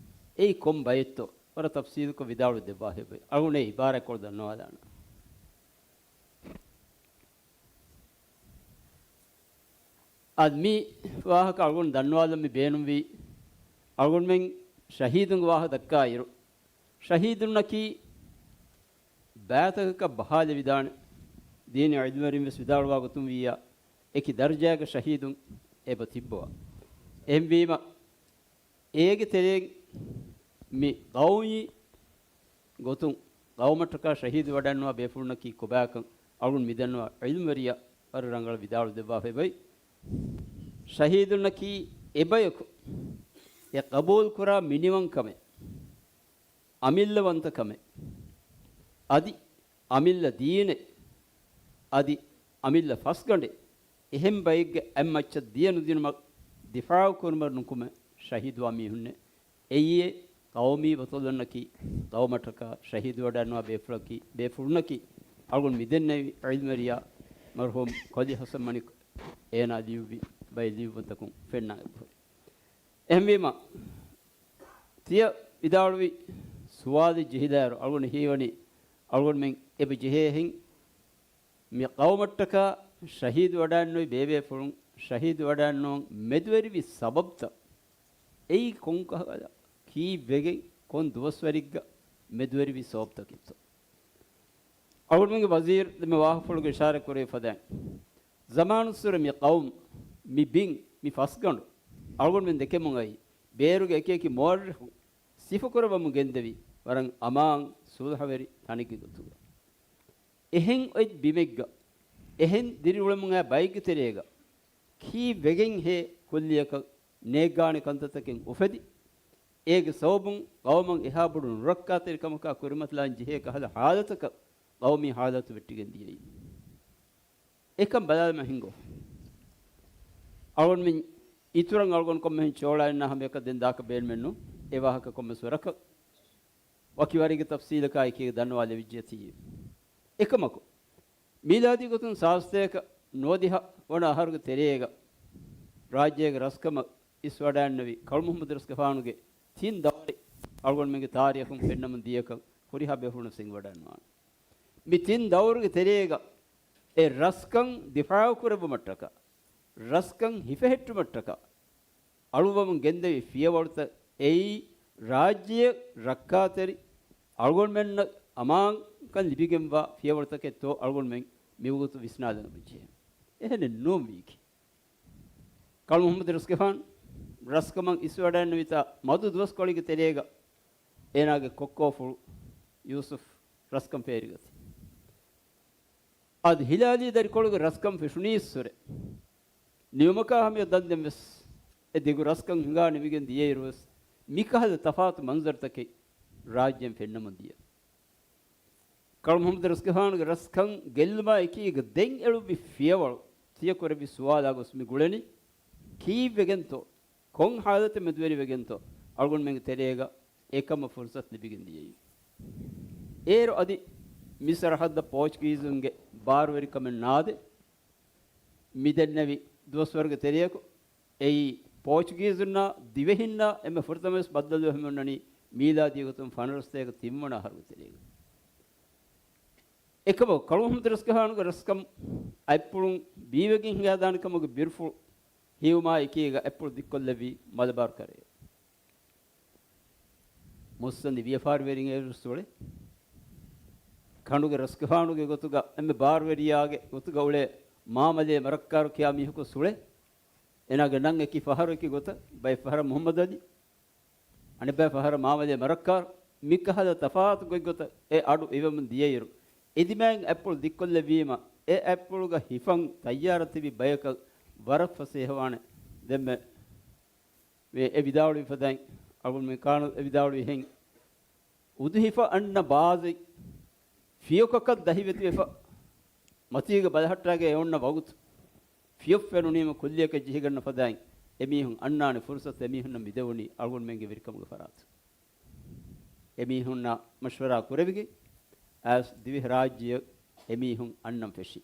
އެއީ ކޮން ބައެއްތޯ؟ ވަރަށް ތަފްސީލުކޮށް ވިދާޅުވެ ދެއްވާފައި އޮތް. އަޅުގަނޑު އެ އިބާރާތްކޮޅު ދަންނަވާލާނަން. އަދި މި ވާހަކަ އަޅުގަނޑު ދަންނަވާލަން މި ބޭނުންވީ، އަޅުގަނޑުމެން ޝަހީދުންގެ ވާހަކަ ދައްކާއިރު، ޝަހީދުންނަކީ ބައިތަކަކަށް ބަހާލެވިދާނެ. ދީނީ ޢިލްމުވެރިން ވެސް ވިދާޅުވާ ގޮތުން ވިއްޔާ، އެކި ދަރަޖައިގަ ޝަހީދުން އެބަ ތިއްބަވާ. އެހެންވީމަ، އޭގެ ތެރެއިން މި ޤައުމީ ގޮތުން ޤައުމަށްޓަކާ ޝަހީދު ވަޑައިންނަވާ ބޭފުޅުންނަކީ ކޮބާކަން އަޅުގަނޑު މިދަންނަވާ ޢިލްމުވެރިޔާ ވަރަށް ރަނގަޅަށް ވިދާޅު ދެއްވާފައި އޮތް. ޝަހީދުންނަކީ އެބަޔަކު އެ ޤަބޫލުކުރާ މިނިވަންކަމެއް، އަމިއްލަވަންތަކަމެއް، އަދި އަމިއްލަ ދީނެއް، އަދި އަމިއްލަ ފަސްގަނޑެއް، އެހެން ބައެއްގެ އަތްމައްޗަށް ދިޔަ ނުދިނުމަށް ދިފާޢު ކުރުމަށް ނުކުމެ ޝަހީދުވާ މީހުންނެއް. އެއީ އެ ޤައުމީ ބަޠަލުންނަކީ، ޤައުމަށްޓަކާ ޝަހީދު ވަޑައިންނަވާ ބޭފުޅަކީ، ބޭފުޅުންނަކީ. އަޅުގަނޑު މިދެންނެވި ޢިލްމުވެރިޔާ މަރުޙޫމް ކޮލި ޙަސަން މަނިކު އޭނާ ލިޔުއްވި ބައެއް ލިޔުއްވުންތަކުން ފެންނަ އެބަހުރި. އެހެންވީމަ، ތިޔަ ވިދާޅުވި ސުވާލެއް ޖެހިލާއިރު، އަޅުގަނޑު ހީވަނީ، އަޅުގަނޑުމެން އެބަ ޖެހޭހެން މި ޤައުމަށްޓަކާ ޝަހީދު ވަޑައިންނެވި ބޭބޭފުޅުން، ޝަހީދު ވަޑައިންނެވުން މެދުވެރިވި ސަބަބުތައް، އެއީ ކޮންކަހަލަ، ކީއްވެގެން، ކޮން ދުވަސްވަރެއްގަ މެދުވެރިވި ސަބަބުތަކެއްތޯ؟ އަޅުގަނޑުމެންގެ ވަޒީރު ދެންމެ ވާހަކަފުޅުގަ އިޝާރާތް ކުރެވި ފަދައިން، ޒަމާނުއްސުރެ މި ޤައުމު، މި ބިން، މި ފަސްގަނޑު، އަޅުގަނޑުމެން ދެކެމުން އައީ، ބޭރުގެ އެކި އެކި މުއައްރިޚުން ސިފަކުރައްވަމުން ގެންދެވި، ވަރަށް އަމާން ސުލްހަވެރި ތަނެއްގެ ގޮތުގަ. އެހެން އޮތް ބިމެއްގަ، އެހެން ދިރިއުޅެމުން އައި ބައެއްގެ ތެރޭގަ، ކީއްވެގެންހޭ ކުއްލިއަކަށް ނޭއްގާނެ ކަންތައްތަކެއް އުފެދި، އޭގެ ސަބަބުން ޤައުމަށް އެހާ ބޮޑު ނުރައްކާތެރިކަމަކާ ކުރިމަތިލާން ޖެހޭ ކަހަލަ ޙާލަތަކަށް ޤައުމީ ޙާލަތު ވެއްޓިގެން ދިޔައީ. އެކަން ބަލާލަމާ ހިނގާ. އަޅުގަނޑުމެން އިތުރަށް އަޅުގަނޑު ކޮންމެހެން ޗޯޅާއެއް ނާ ހަމަޔަކަށް ދެން ދާކަށް ބޭނުމެއްނު. އެ ވާހަކަ ކޮންމެސް ވަރަކަށް ވަކި ވަރެއްގެ ތަފްސީލަކާ އެކީގަ ދަންނަވާލެވިއްޖެއަތީ. އެކަމަކު، މީލާދީ ގޮތުން ސާސްތޭކަ ނުވަދިހަ ވަނަ އަހަރުގެ ތެރޭގަ ރާއްޖޭގެ ރަސްކަމަށް އިސްވަޑައިންނެވި ކަޅު މުޙައްމަދު ރަސްގެފާނުގެ ތިން ދައުރެއް އަޅުގަނޑުމެންގެ ތާރީޚުން ފެންނަމުން ދިޔަކަން ހުރިހާ ބޭފުޅުން ވެސް އެނގިވަޑައިންވާނެ. މި ތިން ދައުރުގެ ތެރޭގަ އެ ރަސްކަން ދިފާޢު ކުރެއްވުމަށްޓަކާ، ރަސްކަން ހިފެހެއްޓުމަށްޓަކާ، އަޅުވަމުން ގެންދެވި ފިޔަވަޅުތައް އެއީ ރާއްޖެއަށް ރައްކާތެރި، އަޅުގަނޑުމެންނަށް އަމާންކަން ލިބިގެންވާ ފިޔަވަޅުތަކެއްތޯ އަޅުގަނޑުމެން މިވަގުތު ވިސްނާލަން އެބަޖެހޭ. އެހެނެއް ނޫން ވީކީ. ކަޅު މުޙައްމަދު ރަސްގެފާނު ރަސްކަމަށް އިސްވަޑައިންނެވިތާ މަދު ދުވަސްކޮޅެއްގެ ތެރޭގަ އޭނާގެ ކޮއްކޯފުޅު ޔޫސުފް ރަސްކަން ފޭރިގަތީ. އަދި ހިލާލީ ދަރިކޮޅުގެ ރަސްކަން ފެށުނީއްސުރެ، ނިމުމަކާ ހަމަޔަށް ދަންދެން ވެސް އެ ދިގު ރަސްކަން ހިނގާ ނިމިގެން ދިޔައިރު ވެސް، މިކަހަލަ ތަފާތު މަންޒަރުތަކެއް ރާއްޖޭން ފެންނަމުން ދިޔަ. ކަޅު މުޙައްމަދު ރަސްގެފާނުގެ ރަސްކަން ގެއްލުމާ އެކީގަ ދެން އެޅުއްވި ފިޔަވަޅު ތިޔަ ކުރެއްވި ސުވާލާ ގޮސް މި ގުޅެނީ، ކީއްވެގެންތޯ؟ ކޮން ހާލަތެއް މެދުވެރިވެގެންތޯ އަޅުގަނޑުމެންގެ ތެރޭގަ އެކަމަށް ފުރުސަތު ލިބިގެން ދިޔައީ؟ އޭރު އަދި މި ސަރަހައްދަށް ޕޯޗުގީޒުންގެ ބާރުވެރިކަމެއް ނާދެ، މިދެންނެވި ދުވަސްވަރުގެ ތެރެއަކު އެއީ ޕޯޗުގީޒުންނާ ދިވެހިންނާ އެންމެ ފުރަތަމަވެސް ބައްދަލުވެ ހަމައޮންނަނީ މީލާދީ ގޮތުން ފަނަރަސްތޭކަ ތިންވަނަ އަހަރުގެ ތެރޭގަ. އެކަމަކު، ކަޅު މުޙައްމަދު ރަސްގެފާނުގެ ރަސްކަން އަތްޕުޅުން ބީވެގެން ހިނގާދާނެ ކަމުގެ ބިރުފުޅު ހީވުމާ އެކީގަ އަތްޕުޅު ދިއްކޮށްލެއްވީ މަލަބާރު ކަރަޔަށް. މުއްސަނދި ވިޔަފާރިވެރިން އޭރު ސުޅެ. ކަނޑުގެ ރަސްގެފާނުގެ ގޮތުގަ އެންމެ ބާރުވެރިޔާގެ ގޮތުގަ އުޅޭ މާމަލޭ މަރައްކާރު ކިޔާ މީހަކު ސުޅެ. އޭނާގެ ނަން އެކި ފަހަރު އެކި ގޮތަށް، ބައެއް ފަހަރަށް މުޙައްމަދު އަލީ، އަނެއް ބައެއް ފަހަރަށް މާމަލޭ މަރައްކާރު. މިކަހަލަ ތަފާތު ގޮތްގޮތަށް އެ އަޑު އިވެމުން ދިޔައިރު، އެދިމާއިން އަތްޕުޅު ދިއްކޮށްލެއްވީމަ، އެ އަތްޕުޅުގަ ހިފަން ތައްޔާރަށް ތިބި ބަޔަކަށް ވަރަށް ފަސޭހަވާނެ. ދެންމެ މި އެ ވިދާޅުވި ފަދައިން އަޅުގަނޑުމެން ކާނަލް އެ ވިދާޅުވިހެން، އުދުހިފަ އަންނަ ބާޒެއް ފިޔަކަކަށް ދަހިވެތިވެފަ، މަތީގަ ބަލަހައްޓާގެ އެ އޮންނަ ވަގުތު ފިޔޮއް ފެނުނީމަ ކުއްލިއަކަށް ޖެހިގަންނަ ފަދައިން އެމީހުން އަންނާނެ ފުރުސަތު އެމީހުންނަށް މިދެވުނީ އަޅުގަނޑުމެންގެ ވެރިކަމުގެ ފަރާތު. އެމީހުންނާ މަޝްވަރާ ކުރެވިގެން އައިސް ދިވެހިރާއްޖެއަށް އެމީހުން އަންނަން ފެށި.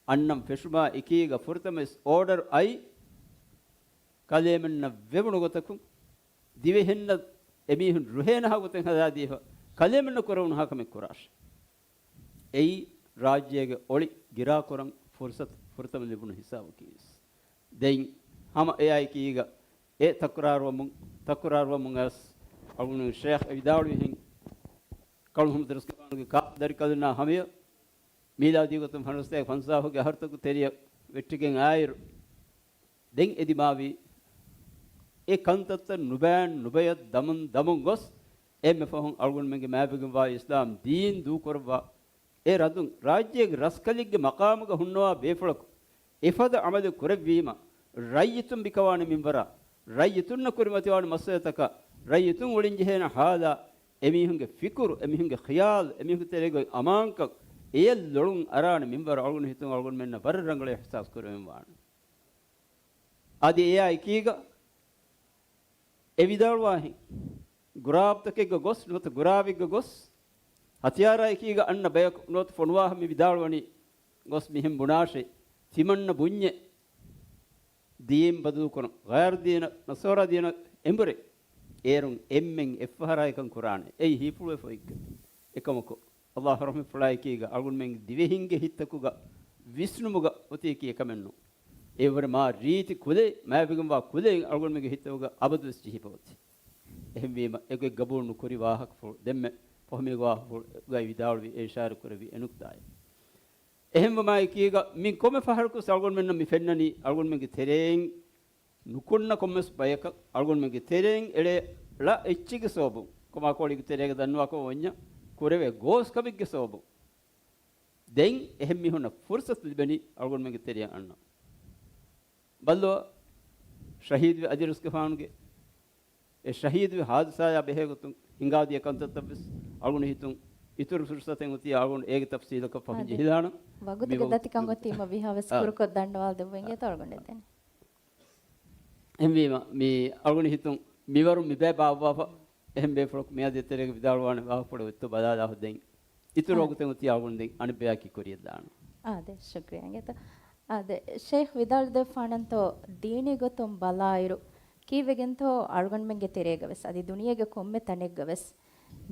އަންނަން ފެށުމާ އެކީގަ ފުރަތަމަވެސް އޯޑަރު އައި، ކަލޭމެންނަށް ވެވުނު ގޮތަކުން، ދިވެހިންނަށް އެމީހުން ރުހޭނަހާ ގޮތެއް ހަދާދީފަ، ކަލޭމެންނަށް ކުރެވުނުހާ ކަމެއް ކުރާށޭ. އެއީ ރާއްޖޭގެ އޮޅި ގިރާކުރަން ފުރުސަތު ފުރަތަމަ ލިބުނު ހިސާބަކީވެސް. ދެން ހަމަ އެއާއެކީގަ އެ ތަކުރާރުވަމުން، ތަކުރާރުވަމުން އައިސް އަޅުގަނޑު ޝޭޚް އެ ވިދާޅުވިހެން، ކަޅުހުން ދަރުސްގެފާނުގެ ކާ ދަރިކަލުންނާ ހަމަޔަށް މީލާދީ ގޮތުން ފަންސާސް ފަންސާހުގެ އަހަރުތަކު ތެރެއަށް ވެއްޓިގެން އާއިރު، ދެން އެދިމާވީ އެ ކަންތައްތައް ނުބައިން ނުބަޔަށް ދަމުން ދަމުން ގޮސް، އެންމެ ފަހުން އަޅުގަނޑުމެންގެ މާތްވެގެންވާ އިސްލާމް ދީން ދޫކުރައްވާ، އެ ރަދުން ރާއްޖޭގެ ރަސްކަލެއްގެ މަޤާމުގަ ހުންނަވާ ބޭފުޅަކު އެފަދަ ޢަމަލެއް ކުރެއްވީމަ، ރައްޔިތުން ބިކަވާނެ މިންވަރާ، ރައްޔިތުންނަށް ކުރިމަތިވާނެ މައްސަލަތަކާ، ރައްޔިތުން އުޅެންޖެހޭނެ ޙާލާ، އެމީހުންގެ ފިކުރު، އެމީހުންގެ ޚިޔާލު، އެމީހުންގެ ތެރޭގައި އަމާންކަން އެޔަށް ލޮޅުން އަރާނެ މިންވަރު އަޅުގަނޑު ހިތުން އަޅުގަނޑުމެންނަށް ވަރަށް ރަނގަޅަށް އިޙްސާސް ކުރެވެން ވާނެ. އަދި އެއާ އެކީގަ އެ ވިދާޅުވާހެން، ގުރާބްތަކެއްގަ ގޮސް ނުވަތަ ގުރާބެއްގަ ގޮސް، ހަތިޔާރާ އެކީގަ އަންނަ ބަޔަކު ނުވަތަ ފޮނުވާހަ މި ވިދާޅުވަނީ ގޮސް މިހެން ބުނާށޭ، ތިމަންނަ ބުންޏެއް ދީން ބަދަލުކުރަން، ޣައިރު ދީނަށް، ނަޞާރާ ދީނަށް އެނބުރޭ، އޭރުން އެންމެން އެއްފަހަރާއިކަން ކުރާނެ. އެއީ ހީފުޅުވެފަ އޮތްކަން. އެކަމަކު، ﷲ ރަޙްމަތްފުޅާއެކީގަ އަޅުގަނޑުމެންގެ ދިވެހިންގެ ހިތްތަކުގަ ވިސްނުމުގަ އޮތީކީ އެކަމެއްނު. އެވަރު މާ ރީތި ކުލައެއް، މާތްވެގެންވާ ކުލައެއް އަޅުގަނޑުމެންގެ ހިތުގަ އަބަދުވެސް ޖެހިފަ އޮތީ. އެހެންވީމަ، އެގޮތް ގަބޫލު ނުކުރި ވާހަކަފުޅު، ދެންމެ ފަހުމީގެ ވާހަކަފުޅުގައި ވިދާޅުވި، އިޝާރަ ކުރެއްވި އެ ނުކުތާއެއް. އެހެންވުމާއެކީގަ، މި ކޮންމެ ފަހަރަކުވެސް އަޅުގަނޑުމެންނަށް މި ފެންނަނީ، އަޅުގަނޑުމެންގެ ތެރެއިން ނުކުންނަ ކޮންމެސް ބަޔަކަށް އަޅުގަނޑުމެންގެ ތެރެއިން އެޅޭ ޅަ އެއްޗެއްގެ ސަބަބުން، ކޮމާކޯޅީގެ ތެރޭގަ ދަންނަވާކަމަށް ވަންޏާ، ކުރެވޭ ގޯސްކަމެއްގެ ސަބަބުން ދެން އެހެން މީހުންނަށް ފުރުސަތު ލިބެނީ އަޅުގަނޑުމެންގެ ތެރެއަށް އަންނަން. ބައްލަވާ، ޝަހީދުވި އަދިރުސްގެފާނުގެ އެ ޝަހީދުވި ހާދިސާޔާ ބެހޭގޮތުން ހިނގާދިޔަ ކަންތައްތައްވެސް އަޅުގަނޑު ހިތުން އިތުރު ފުރުސަތެއް އޮތީ އަޅުގަނޑު އޭގެ ތަފްސީލަކަށް ފަހުން އާދެ. ޖެހިލާނަން. ވަގުތުގެ މި ވަގު-، ދަތިކަން އޮތީމަ ވީހާވެސް އާ. ކުރުކޮށް ދަންނަވާލަދެއްވުން އާ. އިނގޭތޯ އަޅުގަނޑު ދެން. އެހެންވީމަ، މި އަޅުގަނޑު ހިތުން މިވަރު މިބައި ބާއްވާފަ، އެހެން ބޭފުޅަކު މިއަދި ތެރޭގަ ވިދާޅުވާނެ ވާހަކަފުޅެއް އޮތްތޯ ބަލާލާ ދެން. އިތުރު އާ. ވަގުތެއް އޮތީ އަޅުގަނޑު ދެން އަނެއްބަޔަކީ ކުރިޔަށް ދާނަން. އާދެ، ޝުކްރިޔާ އިނގޭތޯ. އާދެ، ޝައިޚް ވިދާޅުދެއްވާނަންތޯ، ދީނީ ގޮތުން ބަލާއިރު، ކީއްވެގެންތޯ އަޅުގަނޑުމެންގެ ތެރޭގަވެސް، އަދި ދުނިޔޭގެ ކޮންމެ ތަނެއްގަވެސް،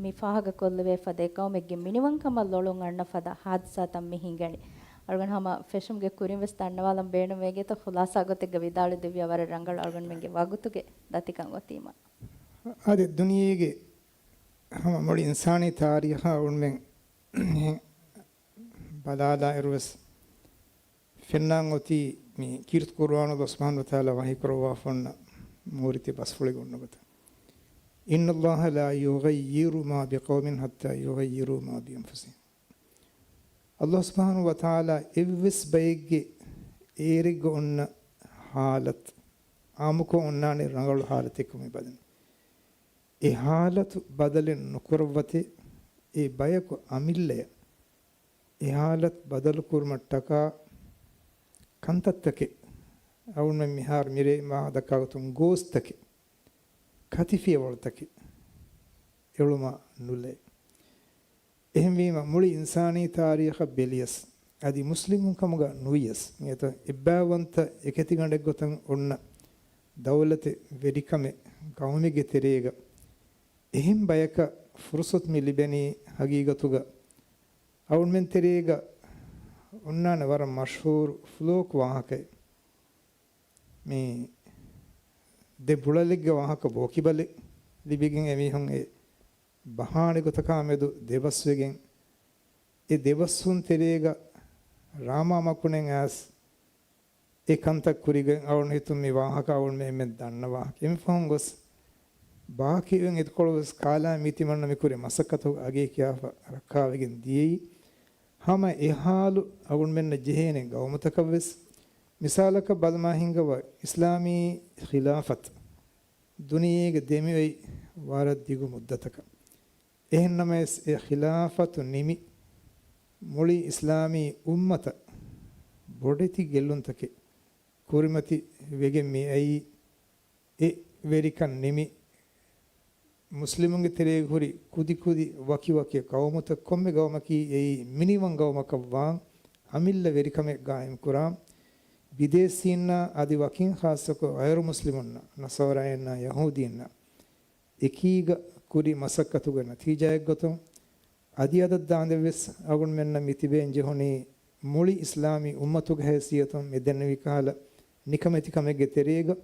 މި ފާހަގަކޮށްލެވޭ ފަދަ އެއް ގައުމެއްގެ މިނިވަންކަމަށް ލޮޅުން އަންނަ ފަދަ ހާދިސާތައް މި ހިނގަނީ. އަޅުގަނޑު ހަމަ ފެށުމުގެ ކުރިން ވެސް ދަންނަވާލަން ބޭނުންވޭ އިނގޭތޯ، ޚުލާސާ ގޮތެއްގަ ވިދާޅު ދެއްވިޔާ ވަރަށް ރަނގަޅު އަޅުގަނޑުމެންގެ ވަގުތުގެ ދަތިކަން އޮތީމަ. އާދެ، ދުނިޔޭގެ ހަމަ މުޅި އިންސާނީ ތާރީޚާ އަޅުގަނޑުމެން ބަލާލާއިރު ވެސް، ފެންނާން އޮތީ މި ކީރިތި ޤުރުއާނު ﷲ ސުބްޙާނަހޫ ވަތަޢާލާ ވަޙީ ކުރައްވާފަ އޮންނަ މޫރިތި ބަސްފުޅެއް އޮންނަ ގޮތަށް، إن الله لا يغير ما بقوم حتى يغيروا ما بأنفسهم. ﷲ ސުބްޙާނަހޫ ވަތަޢާލާ އެއްވެސް ބައެއްގެ އޭރެއްގަ އޮންނަ ޙާލަތު އާއްމުކޮށް އޮންނާނެ ރަނގަޅު ޙާލަތެއްކަމުގެ ބަދަލުން. އެ ޙާލަތު ބަދަލެއް ނުކުރައްވަތޭ، އެ ބަޔަކު އަމިއްލަޔަށް އެ ޙާލަތު ބަދަލުކުރުމަށްޓަކާ ކަންތައްތަކެއް، އަޅުގަނޑުމެން މިހާރު މިރޭ މާ ދައްކާ ގޮތުން ގޯސްތަކެއް، ކަތިފިޔަވަޅުތަކެއް އެޅުމަށް ނުލައި. އެހެންވީމަ، މުޅި އިންސާނީ ތާރީޚަށް ބެލިޔަސް، އަދި މުސްލިމުން ކަމުގަ ނުވިޔަސް، އެތަ އެއްބައިވަންތަ އެކަތިގަނޑެއްގޮތަށް އޮންނަ ދައުލަތެއް، ވެރިކަމެއް، ގައުމެއްގެ ތެރޭގަ އެހެން ބަޔަކަށް ފުރުސަތު މި ލިބެނީ ހަގީގަތުގަ އަޅުގަނޑުމެން ތެރޭގަ އޮންނާނެ ވަރަށް މަޝްހޫރު ފްލޯކް ވާހަކައެއް. މި ދެ ބުޅަލެއްގެ ވާހަކަ ބޯކިބަލެއް ލިބިގެން އެމީހުން އެ ބަހާނެ ގޮތަކާ މެދު ދެބަސްވެގެން، އެ ދެބަސްވުން ތެރޭގަ ރާމާ މަކުނެން އައިސް އެ ކަންތައް ކުރިގެން އަޅުގަނޑު ހިތުން މި ވާހަކަ އަޅުގަނޑުމެން ދަންނަ ވާހަކަ. އެމި ފަހުން ގޮސް ބާކީވެން އެދުކޮޅު ވެސް ކާލާ މީ ތިމަންނަ މި ކުރި މަސައްކަތު އަގޭ ކިޔާފަ ރައްކާވެގެން ދިޔައީ. ހަމަ އެ ހާލު އަޅުގަނޑުމެންނަށް ޖެހޭނެ ގައުމުތަކަށް ވެސް. މިސާލަކަށް ބަލަމާ ހިނގަވާ، އިސްލާމީ ޚިލާފަތު ދުނިޔޭގެ ދެމިއޮތް ވަރަށް ދިގު މުއްދަތަކަށް. އެހެންނަމަވެސް، އެ ޚިލާފަތު ނިމި، މުޅި އިސްލާމީ އުއްމަތަށް ބޮޑެތި ގެއްލުންތަކެއް ކުރިމަތި ވެގެން މިއައީ. އެ ވެރިކަން ނިމި، މުސްލިމުންގެ ތެރޭގަ ހުރި ކުދިކުދި ވަކިވަކި ގައުމުތައް، ކޮންމެ ގައުމަކީ އެއީ މިނިވަން ގައުމަކަށްވާން އަމިއްލަ ވެރިކަމެއް ގާއިމްކުރާ. ބިދޭސީންނާ އަދި ވަކިން ޚާއްޞަކޮށް ޣައިރު މުސްލިމުންނަށް، ނަޞާރާއިންނާ ޔަހޫދީންނަށް އެކީގަ ކުރި މަސައްކަތުގެ ނަތީޖާއެއްގޮތުން، އަދި އަދަށް ދާނދެން ވެސް އަޅުގަނޑުމެންނަށް މިތިބޭން ޖެހުނީ މުޅި އިސްލާމީ އުއްމަތުގެ ހައިސިއްޔަތުން މި ދެންނެވި ކަހަލަ ނިކަމެތިކަމެއްގެ ތެރޭގަ،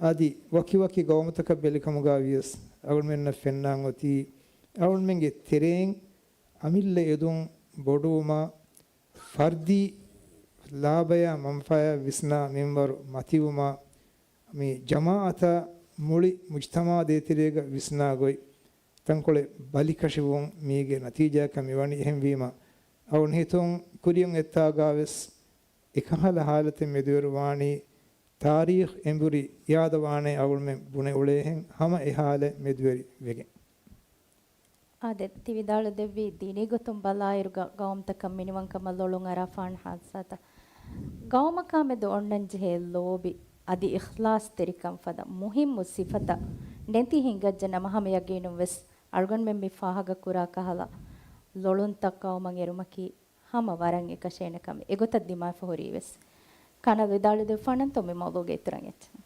އަދި ވަކިވަކި ގައުމުތަކަށް ބެލިކަމުގައި ވިޔަސް އަޅުގަނޑުމެންނަށް ފެންނާން އޮތީ، އަޅުގަނޑުމެންގެ ތެރެއިން އަމިއްލަ އެދުން ބޮޑުވުމާ، ފަރްދީ ލާބަޔާ މަންފާޔާ ވިސްނާ މިންވަރު މަތިވުމާ، މި ޖަމާއަތާ މުޅި މުޖްތަމަޢާ ދޭތެރޭގަ ވިސްނާ ގޮތް، ތަންކޮޅެއް ބަލިކަށިވުން މީގެ ނަތީޖާއަކަށް މިވަނީ. އެހެންވީމަ، އަޅުގަނޑު ހިތުން ކުރިޔަށް އެއްތާގަ ވެސް އެކަހަލަ ހާލަތެއް މެދުވެރިވާނީ، ތާރީޚް އެނބުރި ޔާދަވާނެ އަޅުގަނޑުމެން ބުނެ އުޅޭހެން ހަމަ އެ ހާލަތް މެދުވެރި ވެގެން. އާދެ، ތި ވިދާޅުދެއްވީ ދީނީ ގޮތުން ބަލާއިރުގަ ގައުމުތަކަށް މިނިވަންކަމަށް ލޮޅުން އަރާފާން ހާދިސާތައް. ގައުމަކާމެދު އޮންނަންޖެހޭ ލޯބި އަދި އިޚްލާޞްތެރިކަން ފަދަ މުހިއްމު ސިފަތައް ނެތި ހިނގައްޖެ ނަމަ، ހަމަ ޔަގީނުން ވެސް އަޅުގަނޑުމެން މި ފާހަގަކުރާ ކަހަލަ ލޮޅުންތައް ގައުމަށް އެރުމަކީ ހަމަ ވަރަށް އެކަށޭނެ ކަމެއް. އެގޮތަށް ދިމާވެފަ ހުރީ ވެސް. ކަނަލް ވިދާޅުދެއްވާނަންތޯ މި މައުޟޫގެ އިތުރަށް އެއްޗެއް؟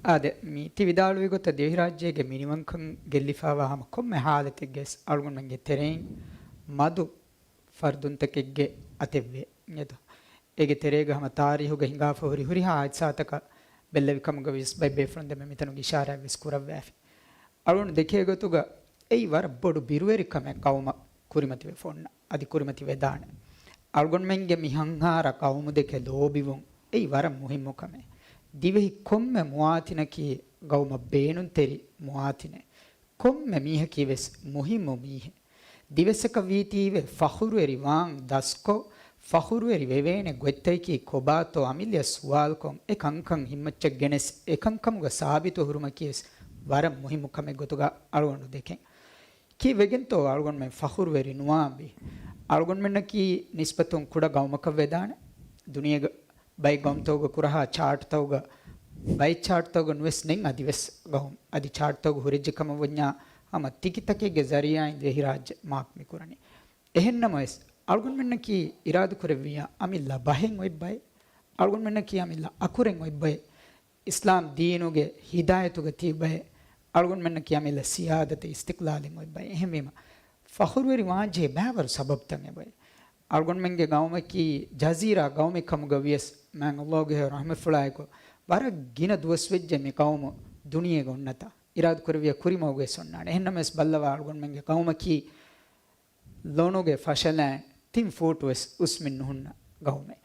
އާދެ، މި ތި ވިދާޅުވި ގޮތަށް ދިވެހިރާއްޖޭގެ މިނިވަންކަން ގެއްލިފާވާ ހަމަ ކޮންމެ ހާލަތެއްގެ ވެސް އަޅުގަނޑުމެންގެ ތެރެއިން މަދު ފަރުދުންތަކެއްގެ އަތެއްވޭ. އިނގޭތޯ؟ އޭގެ ތެރޭގަ ހަމަ ތާރީހުގަ ހިނގާފަ ހުރި ހުރިހާ ހާދިސާތަކަށް ބެއްލެވި ކަމުގަ ވިޔަސް ބައެއް ބޭފުޅުން ދެންމެ މިތަނުގަ އިޝާރާތް ވެސް ކުރައްވާފި. އަޅުގަނޑު ދެކޭ ގޮތުގަ އެއީ ވަރަށް ބޮޑު ބިރުވެރިކަމެއް ގައުމަށް ކުރިމަތިވެފަ އޮންނަ އަދި ކުރިމަތިވެދާނެ. އަޅުގަނޑުމެންގެ މިހަންހާރަ ގައުމު ދެކެ ލޯބިވުން އެއީ ވަރަށް މުހިއްމު ކަމެއް. ދިވެހި ކޮންމެ މުވާތިނަކީ ގައުމަށް ބޭނުންތެރި މުވާތިނެއް. ކޮންމެ މީހަކީ ވެސް މުހިއްމު މީހެއް. ދިވެއްސަކަށް ވީތީވެ ފަޚުރުވެރި ވާން ދަސްކޮށް، ފަޚުރުވެރި ވެވޭނެ ގޮތްތަކަކީ ކޮބާތޯ އަމިއްލަޔަށް ސުވާލުކޮށް، އެ ކަންކަން ހިތްމައްޗަށް ގެނެސް، އެ ކަންކަމުގަ ސާބިތު ހުރުމަކީ ވެސް ވަރަށް މުހިއްމު ކަމެއް ގޮތުގަ އަޅުގަނޑު ދެކެން. ކީއްވެގެންތޯ އަޅުގަނޑުމެން ފަޚުރުވެރި ނުވާންވީ؟ އަޅުގަނޑުމެންނަކީ ނިސްބަތުން ކުޑަ ގައުމަކަށް ވެދާނެ. ދުނިޔޭގަ ބައެއް ގައުމުތަކުގަ ކުރަހާ ޗާޓްތަކުގަ، ބައެއް ޗާޓްތަކުގަ ނުވެސް ނެތް އަދިވެސް ގައުމު. އަދި ޗާޓްތަކުގަ ހުރެއްޖެ ކަމަށް ވަންޏާ ހަމަ ތިކިތަކެއްގެ ޒަރީޢާއިން ދިވެހިރާއްޖެ މާކް މިކުރަނީ. އެހެންނަމަވެސް، އަޅުގަނޑުމެންނަކީ އިރާދަކުރެއްވިއްޔާ އަމިއްލަ ބަހެއް އޮތް ބައެއް، އަޅުގަނޑުމެންނަކީ އަމިއްލަ އަކުރެއް އޮތް ބައެއް، އިސްލާމް ދީނުގެ ހިދާޔަތުގަ ތިބި ބައެއް، އަޅުގަނޑުމެންނަކީ އަމިއްލަ ސިޔާދަތެއް އިސްތިޤްލާލެއް އޮތް ބައެއް. އެހެންވީމަ، ފަޚުރުވެރި ވާންޖެހޭ ބައިވަރު ސަބަބުތައް އެބައޮތް. އަޅުގަނޑުމެންގެ ގައުމަކީ ޖަޒީރާ ގައުމެއް ކަމުގަ ވިޔަސް، މާތް ﷲ ގެ ރަޙްމަތްފުޅާއެކު، ވަރަށް ގިނަ ދުވަސްވެއްޖެ މި ގައުމު ދުނިޔޭގަ އޮންނަތާ. އިރާދަކުރެއްވިއްޔާ ކުރިމަގުގައި ވެސް އޮންނާނެ. އެހެންނަމަވެސް ބައްލަވާ އަޅުގަނޑުމެންގެ ގައުމަކީ ލޮނުގެ ފަށަލައިން ތިން ފޫޓު ވެސް އުސްމިން ނުހުންނަ ގައުމެއް.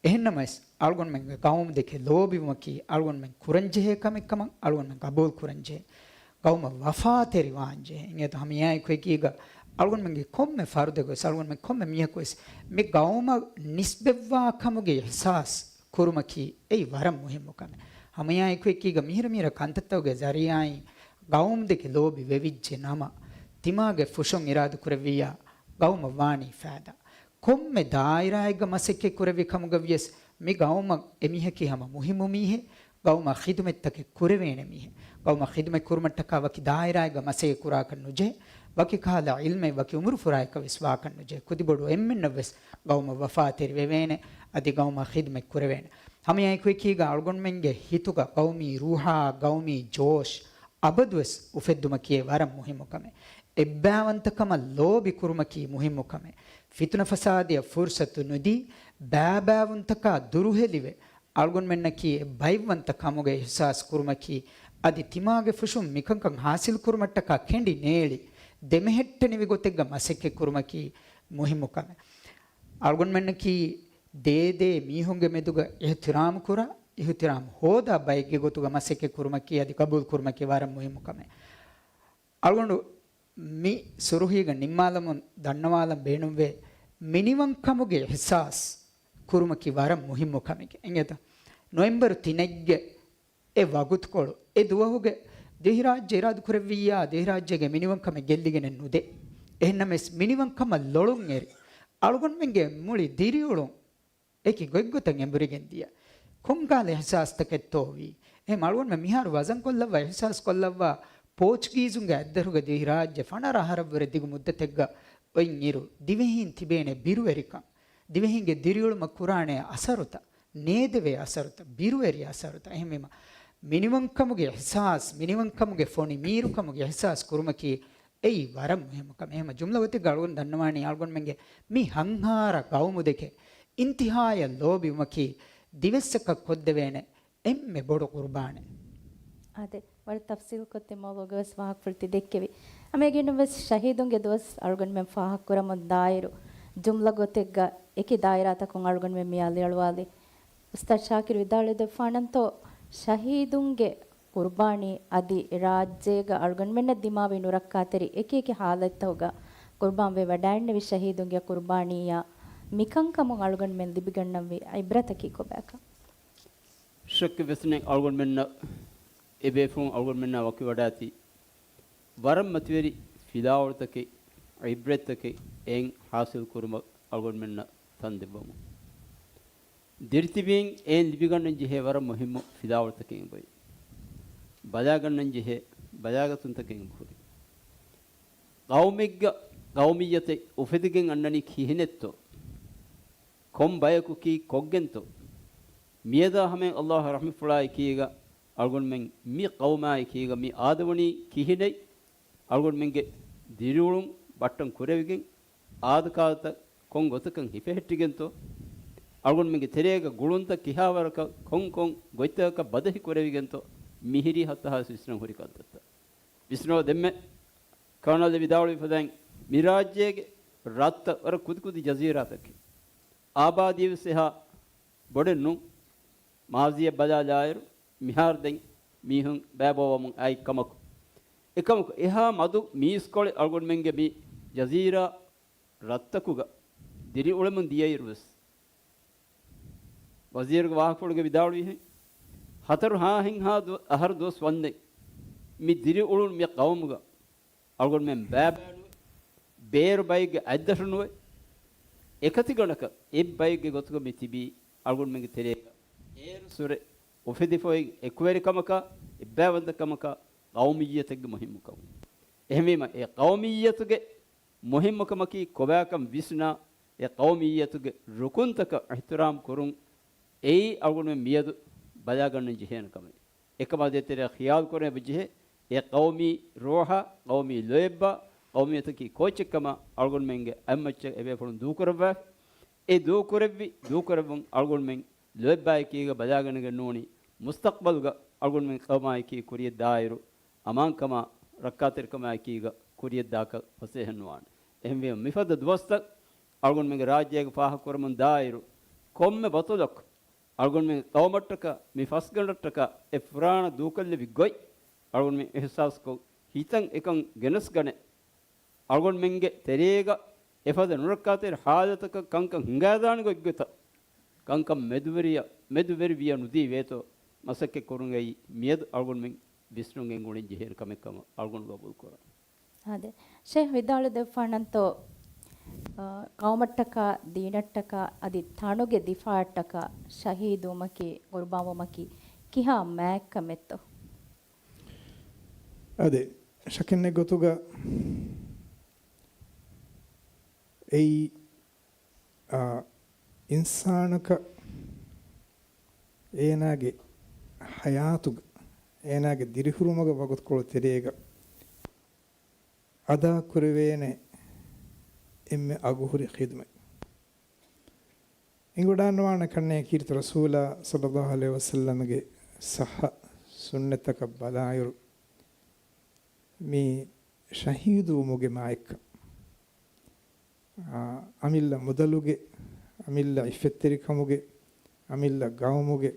އެހެންނަމަވެސް، އަޅުގަނޑުމެންގެ ގައުމު ދެކެ ލޯބިވުމަކީ އަޅުގަނޑުމެން ކުރަންޖެހޭ ކަމެއް ކަމަށް އަޅުގަނޑުމެން ގަބޫލު ކުރަންޖެހޭ. ގައުމަށް ވަފާތެރިވާންޖެހޭ. އިނގޭތޯ؟ ހަމައެއާއެކު އެކީގަ އަޅުގަނޑުމެންގެ ކޮންމެ ފަރުދެއް ވެސް، އަޅުގަނޑުމެން ކޮންމެ މީހަކު ވެސް މި ގައުމަށް ނިސްބަތްވާ ކަމުގެ އިޙްސާސް ކުރުމަކީ އެއީ ވަރަށް މުހިއްމު ކަމެއް. ހަމައެއާއެކު އެކީގަ މިހިރަ މިހިރަ ކަންތައްތަކުގެ ޒަރީޢާއިން ގައުމު ދެކެ ލޯބި ވެވިއްޖެ ނަމަ، ތިމާގެ ފުށުން އިރާދަ ކުރެއްވިއްޔާ ގައުމަށް ވާނީ ފައިދާ. ކޮންމެ ދާއިރާއެއްގަ މަސައްކަތް ކުރެއްވި ކަމުގަ ވިޔަސް، މި ގައުމަށް އެމީހަކީ ހަމަ މުހިއްމު މީހެއް، ގައުމަށް ޚިދުމަތްތަކެއް ކުރެވޭނެ މީހެއް. ގައުމަށް ޚިދުމަތް ކުރުމަށްޓަކާ ވަކި ދާއިރާއެއްގަ މަސައްކަތް ކުރާކަށް ނުޖެހޭ، ވަކި ކަހަލަ ޢިލްމެއް ވަކި އުމުރު ފުރާއެއްގަ ވެސް ވާކަށް ނުޖެހޭ. ކުދިބޮޑު އެންމެންނަށް ވެސް ގައުމަށް ވަފާތެރި ވެވޭނެ، އަދި ގައުމަށް ޚިދުމަތް ކުރެވޭނެ. ހަމައެއާއެކު އެކީގަ އަޅުގަނޑުމެންގެ ހިތުގަ ގައުމީ ރޫޙާ، ގައުމީ ޖޯޝް އަބަދުވެސް އުފެއްދުމަކީ ވަރަށް މުހިއްމު ކަމެއް. އެއްބައިވަންތަކަމަށް ލޯބި ކުރުމަކީ މުހިއްމު ކަމެއް. ފިތުނަ ފަސާދަޔަށް ފުރުޞަތު ނުދީ، ބައިބައިވުންތަކާ ދުރުހެލިވެ، އަޅުގަނޑުމެންނަކީ އެއް ބައިވަންތަ ކަމުގެ އިޙްސާސް ކުރުމަކީ، އަދި ތިމާގެ ފުށުން މިކަންކަން ޙާޞިލް ކުރުމަށްޓަކާ ކެނޑި ނޭޅި، ދެމެހެއްޓެނިވި ގޮތެއްގަ މަސައްކަތް ކުރުމަކީ މުހިއްމު ކަމެއް. އަޅުގަނޑުމެންނަކީ ދޭދޭ މީހުންގެ މެދުގަ އިޙްތިރާމް ކުރާ، އިޙްތިރާމް ހޯދާ ބައެއްގެ ގޮތުގަ މަސައްކަތް ކުރުމަކީ އަދި ގަބޫލު ކުރުމަކީ ވަރަށް މުހިއްމު ކަމެއް. އަޅުގަނޑު މި ސުރުޚީގަ ނިންމާލަމުން ދަންނަވާލަން ބޭނުންވޭ، މިނިވަންކަމުގެ އިޙްސާސް ކުރުމަކީ ވަރަށް މުހިއްމު ކަމެކޭ. އިނގޭތަ؟ ނޮވެމްބަރު ތިނެއްގެ އެ ވަގުތުކޮޅު، އެ ދުވަހުގެ ދިވެހިރާއްޖެ އިރާދަކުރެއްވިއްޔާ، ދިވެހިރާއްޖޭގެ މިނިވަންކަމެއް ގެއްލިގެނެއް ނުދޭ. އެހެންނަމަވެސް، މިނިވަންކަމަށް ލޮޅުން އެރި، އަޅުގަނޑުމެންގެ މުޅި ދިރިއުޅުން އެކި ގޮތްގޮތަށް އެނބުރިގެން ދިޔަ. ކޮންކަހަލަ އިޙްސާސްތަކެއްތޯ ވީ؟ އެހެން އަޅުގަނޑުމެން މިހާރު ވަޒަންކޮށްލައްވާ، އިޙްސާސްކޮށްލައްވާ، ޕޯޗުގީޒުންގެ އަތްދަށުގަ ދިވެހިރާއްޖެ ފަނަރަ އަހަރަށްވުރެ ދިގު މުއްދަތެއްގަ އޮތްއިރު، ދިވެހީން ތިބޭނެ ބިރުވެރިކަން، ދިވެހީންގެ ދިރިއުޅުމަށް ކުރާނެ އަސަރުތައް، ނޭދެވޭ އަސަރުތައް، ބިރުވެރި އަސަރުތައް. އެހެންވީމަ، މިނިވަންކަމުގެ އިޙްސާސް، މިނިވަންކަމުގެ ފޮނި މީރުކަމުގެ އިޙްސާސް ކުރުމަކީ އެއީ ވަރަށް މުހިއްމު ކަމެއް. އެހެންމަ ޖުމްލަ ގޮތެއްގަ އަޅުގަނޑު ދަންނަވާނީ އަޅުގަނޑުމެންގެ މި ހަންހާރަ ގައުމުދެކެ އިންތިހާޔަށް ލޯބިވުމަކީ ދިވެއްސަކަށް ކޮށްދެވޭނެ އެންމެ ބޮޑު ޤުރުބާނެއް. އާދެ، ވަރަށް ތަފްސީލްކޮށް މައުޟޫގަ ވެސް ފާހަގަފުޅު ތި ދެއްކެވި. ހަމައެގެންނު ވެސް ޝަހީދުންގެ ދުވަސް އަޅުގަނޑުމެން ފާހަގަކުރަމުން ދާއިރު، ޖުމްލަ ގޮތެއްގަ އެކި ދާއިރާތަކުން އަޅުގަނޑުމެން މި އަލިއަޅުވާލި. އުސްތާޛް ޝާކިރު ވިދާޅުވެދެއްވާނަންތޯ، ޝަހީދުންގެ ޤުރުބާނީ އަދި ރާއްޖޭގަ އަޅުގަނޑުމެންނަށް ދިމާވި ނުރައްކާތެރި އެކި އެކި ހާލަތްތަކުގަ ޤުރުބާންވެ ވަޑައިންނެވި ޝަހީދުންގެ ޤުރުބާނީއާ މިކަންކަމުން އަޅުގަނޑުމެން ލިބިގަންނަންވީ ޢިބްރަތަކީ ކޮބާކަން؟ ޝައްކެއް ވެސް ނެތް، އަޅުގަނޑުމެންނަށް އެބޭފުޅުން އަޅުގަނޑުމެންނާ ވަކިވަޑާތީ ވަރަށް މަތިވެރި ފިލާވަޅުތަކެއް، ޢިބްރަތްތަކެއް އެއިން ޙާޞިލް ކުރުމަށް އަޅުގަނޑުމެންނަށް ތަން ދެއްވަމުން. ދިރިތިބީން އެއިން ލިބިގަންނަން ޖެހޭ ވަރަށް މުހިއްމު ފިލާވަޅުތަކެއް އެބައޮތް. ބަލާގަންނަން ޖެހޭ ބަލާގަތުންތަކެއް އެބަހުރި. ޤައުމެއްގަ ޤައުމިއްޔަތެއް އުފެދިގެން އަންނަނީ ކިހިނެއްތޯ؟ ކޮން ބަޔަކު ކީ ކޮށްގެންތޯ؟ މިއަދާ ހަމައިން ﷲ ރަޙްމަތްފުޅާއެކީގަ އަޅުގަނޑުމެން މި ޤައުމާއެކީގަ މި އާދަވަނީ ކިހިނެއް؟ އަޅުގަނޑުމެންގެ ދިރިއުޅުން ބައްޓަން ކުރެވިގެން، އާދަކާދަތައް ކޮން ގޮތަކަށް ހިފެހެއްޓިގެންތޯ؟ އަޅުގަނޑުމެންގެ ތެރޭގަ ގުޅުންތައް ކިހާވަރަކަށް ކޮން ކޮން ގޮތްތަކަކަށް ބަދަހި ކުރެވިގެންތޯ؟ މިހިރީ ހައްތަހާސް ވިސްނަން ހުރި ކަންތައްތައް. ވިސްނޯ ދެންމެ ކަނާލް ވިދާޅުވި ފަދައިން، މިރާއްޖޭގެ ރަށްތައް ވަރަށް ކުދިކުދި ޖަޒީރާތަކެއް. އާބާދީވެސް އެހާ ބޮޑެއް ނޫން. މާޒީއަށް ބަލާލާއިރު، މިހާރު ދެން މީހުން ބައިބައިވަމުން އައި ކަމަކު. އެކަމަކު، އެހާ މަދު މީސްކޮޅެއް އަޅުގަނޑުމެންގެ މި ޖަޒީރާ ރަށްތަކުގަ ދިރިއުޅެމުން ދިޔައިރު ވެސް، ވަޒީރުގެ ވާހަކަފުޅުގަ ވިދާޅުވިހެން، ހަތަރު ހާހެއްހާ ދު-، އަހަރު ދުވަސް ވަންދެން މި ދިރިއުޅުނު މި ޤައުމުގަ އަޅުގަނޑުމެން ބައިބައިނުވެ، ބޭރު ބައެއްގެ އަތްދަށުނުވެ، އެކަތިގަނޑަކަށް އެއްބައެއްގެ ގޮތުގަ މި ތިބީ އަޅުގަނޑުމެންގެ ތެރޭގަ އޭރު ސުރެ އުފެދިފައި އެކުވެރިކަމަކާ، އެއްބައިވަންތަކަމަކާ، ޤައުމިއްޔަތެއްގެ މުހިއްމުކަމުން. އެހެންވީމަ، އެ ޤައުމިއްޔަތުގެ މުހިއްމުކަމަކީ ކޮބާކަން ވިސްނާ، އެ ޤައުމިއްޔަތުގެ ރުކުންތަކަށް އިޙްތިރާމް ކުރުން، އެއީ އަޅުގަނޑުމެން މިއަދު ބަލާގަންނަން ޖެހޭނެ ކަމެއް. އެކަމާ ދޭތެރޭ ޚިޔާލު ކުރެވި ޖެހޭ، އެ ޤައުމީ ރޫޙާ، ޤައުމީ ލޯތްބާ، ޤައުމިއްޔަތަކީ ކޯޗެއްކަމާ އަޅުގަނޑުމެންގެ އަތްމައްޗަށް އެބޭފުޅުން ދޫކުރައްވާފި. އެ ދޫކުރެއްވި، ދޫކުރެއްވުން އަޅުގަނޑުމެން ލޯތްބާއެކީގަ ބަލާގަނެގެން ނޫނީ، މުސްތަޤްބަލުގަ އަޅުގަނޑުމެން ޤައުމާއެކީ ކުރިޔަށް ދާއިރު، އަމާންކަމާ، ރައްކާތެރިކަމާއެކީގަ ކުރިޔަށް ދާކަށް ފަސޭހަ ނުވާނެ. އެހެންވީމަ، މިފަދަ ދުވަސްތައް އަޅުގަނޑުމެންގެ ރާއްޖޭގެ ފާހަގަކުރަމުން ދާއިރު، ކޮންމެ ބަތަލަކު އަޅުގަނޑުމެން ޤައުމަށްޓަކާ، މި ފަސްގަނޑަށްޓަކާ އެ ފުރާނަ ދޫކޮށްލެވި ގޮތް އަޅުގަނޑުމެން އިޙްސާސްކޮށް، ހިތަށް އެކަން ގެނެސްގަނެ، އަޅުގަނޑުމެންގެ ތެރޭގަ އެފަދަ ނުރައްކާތެރި ޙާލަތަކަށް ކަންކަން ހިނގާދާނެ ގޮތްގޮތަށް ކަންކަން މެދުވެރިޔަ-، މެދުވެރިވިޔަ ނުދީ ވޭތޯ މަސައްކަތް ކުރުން އެއީ މިއަދު އަޅުގަނޑުމެން ވިސްނުން ގެންގުޅެން ޖެހޭނެ ކަމެއް ކަމަށް އަޅުގަނޑު ގަބޫލު ކުރަން. އާދެ، ޝޭޚް ވިދާޅު ދެއްވާނަންތޯ، އާ، ޤައުމަށްޓަކާ، ދީނަށްޓަކާ، އަދި ތަނުގެ ދިފާޢަށްޓަކާ ޝަހީދުވުމަކީ، ޤުރުބާންވުމަކީ ކިހާ މާތްކަމެއްތޯ؟ އާދެ، ޝައްކެއްނެތް ގޮތުގަ އެއީ، އާ، އިންސާނަކަށް އޭނާގެ ޙަޔާތުގަ، އޭނާގެ ދިރިހުރުމުގެ ވަގުތުކޮޅު ތެރޭގަ އަދާކުރެވޭނެ އެންމެ އަގުހުރި ޚިދުމަތް. އެނގިވަޑާންވާނެ ކަންނޭ ކީރިތި ރަސޫލާ ޞައްލައްލާހު ޢަލައިހި ވަސައްލަމަގެ ޞައްޙަ ސުންނަތަކަށް ބަލާއިރު، މި ޝަހީދުވުމުގެ މާތްކަން، އާ، އަމިއްލަ މުދަލުގެ، އަމިއްލަ ޢިއްފަތްތެރިކަމުގެ، އަމިއްލަ ގައުމުގެ،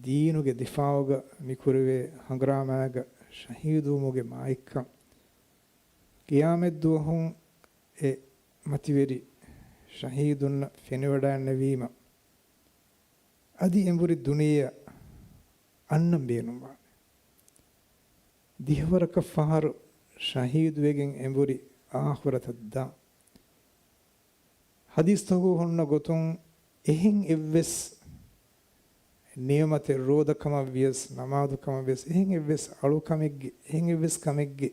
ދީނުގެ ދިފާޢުގަ މި ކުރެވޭ ހަނގުރާމާގަ ޝަހީދުވުމުގެ މާތްކަން، ޤިޔާމަތްދުވަހުން އެ މަތިވެރި ޝަހީދުންނަށް ފެނިވަޑައިންނެވީމަ، އަދި އެނބުރި ދުނިޔެއަށް އަންނަން ބޭނުންވާނެ. ދިހަވަރަކަށް ފަހަރު ޝަހީދުވެގެން އެނބުރި އާޚިރަތަށް ދާން. ޙަދީޘްތަކުގަ ހުންނަ ގޮތުން، އެހެން އެއްވެސް ނިޢުމަތެއް، ރޯދަކަމަށް ވިޔަސް، ނަމާދުކަމަށް ވިޔަސް، އެހެން އެއްވެސް އަޅުކަމެއްގެ، އެހެން އެއްވެސް ކަމެއްގެ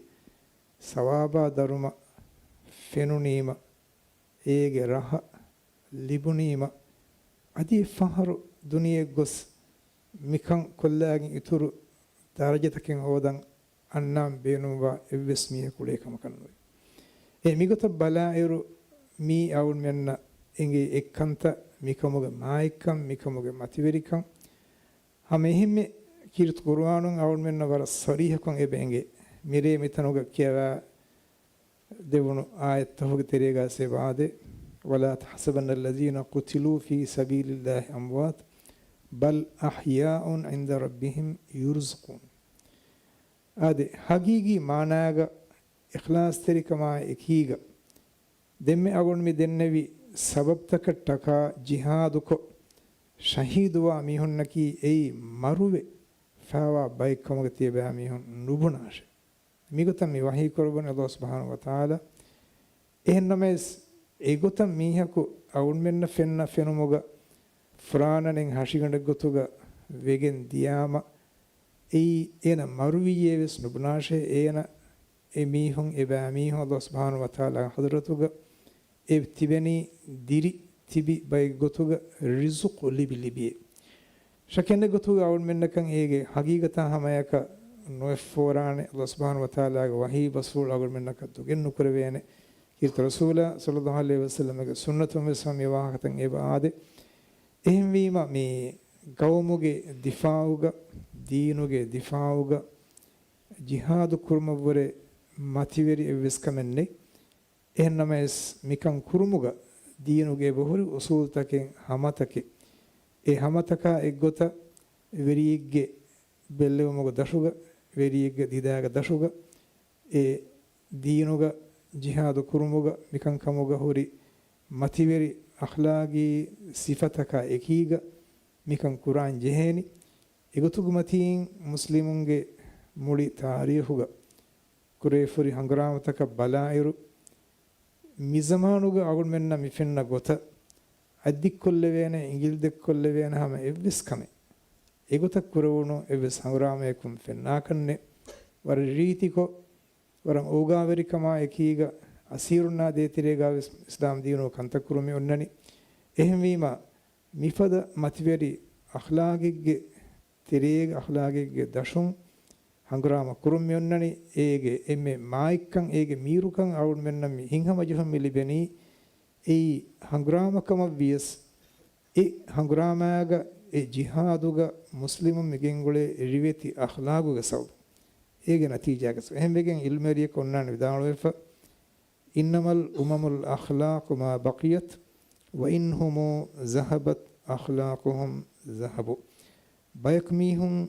ސަވާބާ ދަރުމަ ފެނުނީމަ، އޭގެ ރަހަ ލިބުނީމަ، އަދި އެއްފަހަރު ދުނިޔެ ގޮސް މިކަން ކޮށްލާގެން އިތުރު ދަރަޖަތަކެއް ހޯދަން އަންނާން ބޭނުންވާ އެއްވެސް މީހަކު އުޅޭ ކަމަކަށް ނުވޭ. އެ މިގޮތަށް ބަލާއިރު، މީ އަޅުގަނޑުމެންނަށް އެނގޭ އެއްކަންތައް، މިކަމުގެ މާތްކަން، މިކަމުގެ މަތިވެރިކަން، ހަމަ އެހެންމެ ކީރިތި ޤުރުއާނުން އަޅުގަނޑުމެންނަށް ވަރަށް ޞަރީޙަކޮށް އެބަ އެނގޭ. މިރޭ މިތަނުގަ ކިޔަވާ ދެވުނު އާޔަތްތަކުގެ ތެރޭގަ އެބަ އާދޭ، ولا تحسبن الذين قتلوا في سبيل الله أمواتا بل أحياء عند ربهم يرزقون. އާދެ، ހަގީގީ މާނާގަ އިޚްލާޞްތެރިކަމާ އެކީގަ، ދެންމެ އަޅުގަނޑު މި ދެންނެވި ސަބަބްތަކަށްޓަކާ ޖިހާދުކޮށް، ޝަހީދުވާ މީހުންނަކީ އެއީ މަރުވެ ފާވާ ބައެއްކަމުގަ ތިޔަބައި މީހުން ނުބުނާށެ. މިގޮތަށް މި ވަޙީ ކުރައްވަނީ ﷲ ސުބްޙާނަހޫ ވަތަޢާލާ. އެހެންނަމަވެސް، އެގޮތަށް މީހަކު އަޅުގަނޑުމެންނަށް ފެންނަ ފެނުމުގަ ފުރާނަނެއް ހަށިގަނޑެއް ގޮތުގަ ވެގެން ދިޔާމަ، އެއީ އޭނަ މަރުވިއްޔޭވެސް ނުބުނާށޭ. އޭނަ އެ މީހުން، އެބައިމީހުން ﷲ ސުބްޙާނަހޫ ވަތަޢާލާ ޙަޟްރަތުގަ އެ ތިބެނީ ދިރި ތިބި ބައެއް ގޮތުގަ ރިޒުޤު ލިބި ލިބިއޭ. ޝައްކެއް ނެތް ގޮތުގަ އަޅުގަނޑުމެންނަކަށް އޭގެ ހަގީގަތާ ހަމަޔަކަށް ނުއެއްފޯރާނެ. ﷲ ސުބްޙާނަހޫ ވަތަޢާލާގެ ވަޙީ ބަސްފުޅު އަޅުގަނޑުމެންނަކަށް ދޮގެއް ނުކުރެވޭނެ. ކީރިތި ރަސޫލާ ޞައްލައްލާހު ޢަލައިހި ވަސައްލަމަގެ ސުންނަތުން ވެސް ހަމަ މި ވާހަކަތައް އެބަ އާދޭ. އެހެންވީމަ، މި ޤައުމުގެ ދިފާޢުގަ، ދީނުގެ ދިފާޢުގަ ޖިހާދު ކުރުމަށްވުރެ މަތިވެރި އެއްވެސް ކަމެއް ނެތް. އެހެންނަމަވެސް، މިކަން ކުރުމުގަ ދީނުގެ އެބަހުރި އުޞޫލުތަކެއް، ހަމަތަކެއް. އެ ހަމަތަކާ އެއްގޮތަށް ވެރިއެއްގެ ބެއްލެވުމުގެ ދަށުގަ، ވެރިއެއްގެ ދިދާގެ ދަށުގަ، އެ ދީނުގަ ޖިހާދު ކުރުމުގަ، މިކަންކަމުގަ ހުރި މަތިވެރި އަޚްލާގީ ސިފަތަކާ އެކީގަ މިކަން ކުރާން ޖެހޭނީ. އެގޮތުގެ މަތީން މުސްލިމުންގެ މުޅި ތާރީޚުގަ ކުރެވިފަހުރި ހަނގުރާމަތަކަށް ބަލާއިރު، މިޒަމާނުގަ އަޅުގަނޑުމެންނަށް މި ފެންނަ ގޮތަށް އަތްދިއްކޮށްލެވޭނެ، އިނގިލި ދެއްކޮށްލެވޭނެ ހަމަ އެއްވެސް ކަމެއް އެގޮތަށް ކުރެވުނު އެއްވެސް ހަނގުރާމަޔަކުން ފެންނާކަށްނެއް. ވަރަށް ރީތިކޮށް، ވަރަށް އޯގާވެރިކަމާ އެކީގަ އަސީރުންނާ ދޭތެރޭގަ ވެސް އިސްލާމް ދީނު ކަންތައް ކުރުމެއް އޮންނަނީ. އެހެންވީމަ، މިފަދަ މަތިވެރި އަޚްލާގެއްގެ ތެރޭގަ، އަޚްލާގެއްގެ ދަށުން ހަނގުރާމަ ކުރުން މި އޮންނަނީ. އޭގެ އެންމެ މާތްކަން، އޭގެ މީރުކަން އަޅުގަނޑުމެންނަށް މި ހިތްހަމަޖެހުން މި ލިބެނީ. އެއީ ހަނގުރާމަކަމަށް ވިޔަސް، އެ ހަނގުރާމާގަ، އެ ޖިހާދުގަ މުސްލިމުން މި ގެންގުޅޭ ރިވެތި އަޚްލާގުގެ ސަބަބުން. އޭގެ ނަތީޖާގަ ސަބަބުން. އެހެންވެގެން އިލްމުވެރިޔަކު އޮންނާނެ ވިދާޅުވެފަ، إنما الأمم الأخلاق ما بقيت، وإن هم ذهبت أخلاقهم ذهبوا. ބަޔަކު މީހުން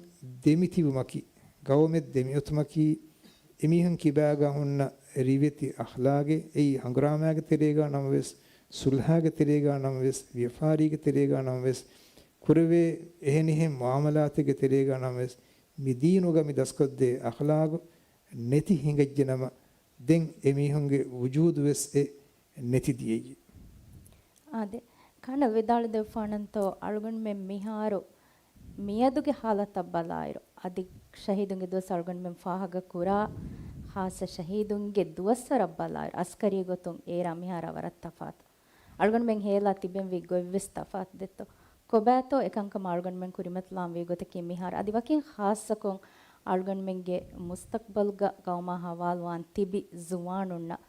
ދެމިތިބުމަކީ، ގައުމެއް ދެމިއޮތުމަކީ، އެމީހުން ކިބާގަ ހުންނަ ރިވެތި އަޚްލާގެއް، އެއީ ހަނގުރާމާގެ ތެރޭގަ ނަމަވެސް، ޞުލްޙާގެ ތެރޭގަ ނަމަވެސް، ވިޔަފާރީގެ ތެރޭގަ ނަމަވެސް، ކުރެވޭ އެހެނިހެން މުޢާމަލާތެއްގެ ތެރޭގަ ނަމަވެސް، މި ދީނުގަ މި ދަސްކޮށްދޭ އަޚްލާގު ނެތި ހިނގައްޖެނަމަ، ދެން އެމީހުންގެ ވުޖޫދުވެސް އެ ނެތި ދިޔައީ. އާދެ، ކަނޑަ ވިދާޅުދެއްވާނަންތޯ، އަޅުގަނޑުމެން މިހާރު މިއަދުގެ ހާލަތަށް ބަލާއިރު، އަދި ޝަހީދުންގެ ދުވަސް އަޅުގަނޑުމެން ފާހަގަ ކުރާ ޚާއްޞަ ޝަހީދުންގެ ދުވަސްވަރަށް ބަލާއިރު، އަސްކަރީ ގޮތުން އޭރާ މިހާރާ ވަރަށް ތަފާތު. އަޅުގަނޑުމެން ހޭލާ ތިބެންވީ ގޮތްވެސް ތަފާތު ދެއްތޯ؟ ކޮބާތޯ އެކަންކަމަށް އަޅުގަނޑުމެން ކުރިމަތިލާން ވީ ގޮތަކީ މިހާރު އަދި ވަކިން ޚާއްޞަކޮށް އަޅުގަނޑުމެންގެ މުސްތަޤްބަލްގަ ގައުމާ ހަވާލުވާން ތިބި ޒުވާނުންނަށް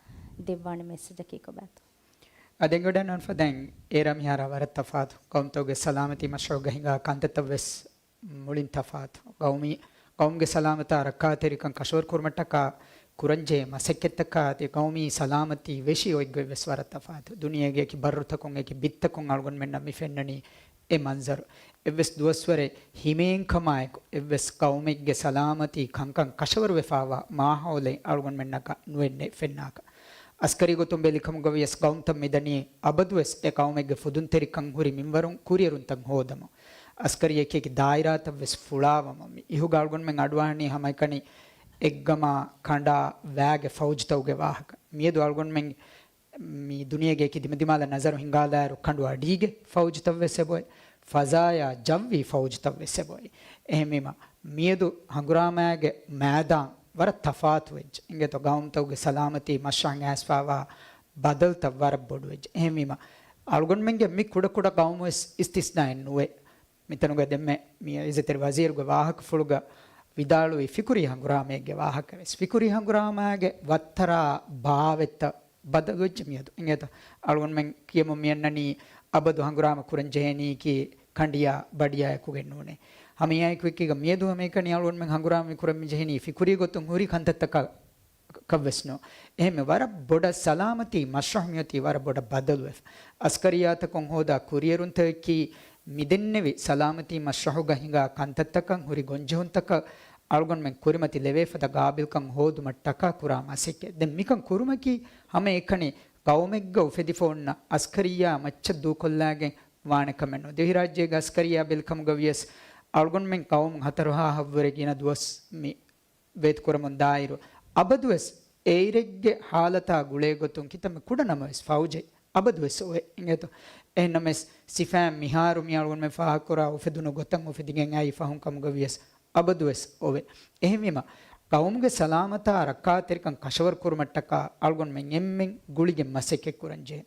ދެއްވާނެ މެސެޖަކީ ކޮބާތޯ؟ އަދި އެނގިވަޑައިގަންނަވަން ފަދައިން އޭރާ މިހާރާ ވަރަށް ތަފާތު. ގައުމުތަކުގެ ސަލާމަތީ މަޝްރޫޢުގަ ހިނގާ ކަންތައްތައް ވެސް މުޅިން ތަފާތު. ގައުމީ، ގައުމުގެ ސަލާމަތާ ރައްކާތެރިކަން ކަށަވަރު ކުރުމަށްޓަކާ ކުރަންޖެހޭ މަސައްކަތްތަކާ އަދި ގައުމީ ސަލާމަތީ ވެށި އޮތްގޮތް ވެސް ވަރަށް ތަފާތު. ދުނިޔޭގެ އެކި ބައްރުތަކުން އެކި ބިއްތަކުން އަޅުގަނޑުމެންނަށް މި ފެންނަނީ އެ މަންޒަރު. އެއްވެސް ދުވަސްވަރެއް ހިމޭންކަމާއެކު، އެއްވެސް ގައުމެއްގެ ސަލާމަތީ ކަންކަން ކަށަވަރުވެފާވާ މާހައުލެއް އަޅުގަނޑުމެންނަކަށް ނުއެންނެ ފެންނާކަށް. އަސްކަރީ ގޮތުން ބެލިކަމުގަ ވިޔަސް ގައުމުތައް މިދަނީ އަބަދުވެސް އެ ގައުމެއްގެ ފުދުންތެރިކަން ހުރި މިންވަރުން ކުރިއެރުންތައް ހޯދަމުން. އަސްކަރީ އެކި އެކި ދާއިރާތައް ވެސް ފުޅާވަމުން. މި އިހުގަ އަޅުގަނޑުމެން އަޑުއަހަނީ ހަމައެކަނި އެއްގަމާ ކަނޑާ ވާގެ ފައުޖުތަކުގެ ވާހަކަ. މިއަދު އަޅުގަނޑުމެން މި ދުނިޔޭގެ އެކި ދިމަދިމާލަށް ނަޒަރު ހިނގާލާއިރު، ކަނޑު އަޑީގެ ފައުޖުތައް ވެސް އެބައޮތް، ފަޒާޔާ ޖައްވީ ފައުޖުތައް ވެސް އެބައޮތް. އެހެންވީމަ، މިއަދު ހަނގުރާމާގެ މައިދާން ވަރަށް ތަފާތު ވެއްޖެ. އިނގޭތޯ ގައުމުތަކުގެ ސަލާމަތީ މަށަށް އައިސްފާވާ ބަދަލުތައް ވަރަށް ބޮޑު ވެއްޖެ. އެހެންވީމަ، އަޅުގަނޑުމެންގެ މި ކުޑަކުޑަ ގައުމު ވެސް އިސްތިސްނާއެއް ނުވޭ. މިތަނުގަ ދެންމެ މި އިއްޒަތްތެރި ވަޒީރުގެ ވާހަކަފުޅުގަ ވިދާޅުވި ފިކުރީ ހަނގުރާމައެއްގެ ވާހަކަވެސް. ފިކުރީ ހަނގުރާމާގެ ވައްތަރާ ބާވަތްތައް ބަދަލުވެއްޖެ މިއަދު. އިނގޭތަ؟ އަޅުގަނޑުމެން ކިޔަމުން މިއަންނަނީ އަބަދު ހަނގުރާމަ ކުރަން ޖެހޭނީކީ ކަނޑިޔާ ބަޑިޔާއެކުގެން ނޫނޭ. ހަމައެއާއެކު އެކީގަ މިއަދު ހަމައެކަނި އަޅުގަނޑުމެން ހަނގުރާމަ ކުރަން މި ޖެހެނީ ފިކުރީ ގޮތުން ހުރި ކަންތައްތަކަށް ކަށްވެސް ނޫން. އެހެންމެ ވަރަށް ބޮޑަށް ސަލާމަތީ މަޝްރަހު މިއޮތީ ވަރަށް ބޮޑަށް ބަދަލުވެފަ. އަސްކަރިއްޔާތަކުން ހޯދާ ކުރިއެރުންތަކަކީ މިދެންނެވި ސަލާމަތީ މަޝްރަހުގަ ހިނގާ ކަންތައްތަކަށް ހުރި ގޮންޖެހުންތަކަށް އަޅުގަނޑުމެން ކުރިމަތި ލެވޭ ފަދަ ގާބިލްކަން ހޯދުމަށްޓަކާ ކުރާ މަސައްކަތް. ދެން މިކަން ކުރުމަކީ ހަމައެކަނި ގައުމެއްގަ އުފެދިފަ އޮންނަ އަސްކަރިއްޔާ މައްޗަށް ދޫކޮށްލާގެން ވާނެ ކަމެއް ނޫން. ދިވެހިރާއްޖޭގަ އަސްކަރިއްޔާ ބެލިކަމުގަ ވިޔަސް އަޅުގަނޑުމެން ގައުމު ހަތަރު ހާހަށްވުރެ ގިނަ ދުވަސް މި ވޭތުކުރަމުން ދާއިރު، އަބަދުވެސް އެއިރެއްގެ ހާލަތާ ގުޅޭގޮތުން ކިތަންމެ ކުޑަ ނަމަވެސް ފައުޖެއް އަބަދުވެސް އޮވޭ. އިނގޭތޯ؟ އެހެންނަމަވެސް ސިފައިން މިހާރު މި އަޅުގަނޑުމެން ފާހަގަކުރާ އުފެދުނު ގޮތަށް އުފެދިގެން އައި ފަހުން ކަމުގަ ވިޔަސް އަބަދުވެސް އޮވޭ. އެހެންވީމަ، ގައުމުގެ ސަލާމަތާ ރައްކާތެރިކަން ކަށަވަރު ކުރުމަށްޓަކާ އަޅުގަނޑުމެން އެންމެން ގުޅިގެން މަސައްކަތް ކުރަންޖެހޭ.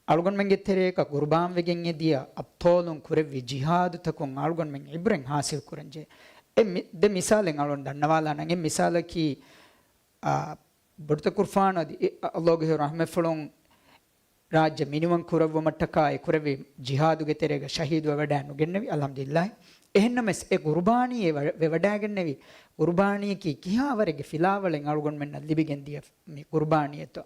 އަޅުގަނޑުމެންގެ ތެރޭގަ ގުރުބާންވެގެން އެދިޔަ އަބްޠާލުން ކުރެއްވި ޖިހާދުތަކުން އަޅުގަނޑުމެން ޢިބްރަތް ޙާޞިލް ކުރަންޖެހޭ. އެ މި-، ދެ މިސާލެއް އަޅުގަނޑު ދަންނަވާލާނަން. އެއް މިސާލަކީ، އާ، ބޮޑުތަކުރުފާނު އަދި އެ-، އަ-، ﷲ ގެ ރަޙްމަތްފުޅުން ރާއްޖެ މިނިވަން ކުރެއްވުމަށްޓަކާ އެ ކުރެއްވި ޖިހާދުގެ ތެރޭގަ ޝަހީދުވެވަޑައި ނުގެންނެވި، އަލްޙަމްދުލިއްލާހް. އެހެންނަމަވެސް އެ ގުރުބާނީ އެ ވެ-، ވެވަޑައިގެންނެވި ގުރުބާނީއަކީ ކިހާވަރެއްގެ ފިލާވަޅެއް އަޅުގަނޑުމެންނަށް ލިބިގެން ދިޔަ މި ގުރުބާނީއެއްތޯ.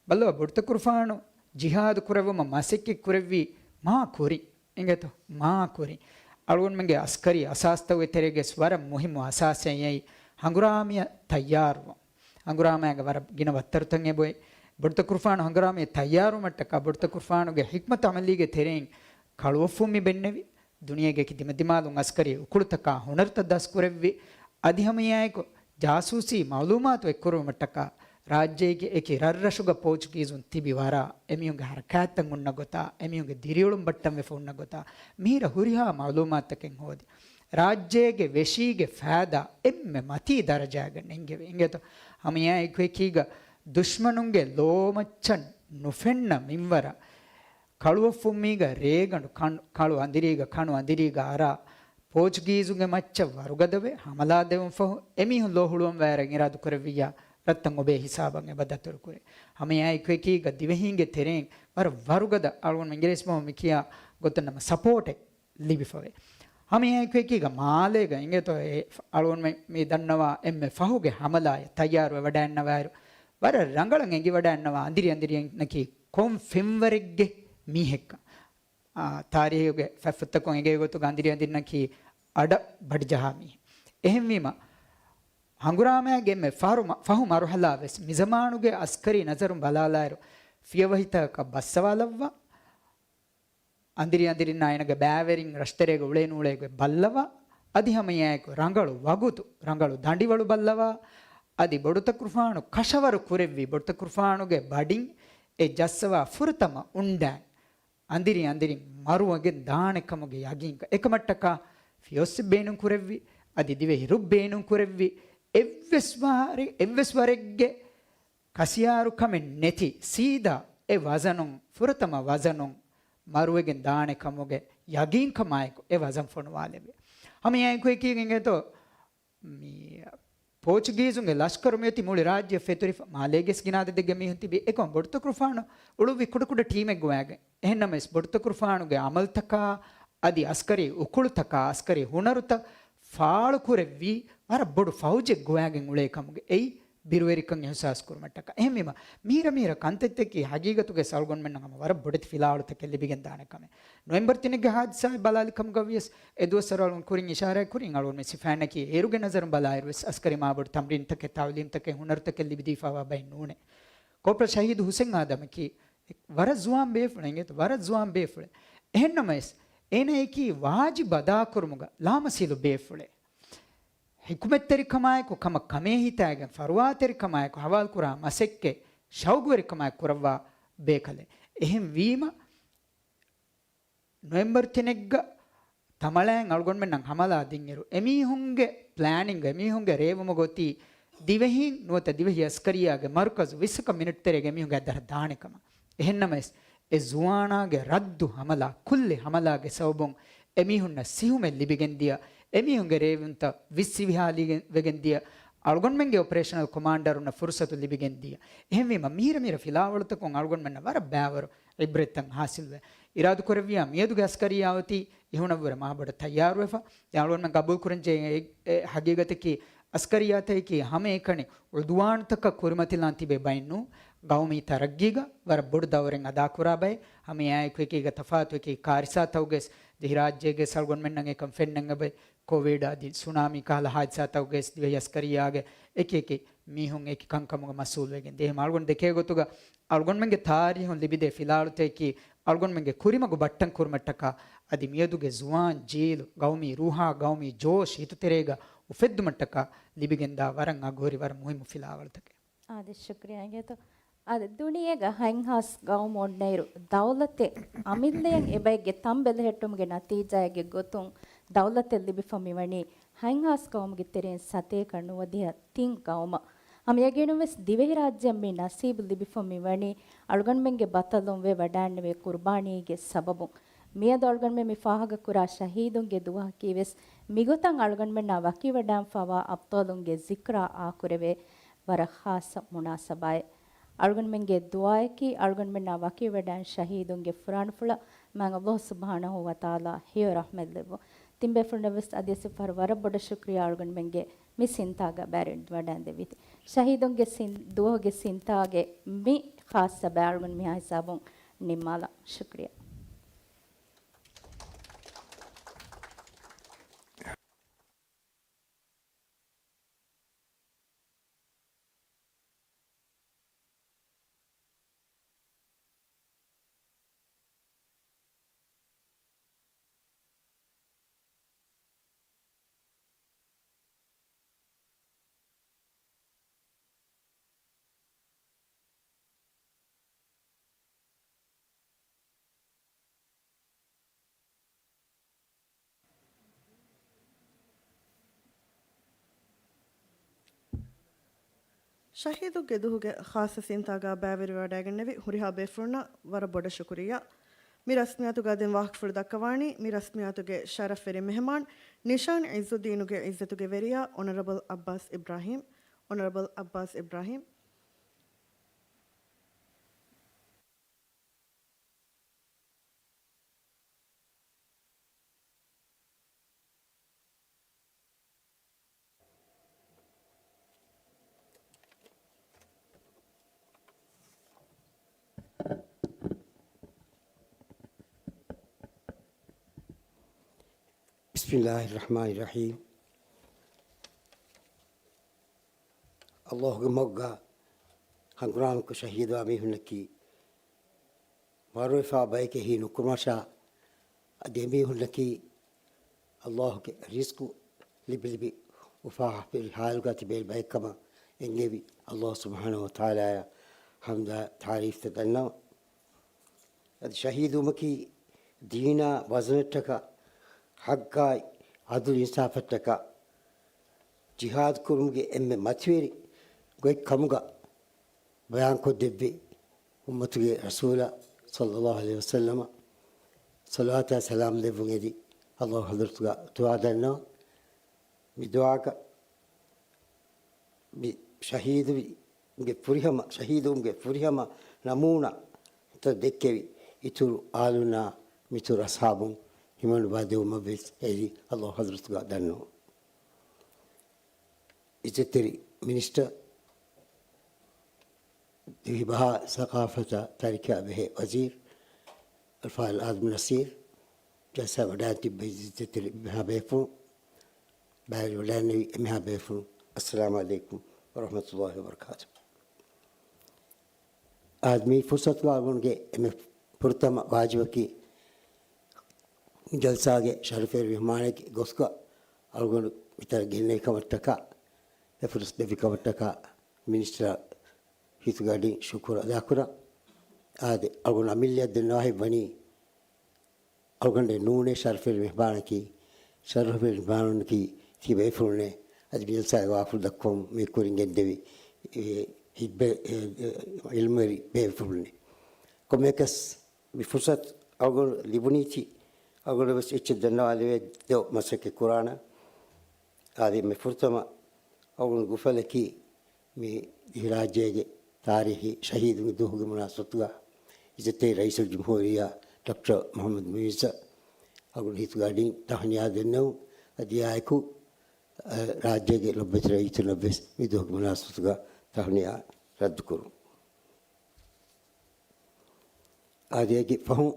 ބައްލަވާ، ބޮޑުތަކުރުފާނު ޖިހާދު ކުރެއްވުމަށް މަސައްކަތް ކުރެއްވީ މާ ކުރިން. އިނގޭތޯ؟ މާ ކުރިން. އަޅުގަނޑުމެންގެ އަސްކަރީ އަސާސްތަކުގެ ތެރޭގަވެސް ވަރަށް މުހިއްމު އަސާސެއް އެއީ ހަނގުރާމަޔަށް ތައްޔާރުވުން. ހަނގުރާމައިގަ ވަރަށް ގިނަ ވައްތަރުތައް އެބޮތް. ބޮޑުތަކުރުފާނު ހަނގުރާމަޔަށް ތައްޔާރުވުމަށްޓަކާ ބޮޑުތަކުރުފާނުގެ ޙިކްމަތު ޢަމަލީގެ ތެރެއިން ކަޅުއޮށްފުން މި ބެންނެވި. ދުނިޔޭގެ އެކި ދިމަދިމާލުން އަސްކަރީ އުކުޅުތަކާ ހުނަރުތައް ދަސްކުރެއްވި. އަދި ހަމައެއާއެކު ޖާސޫސީ މަޢުލޫމާތު އެއްކުރުވުމަށްޓަކާ ރާއްޖޭގެ އެކި ރަށްރަށުގަ ޕޯޗުގީޒުން ތިބި ވަރާ، އެމީހުންގެ ހަރަކާތްތައް ހުންނަ ގޮތާ، އެމީހުންގެ ދިރިއުޅުން ބައްޓަންވެފަ ހުންނަ ގޮތާ، މިހިރަ ހުރިހާ މަޢުލޫމާތުތަކެއް ހޯދި، ރާއްޖޭގެ ވެށީގެ ފައިދާ އެންމެ މަތީ ދަރަޖާގަ ނެންގެވި. އިނގޭތޯ؟ ހަމައެއާއެކު އެކީގަ ދުޝްމަނުންގެ ލޯމައްޗަށް ނުފެންނަ މިންވަރަށް ކަޅުއޮށްފުންމީގަ ރޭގަނޑު ކަން-، ކަޅު އަނދިރީގަ ކަނު އަނދިރީގަ އަރާ، ޕޯޗުގީޒުންގެ މައްޗަށް ވަރުގަދަވެ ހަމަލާ ދެވުން ފަހު، އެމީހުން ލޯ ހުޅުވަންވާއިރަށް އިރާދަކުރެއްވިއްޔާ، ރަށްތައް އޮބޭ ހިސާބަށް އެބަ ދަތުރުކުރޭ. ހަމައެއާއެކު އެކީގަ ދިވެހީންގެ ތެރެއިން ވަރަށް ވަރުގަދަ އަޅުގަނޑު އިނގިރޭސި ބަހުން މި ކިޔާ ގޮތަށް ނަމަ ސަޕޯޓެއް ލިބިފަވޭ. ހަމައެއާއެކު އެކީގަ މާލޭގަ އިނގޭތޯ އެ އަޅުގަނޑުމެން މި ދަންނަވާ އެންމެ ފަހުގެ ހަމަލާއަށް ތައްޔާރުވެވަޑައިންނަވާއިރު، ވަރަށް ރަނގަޅަށް އެނގިވަޑައިންނަވާ އަނދިރި އަނދިރިއަންނަކީ ކޮން ފެންވަރެއްގެ މީހެއްކަން. އާ، ތާރީހުގެ ފަތްފުށްތަކުން އެނގޭ ގޮތުގަ އަނދިރި އަނދިރިންނަކީ އަޑަށް ބަޑިޖަހާ މީހެއް. އެހެންވީމަ، ހަނގުރާމައިގެ އެންމެ ފަހު މަ-، ފަހު މަރުހަލާ ވެސް މިޒަމާނުގެ އަސްކަރީ ނަޒަރުން ބަލާލާއިރު، ފިޔަވަހިތަކަކަށް ބައްސަވާލައްވާ، އަނދިރި އަނދިރިންނާ އޭނަގެ ބައިވެރިން ރަށްތެރޭގަ އުޅޭ ނޫޅޭގޮތް ބައްލަވާ، އަދި ހަމައެއާއެކު ރަނގަޅު ވަގުތު، ރަނގަޅު ދަނޑިވަޅު ބައްލަވާ، އަދި ބޮޑުތަކުރުފާނު ކަށަވަރު ކުރެއްވި ބޮޑުތަކުރުފާނުގެ ބަޑިން އެ ޖައްސަވާ ފުރަތަމަ އުންޑާން އަނދިރި އަނދިރިން މަރުވެގެން ދާނެ ކަމުގެ ޔަގީންކަން. އެކަމަށްޓަކާ ފިޔޮއްސެއް ބޭނުން ކުރެއްވި، އަދި ދިވެހި ރުއް ބޭނުން ކުރެއްވި، އެއްވެސް ވާރެ-، އެއްވެސް ވަރެއްގެ ކަސިޔާރުކަމެއް ނެތި، ސީދާ އެ ވަޒަނުން، ފުރަތަމަ ވަޒަނުން މަރުވެގެން ދާނެ ކަމުގެ ޔަގީންކަމާއެކު އެ ވަޒަން ފޮނުވާލެއްވި. ހަމައެއާއެކު އެކީގަ އިނގޭތޯ، މި ޕޯޗުގީޒުންގެ ލަޝްކަރު މިއޮތީ މުޅި ރާއްޖެ ފެތުރިފަ، މާލޭގެސް ގިނަ އަދަދެއްގެ މީހުން ތިބި، އެކަމަށް ބޮޑުތަކުރުފާނު އުޅުއްވި ކުޑަކުޑަ ޓީމެއް ގޮވާގެން. އެހެންނަމަވެސް ބޮޑުތަކުރުފާނުގެ އަމަލުތަކާ އަދި އަސްކަރީ އުކުޅުތަކާ އަސްކަރީ ހުނަރުތައް ފާޅުކުރެއްވީ ވަރަށް ބޮޑު ފައުޖެއް ގޮވާގެން އުޅޭ ކަމުގެ އެއީ ބިރުވެރިކަން އިހުސާސް ކުރުމަށްޓަކާ. އެހެންވީމަ، މީރަ މީރަ ކަންތައްތަކީ ހަގީގަތުގައި އަޅުގަނޑުމެންނަށް ހަމަ ވަރަށް ބޮޑެތި ފިލާވަޅުތަކެއް ލިބިގެން ދާނެ ކަމެއް. ނޮވެމްބަރު ތިނެއްގެ ހާދިސާއެއް ބަލާލި ކަމުގަ ވިޔަސް، އެ ދުވަސްވަރު އަޅުން ކުރިން އިޝާރާތް ކުރިން އަޅުގަނޑުމެން ސިފައިންނަކީ އޭރުގެ ނަޒަރުން ބަލާއިރު ވެސް އަސްކަރީ މާބޮޑު ތަމްރީންތަކެއް، ތައުލީމްތަކެއް، ހުނަރުތަކެއް ލިބިދީފާވާ ބައެއް ނޫނޭ. ކޯޕްރަލް ޝަހީދު ހުސެން އާދަމަކީ ވަރަށް ޒުވާން ބޭފުޅެއް، އިނގޭތޯ، ވަރަށް ޒުވާން ބޭފުޅެއް. އެހެންނަމަވެސް، އޭނައަކީ ވާޖިބު އަދާކުރުމުގަ ލާމަސީލު ބޭފުޅެއް. ޙިކުމަތްތެރިކަމާއެކު ކަމަށް ކަމޭހިތާގެން ފަރުވާތެރިކަމާއެކު ހަވާލުކުރާ މަސައްކަތް ޝައުގުވެރިކަމާއެކު ކުރައްވާ ބޭކަލެއް. އެހެން ވީމަ، ނޮވެމްބަރު ތިނެއްގަ ތަމަޅައިން އަޅުގަނޑުމެންނަށް ހަމަލާ ދިންއިރު، އެމީހުންގެ ޕްލޭނިންގ، އެމީހުންގެ ރޭވުމުގަ އޮތީ ދިވެހީން ނުވަތަ ދިވެހި އަސްކަރިއްޔާގެ މަރުކަޒު ވިއްސަކަށް މިނެޓް ތެރޭގަ އެމީހުންގެ އަތްދަށަށް ދާނެ ކަމަށް. އެހެންނަމަވެސް، އެ ޒުވާނާގެ ރައްދު ހަމަލާ، ކުއްލި ހަމަލާގެ ސަބަބުން އެމީހުންނަށް ސިހުމެއް ލިބިގެން ދިޔަ، އެމީހުންގެ ރޭވުންތައް ވިއްސިވިހާލިގެން ވެގެން ދިޔަ، އަޅުގަނޑުމެންގެ އޮޕަރޭޝަނަލް ކޮމާންޑަރުންނަށް ފުރުސަތު ލިބިގެން ދިޔަ. އެހެންވީމަ، މިހިރަ މިހިރަ ފިލާވަޅުތަކުން އަޅުގަނޑުމެންނަށް ވަރަށް ބައިވަރު އިބްރަތްތައް ހާސިލްވެ، އިރާދަކުރެއްވިޔާ މިއަދުގެ އަސްކަރިއްޔާ އޮތީ އިހުނަށްވުރެ މާބޮޑަށް ތައްޔާރުވެފަ. ދެން އަޅުގަނޑުމެން ގަބޫލުކުރަންޖެހޭ އެ، އެ ހަގީގަތަކީ، އަސްކަރިއްޔާތަކަކީ ހަމައެކަނި އުދުވާންތަކަށް ކުރިމަތިލާން ތިބޭ ބައެއް ނޫން. ގައުމީ ތަރައްގީގަ ވަރަށް ބޮޑު ދައުރެއް އަދާކުރާ ބައެއް. ހަމައެއާއެކު އެކީގަ ތަފާތު އެކި ކާރިސާތަކުގައި، ދިވެހިރާއްޖޭގައި އަޅުގަނޑުމެންނަށް އެކަން ފެންނަން އެބައި، ކޮވިޑް އަދި ސުނާމީ ކަހަލަ ހާދިސާތަކުގައި ދިވެހި އަސްކަރިއްޔާގެ އެކި އެކި މީހުން އެކި ކަންކަމުގަ މަސްއޫލުވެގެން ދިޔަ. އަޅުގަނޑު ދެކޭ ގޮތުގަ އަޅުގަނޑުމެންގެ ތާރީހުން ލިބިދޭ ފިލާވަޅުތަކަކީ އަޅުގަނޑުމެންގެ ކުރިމަގު ބައްޓަން ކުރުމަށްޓަކާ އަދި މިއަދުގެ ޒުވާން ޖީލު ގައުމީ ރޫހާ ގައުމީ ޖޯޝް ހިތުތެރޭގަ އުފެއްދުމަށްޓަކާ ލިބިގެންދާ ވަރަށް އަގުހުރި ވަރަށް މުހިއްމު ފިލާވަޅުތަކެއް. އާދެ، ޝުކްރިޔާ އިނގޭތޯ. އާދެ، ދުނިޔޭގަ ހަތްހާސް ގައުމު އޮންނައިރު، ދައުލަތެއް އަމިއްލައަށް އެބައެއްގެ ތަން ބެލެހެއްޓުމުގެ ނަތީޖާއެއްގެ ގޮތުން ދައުލަތެއް ލިބިފަ މިވަނީ ހަތްހާސް ގައުމުގެ ތެރެއިން ސަތޭކަ ނުވަދިހަ ތިން ގައުމަށް. ހަމަ ޔަގީނުން ވެސް ދިވެހިރާއްޖެއަށް މި ނަސީބު ލިބިފަ މިވަނީ އަޅުގަނޑުމެންގެ ބަޠަލުން ވެވަޑައިންނެވި ޤުރުބާނީގެ ސަބަބުން. މިއަދު އަޅުގަނޑުމެން މި ފާހަގަކުރާ ޝަހީދުންގެ ދުވަހަކީ ވެސް މިގޮތަށް އަޅުގަނޑުމެންނާ ވަކިވެވަޑައިންފަވާ އަބްޠާލުންގެ ޒިކްރާ އާކުރެވޭ ވަރަށް ޚާއްޞަ މުނާސަބާއެއް. އަޅުގަނޑުމެންގެ ދުޢާއަކީ އަޅުގަނޑުމެންނާ ވަކިވެވަޑައިން ޝަހީދުންގެ ފުރާނަފުޅަށް މާތް ﷲ ސުބްޙާނަހޫ ވަތަޢާލާ ހެޔޮ ރަޙްމަތް ލެއްވުން. ތިން ބޭފުޅުންނަށް ވެސް އަދިވެސް އެއްފަހަރު ވަރަށް ބޮޑަށް ޝުކްރިޔާ އަޅުގަނޑުމެންގެ މި ސިންތާގަ ބައިވެރިވަޑައިގެންދެވީތީ. ޝަހީދުންގެ ސިން، ދުވަހުގެ ސިންތާގެ މި ޚާއްޞަ ބައި އަޅުގަނޑު މިހާ ހިސާބުން ނިންމާލަން. ޝުކްރިޔާ. ޝަހީދުންގެ ދުވަހުގެ ޚާއްޞަ ސިންތާގަ ބައިވެރިވެވަޑައިގެންނެވި ހުރިހާ ބޭފުޅުންނަށް ވަރަށް ބޮޑަށް ޝުކުރިއްޔާ. މި ރަސްމިއްޔާތުގަ ދެން ވާހަކަފުޅު ދައްކަވާނީ، މި ރަސްމިއްޔާތުގެ ޝަރަފްވެރި މެހެމާން، ނިޝާން ޢިއްޒުއްދީނުގެ ޢިއްޒަތުގެ ވެރިޔާ އޮނަރަބަލް ޢައްބާސް އިބްރާހީމް. އޮނަރަބަލް ޢައްބާސް އިބްރާހީމް. بسم الله الرحمن الرحيم. ﷲ ގެ މަގުގަ ހަނގުރާމަކޮށް ޝަހީދުވާ މީހުންނަކީ މަރުވެފާ ބަޔެކޭ ހީ ނުކުރުމަށާ، އަދި އެމީހުންނަކީ ﷲ ގެ ރިޒްޤު ލިބި ލިބި އުފާވެރި ޙާލުގަ ތިބޭ ބައެއްކަމަށް އެންގެވި ﷲ ސުބްޙާނަހޫ ވަތަޢާލާއަށް ޙަމްދާ ތަޢުރީފްތައް ދަންނަވަން. އަދި ޝަހީދުވުމަކީ ދީނާ ވަޒަނަށްޓަކާ، ޙައްޤާއި ޢަދުލު އިންސާފަށްޓަކާ ޖިހާދު ކުރުމުގެ އެންމެ މަތިވެރި ގޮތް ކަމުގަ ބަޔާންކޮށްދެއްވި، އުއްމަތުގެ ރަސޫލާ ޞައްލައްލާހު ޢަލައިހި ވަސައްލަމަށް ޞަލަވާތާ ސަލާމް ލެއްވުން އެދި، ﷲ ޙަޟްރަތުގަ ދުޢާ ދަންނަވަން. މި ދުޢާގަ މި ޝަހީދުވި ގެ ފުރިހަމަ، ޝަހީދުވުމުގެ ފުރިހަމަ ނަމޫނާތައް ދެއްކެވި އިތުރު އާލުންނާ މިތުރު އަޞްޙާބުން ހިމަނުބާ ދެވުމަށް ވެސް އެދި، ﷲ ޙަޟްރަތުގަ ދަންނަވަން. އިއްޒަތްތެރި މިނިސްޓަރ، ދިވެހިބަހާ ސަޤާފަތާ ތާރީޚާ ބެހޭ ވަޒީރު އަލްފާޟިލް އާދަމް ނަޞީރު، ޖަލްސާ ވަޑައިގެން ތިއްބެވި އިއްޒަތްތެރި މިހާ ބޭފުޅުން، ބައިވެރިވެވަޑައިގެންނެވި އެމިހާ ބޭފުޅުން، އައްސަލާމު ޢަލައިކުމް ވަރަޙްމަތުﷲި ވަބަރަކާތުހު. އާދެ، މި ފުރުޞަތުގަ އަޅުގަނޑުގެ އެންމެ ފުރަތަމަ ވާޖިބަކީ، ޖަލްސާގެ ޝަރަފްވެރި މެހްމާނެއްގެ ގޮތުގަ އަޅުގަނޑު މިތަނަށް ގެންނެވި ކަމަށްޓަކާ، އެ ފުރުޞަތު ދެއްވި ކަމަށްޓަކާ މިނިސްޓަރ ހިތުގަޑިން ޝުކުރު އަދާކުރަން. އާދެ، އަޅުގަނޑު އަމިއްލައަށް ދެންނަވާ ހިތްވަނީ، އަޅުގަނޑެއް ނޫނޭ ޝަރަފްވެރި މެހްމާނަކީ، ޝަރަފްވެރި މެހްމާނުންނަކީ ތި ބޭފުޅުންނޭ. އަދި މި ޖަލްސާގެ ވާހަކަފުޅު ދައްކަވަމުން މި ކުރިން ގެންދެވި، އެ، ހިތްބެ-، އެ، އެ، ޢިލްމުވެރި ބޭފުޅުންނޭ. ކޮންމެއަކަސް މި ފުރުޞަތު އަޅުގަނޑު ލިބުނީތީ، އަޅުގަނޑު ވެސް އެއްޗެއް ދަންނަވާލެވޭ ދޯ މަސައްކަތް ކުރާނަން. އާދެ، މި ފުރަތަމަ އަޅުގަނޑު ގުފަލަކީ މި ދިވެހިރާއްޖޭގެ ތާރީހީ ޝަހީދުންގެ ދުވަހުގެ މުނާސަބަތުގަ އިއްޒަތްތެރި ރައީސުލްޖުމްހޫރިއްޔާ ޑޮކްޓަރ މުޙައްމަދު މުޢިއްޒަށް އަޅުގަނޑު ހިތުގަ އަޑިން ތަހުނިޔާ ދެންނެވުން. އަދި އާއެކު، އަ، ރާއްޖޭގެ ލޮބުވެތި ރައްޔިތުންނަށް ވެސް މި ދުވަހުގެ މުނާސަބަތުގަ ތަހުނިޔާ ރައްދުކުރުން. އާދެ، އޭގެ ފަހުން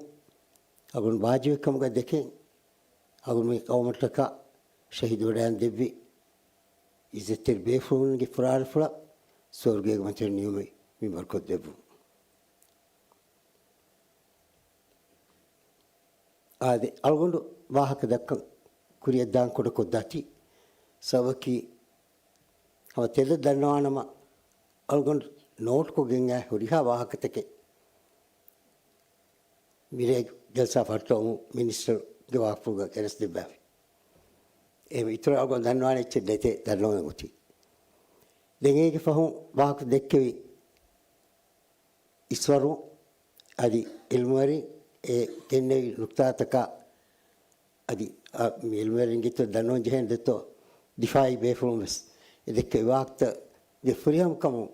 އަޅުގަނޑު ވާޖިބެއް ކަމުގަ ދެކެން، އަޅުގަނޑު މި ޤައުމަށްޓަކާ ޝަހީދުވެވަޑައިގެން ދެއްވި އިއްޒަތްތެރި ބޭފުޅުންގެ ފުރާނަފުޅަށް ސުވަރުގޭގެ މަތިވެރި ނިޢުމަތް މިންވަރުކޮށްދެއްވުން. އާދެ، އަޅުގަނޑު ވާހަކަ ދައްކަން ކުރިއަށްދާން ކުޑަކޮށްދާތީ، ސަބަބަކީ ހަމަ ތެދަށް ދަންނަވާނަމަ، އަޅުގަނޑު ނޯޓްކޮށްގެން އައި ހުރިހާ ވާހަކަތަކެއް މިރޭ ޖަލްސާ ފަށްޓަވަމުން މިނިސްޓަރުގެ ވާހަކަފުޅުގަ ގެނެސްދެއްވާފި. އެހެން އިތުރަށް އަޅުގަނޑު ދަންނަވާނެ އެއްޗެއް ނެތޭ ދަންނަވަން އޮތީ. ދެން އޭގެ ފަހުން ވާހަކަ ދެއްކެވި އިސްވަރުން އަދި އިލްމުވެރިން އެ ގެންނެވި ނުކްތާތަކާ އަދި، އަ، މި އިލްމުވެރިންގެ އިތުރަށް ދަންނަވަން ޖެހޭނެ ދެއްތޯ، ދިފާއީ ބޭފުޅުން ވެސް އެ ދެއްކެވި ވާހަކަތައް ދެ ފުރިހަމަކަމުން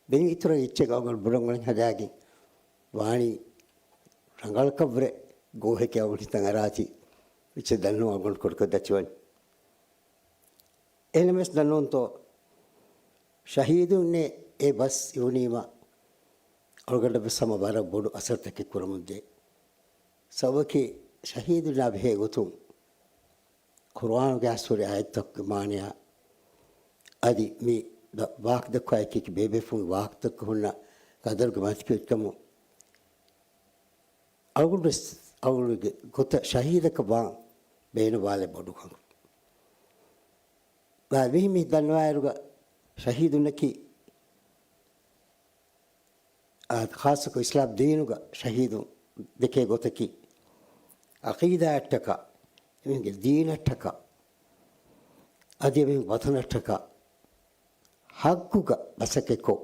ދެން އިތުރަށް އެއްޗެއް އަޅުގަނޑު ބުނަން އޮންނަން ހަދާގެން ވާނީ ރަނގަޅަކަށްވުރެ ގޯހެކޭ އަޅުގަނޑު ހިތަށް އަރާތީ. އެއްޗެއް ދަންނަވަން އަޅުގަނޑު ކުޑަކޮށް ދަތިވަނީ. އެހެނަސް ދަންނަވަންތޯ، ޝަހީދުންނޭ އެ ބަސް އިވުނީމަ އަޅުގަނޑަށް ވެސް ހަމަ ވަރަށް ބޮޑު އަސަރުތަކެއް ކުރަމުންދޭ. ސަބަބަކީ ޝަހީދުންނާ ބެހޭ ގޮތުން ޤުރުއާނުގައި ސޫރަ އާޔަތްތަކުގެ މާނަޔާ އަދި މި ވާ-، ވާހަކަ ދައްކާ އެކި އެކި ބޭބޭފުޅުން ވާހަކަތަކަށް ހުންނަ ގަދަރުގެ މަތިކުރިކަމުން އަޅުގަނޑު ވެސް އަޅުގަނޑުގެ ގޮތަށް ޝަހީދަކަށް ވާން ބޭނުންވާލެއް ބޮޑުކަން. ދާ މިހި މި ދަންނަވާއިރުގަ ޝަހީދުންނަކީ އާ، ޚާއްޞަކޮށް އިސްލާމް ދީނުގަ ޝަހީދުން ދެކޭ ގޮތަކީ، ޢަޤީދާއަށްޓަކާ، އެމީހުންގެ ދީނަށްޓަކާ، އަދި އެމީހުން ވަޠަނަށްޓަކާ، ޙައްޤުގަ މަސައްކަތްކޮށް،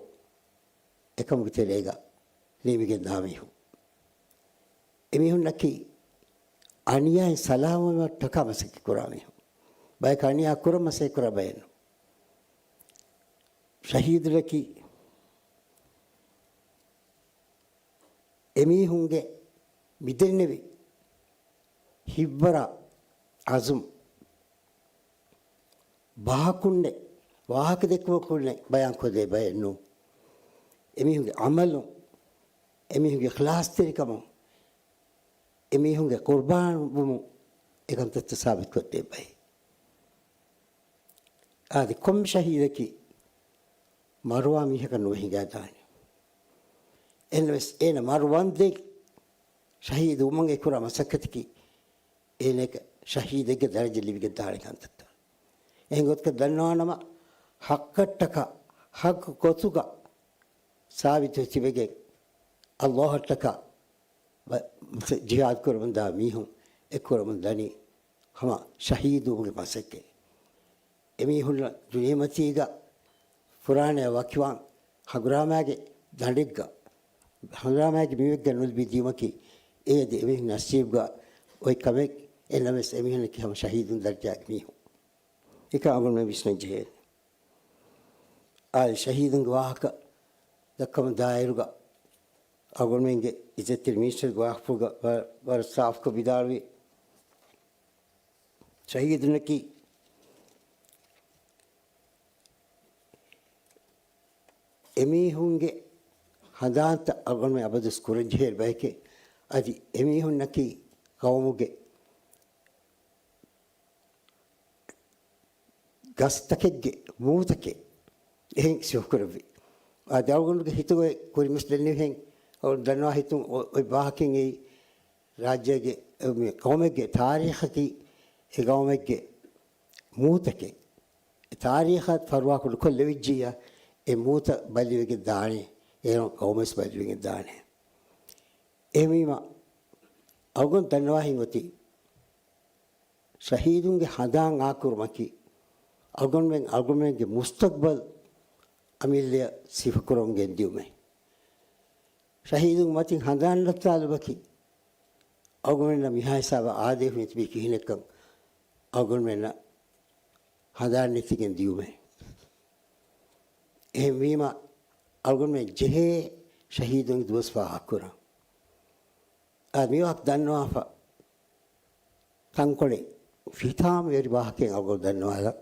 އެކަމުގެ ތެރޭގަ ނިމިގެންދާ މީހުން. އެމީހުންނަކީ އަނިޔާއިން ސަލާމަތްވުމަށްޓަކާ މަސައްކަތް ކުރާ މީހުން. ބަޔަކަށް އަނިޔާ ކުރަން މަސައްކަތް ކުރާ ބައެއް ނޫން. ޝަހީދުންނަކީ އެމީހުންގެ މިދެންނެވި ހިތްވަރާ އަޒުމް ބަހަކުންނެއް، ވާހަކަ ދެއްކުމަކުންނެއް ބަޔާންކޮށްދޭ ބައެއް ނޫން. އެމީހުންގެ ޢަމަލުން، އެމީހުންގެ އިޚްލާޞްތެރިކަމުން، އެމީހުންގެ ޤުރްބާންވުމުން އެކަންތައްތައް ސާބިތުކޮށްދޭ ބައެއް. އާދެ، ކޮންމެ ޝަހީދަކީ މަރުވާ މީހަކަށް ނުވެ ހިނގާދާނެ. އެހެންނަމަވެސް އޭނަ މަރުވަންދެން ޝަހީދުވުމަށް އެ ކުރާ މަސައްކަތަކީ އޭނައަކަށް ޝަހީދެއްގެ ދަރަޖަ ލިބިގެން ދާނެ ކަންތައްތައް. އެހެން ގޮތަކަށް ދަންނަވާނަމަ، ޙައްޤަށްޓަކާ، ޙައްޤު ގޮތުގަ ސާބިތު ތިބެގެން، ﷲ އަށްޓަކާ ބަ-، ޖިހާދު ކުރަމުންދާ މީހުން އެ ކުރަމުން ދަނީ ހަމަ ޝަހީދުވުމުގެ މަސައްކަތް. އެމީހުންނަށް ދުނިޔެމަތީގަ ފުރާނަޔަށް ވަކިވާން ހަނގުރާމާގެ ދަނޑެއްގަ، ހަނގުރާމާގެ މިވެއްގަ ނުލިބި ދިޔުމަކީ އޭ އަދި އެމީހުން ނަސީބުގަ އޮތް ކަމެއް. އެނަމަވެސް އެމީހުންނަކީ ހަމަ ޝަހީދުން ދަރަޖާގެ މީހުން. އެކަން އަޅުގަނޑުމެން ވިސްނަން ޖެހޭނެ. އާދެ، ޝަހީދުންގެ ވާހަކަ ދައްކަމުން ދާއިރުގަ އަޅުގަނޑުމެންގެ އިއްޒަތްތެރި މިނިސްޓަރުގެ ވާހަކަފުޅުގަ ވަ-، ވަރަށް ސާފުކޮށް ވިދާޅުވި، ޝަހީދުންނަކީ އެމީހުންގެ ހަނދާންތައް އަޅުގަނޑުމެން އަބަދުވެސް ކުރަންޖެހޭ ބަޔެކޭ. އަދި އެމީހުންނަކީ ޤައުމުގެ ގަސްތަކެއްގެ މޫތަކެއް އެހެން ސިފަކުރެއްވި. އާދެ، އަޅުގަނޑުގެ ހިތުގައި ކުރިމަސް ދެންނެވިހެން އަޅުގަނޑު ދަންނަވާ ހިތުން އޮ-، އޮތް ވާހަކައެއް އެއީ ރާއްޖޭގެ، މި ޤައުމެއްގެ ތާރީޚަކީ އެ ޤައުމެއްގެ މޫތަކެއް. އެ ތާރީޚަށް ފަރުވާކުޑަކޮށްލެވިއްޖިއްޔާ، އެ މޫތައް ބަލިވެގެން ދާނެ، އޭރުން ޤައުމެސް ބަލިވެގެން ދާނެ. އެހެންވީމަ، އަޅުގަނޑު ދަންނަވާހެން އޮތީ، ޝަހީދުންގެ ހަނދާން އާކުރުމަކީ، އަޅުގަނޑުމެން އަޅުގަނޑުމެންގެ މުސްތަޤްބަލް އަމިއްލަޔަށް ސިފަކުރަމުން ގެންދިއުމޭ. ޝަހީދުން މަތިން ހަނދާން ނައްތާލުމަކީ، އަޅުގަނޑުމެންނަށް މިހާ ހިސާބަށް އާދޭހުން ތިބީ ކިހިނެއްކަން އަޅުގަނޑުމެންނަށް ހަނދާން ނެތިގެން ދިޔުމޭ. އެހެންވީމަ، އަޅުގަނޑުމެން ޖެހޭ ޝަހީދުންގެ ދުވަސް ފާހަގަކުރަން. އާ، މިވާހަކަ ދަންނަވާފަ ތަންކޮޅެއް ހިތާމަވެރި ވާހަކައެއް އަޅުގަނޑު ދަންނަވާލަން.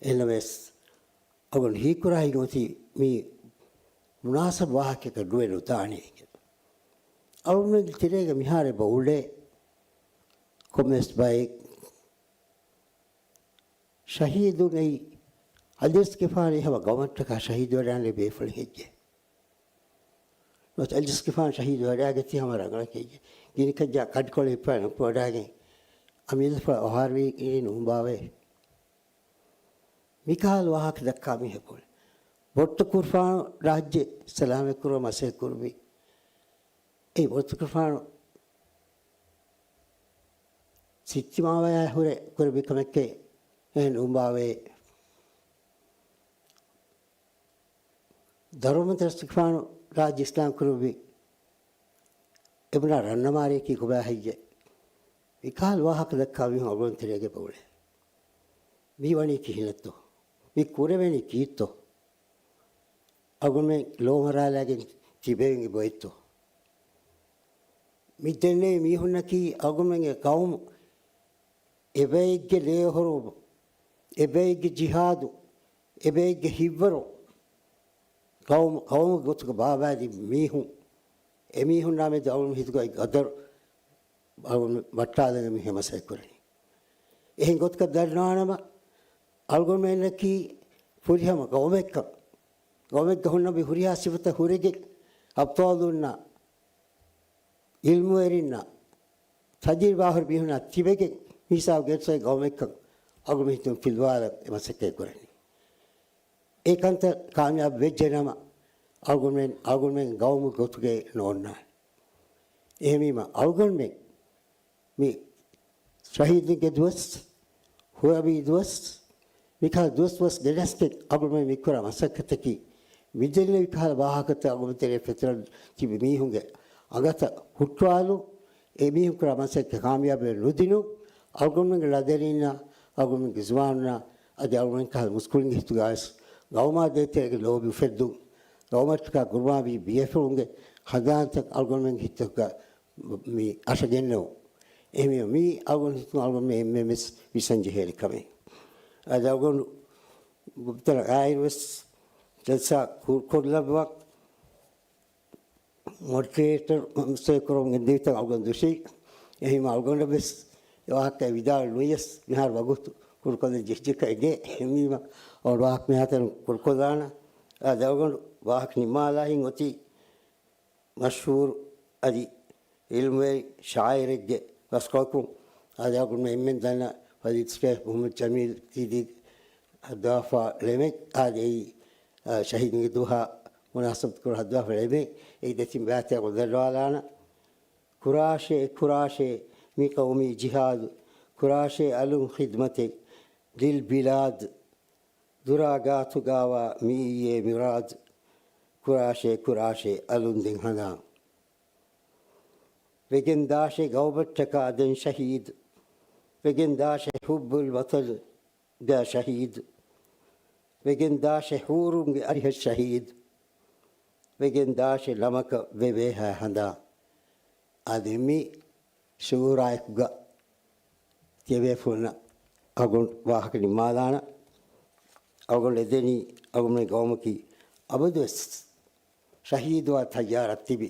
އެހެންނަމަވެސް، އަޅުގަނޑު ހީކުރާ ހިތް އޮތީ މީ މުނާސަބު ވާހަކައަކަށް ނުވެ ނުދާނެ. އަޅުގަނޑުމެންގެ ތެރޭގަ މިހާރު އެބަ އުޅޭ ކޮންމެސް ބައެއް ޝަހީދުން އެއީ އަލިއަސްގެފާނު ހަމަ ގައުމަށްޓަކާ ޝަހީދުވެރިޔާން ބޭފުޅެއް ހެއްޔޭ؟ ނުވަތަ އަލިއަސްގެފާނު ޝަހީދުވެރިޔާގެ ތި ހަމަ ރަނގަޅަކީ ގިނިކައްޖާ ކަނޑިކޮޅެއް ހިއްޕާ ނުކުމެ ވަޑާގެން އަމިއްލަފާ އޮހާރުވީ ނޫންބާވައޭ. މިކަހަލަ ވާހަކަ ދައްކާ މީހަކު ބޮއްތަކުރުފާނު ރާއްޖެ ސަލާމަތްކުރުމަށް މަސައްކަތް ކުރުވި. އެ ބޮއްތަކުރުފާނު ސިއްތިމާވަޔާ ހުރެ ކުރެއްވި ކަމެއްކޭ އެހެން ނޫންބާވައޭ. ދަރުމަތަރަސްގެފާނު ރާއްޖެ އިސްލާމް ކުރުއްވި އެބުނާ ރަންނަމާރިއަކީ ކޮބާ ހެއްޔޭ؟ މިކަހަލަ ވާހަކަ ދައްކާ މީހުން އަޅުގަނޑު ތެރޭގަ އުޅޭ. މި ވަނީ ކިހިނެއްތޯ؟ މި ކުރެވެނީ ކީއްތޯ؟ އަޅުގަނޑުމެން ލޯ މަރާލާގެން ތިބެވެން އެބައޮތްތޯ؟ މި ދެންނެވި މީހުންނަކީ އަޅުގަނޑުމެންގެ ޤައުމު، އެބައެއްގެ ލޭހޮރު، އެބައެއްގެ ޖިހާދު، އެބައެއްގެ ހިތްވަރު، ޤައުމު، ޤައުމުގެ ގޮތުގަ ބާބާދި މީހުން، އެމީހުންނާ މެދު އަޅުގަނޑު ހިތުގައި ޤަދަރު އަޅުގަނޑު ވައްޓާލަން މި ހަމަސައްކަތް ކުރަނީ. އެހެން ގޮތަކަށް ދަންނަވާނަމަ، އަޅުގަނޑުމެންނަކީ ފުރިހަމަ ޤައުމެއްކަން، ޤައުމެއްގަ ހުންނަ މި ހުރިހާ ސިފަތައް ހުރެގެން، އަބްޠާލުންނާ، ޢިލްމުވެރިންނާ، ތަޖުރިބާހުރި މީހުންނާ ތިބެގެން މި ހިސާބު ގެންސުވައި ޤައުމެއްކަން އަޅުގަނޑު ހިތުން ފިލުވާލަން އެ މަސައްކަތް ކުރަނީ. އެ ކަންތައް ކާމިޔާބު ވެއްޖެ ނަމަ، އަޅުގަނޑުމެން، އަޅުގަނޑުމެން ޤައުމު ގޮތުގައި ނޯންނާނެ. އެހެންވީމަ، އަޅުގަނޑުމެން މި ޝަހީދުންގެ ދުވަސް، ހުރަވީ ދުވަސް، މިކަހަލަ ދުވަސް ދުވަސް ގެނެސްގެން އަޅުގަނޑުމެން މި ކުރާ މަސައްކަތަކީ، މިދެންނެވި ކަހަލަ ވާހަކަތައް އަޅުގަނޑު ތެރޭ ފެތުރަން ތިބި މީހުންގެ އަނގަތައް ހުއްޓުވާލުން، އެ މީހުން ކުރާ މަސައްކަތް ކާމިޔާބެއް ނުދިނުން، އަޅުގަނޑުމެންގެ ޅަދަރީންނާ، އަޅުގަނޑުމެންގެ ޒުވާނުންނާ، އަދި އަޅުގަނޑުމެން ކަހަލަ މުސްކުޅިންގެ ހިތުގައިވެސް ގައުމާ ދޭތެރޭގެ ލޯބި އުފެއްދުން، ގައުމަށްޓަކާ ޤުރުބާންވި ބޭފުޅުންގެ ހަނދާންތައް އަޅުގަނޑުމެންގެ ހިތުގަ މި އަށަގެންނެވުން. އެހެންވީމަ، މީ އަޅުގަނޑު ހިތުން އަޅުގަނޑުމެން އެންމެންވެސް ވިސަން ޖެހޭނެ ކަމެއް. އަދި އަޅުގަނޑު ގުޕްތަރ އާއިރުވެސް ޖަލްސާ ކުރު-، ކުރުލައްވަ މޮޑަރޭޓަރ މަސައްކަތް ކުރަމުން ގެންދެވިތަން އަޅުގަނޑު ދުށީ. އެހެންވީމަ އަޅުގަނޑަށްވެސް އެ ވާހަކަ ވިދާޅު ނުވިޔަސް މިހާރު ވަގުތު ކުރުކޮށްލަން ޖެހިއްޖެކަ އެނގޭ. އެހެންވީމަ އަޅުގަނޑު ވާހަކަ މިހާތަނަށް ކުރުކޮށްލާނަން. އަދި އަޅުގަނޑު ވާހަކަ ނިންމާލާ ހިތް އޮތީ މަޝްހޫރު އަދި ޢިލްމުވެރި ޝާއިރެއްގެ ބަސްކޮޅަކުން، އަދި އަޅުގަނޑުމެން އެންމެން ދަންނަ ފަޟީލަތު ޝޭޚް މުޙައްމަދު ޖަމީލް ތީދީ ހައްދަވާފާ ޅެމެއް، އާދެ އެއީ، އާ، ޝަހީދުންގެ ދުވަހާ މުނާސަބަތު ކުރަ ހައްދަވާފާ ޅެމެއް، އެއީ ދެތިން ބައިތެއް އަޅުގަނޑު ދަންނަވާލާނަން. ކުރާށޭ، ކުރާށޭ، މި ޤައުމީ ޖިހާދު، ކުރާށޭ، އަލުން ޚިދްމަތެއް ލިލް ބިލާދް. ދުރާ ގާތުގާވާ މިއީއޭ މިރާދު، ކުރާށޭ، ކުރާށޭ، އަލުން ދެން ހަނދާން. ވެގެންދާށޭ ގައުމަށްޓަކާ ދެން ޝަހީދު، ވެގެންދާށޭ ޙުއްބުލް ވަޠަންގަ ޝަހީދު، ވެގެންދާށޭ ޙޫރުންގެ އަރިހަށް ޝަހީދު، ވެގެންދާށޭ ނަމަކަށް ވެވޭހާ ހަނދާން. އާދެ މި ޝުޢޫރާއެކުގަ ތިޔަބޭފުޅުންނަށް އަޅުގަނޑު ވާހަކަ ނިންމާލާނަން. އަޅުގަނޑު އެދެނީ އަޅުގަނޑުމެން ގައުމަކީ އަބަދުވެސް ޝަހީދުވާ ތައްޔާރަށް ތިބި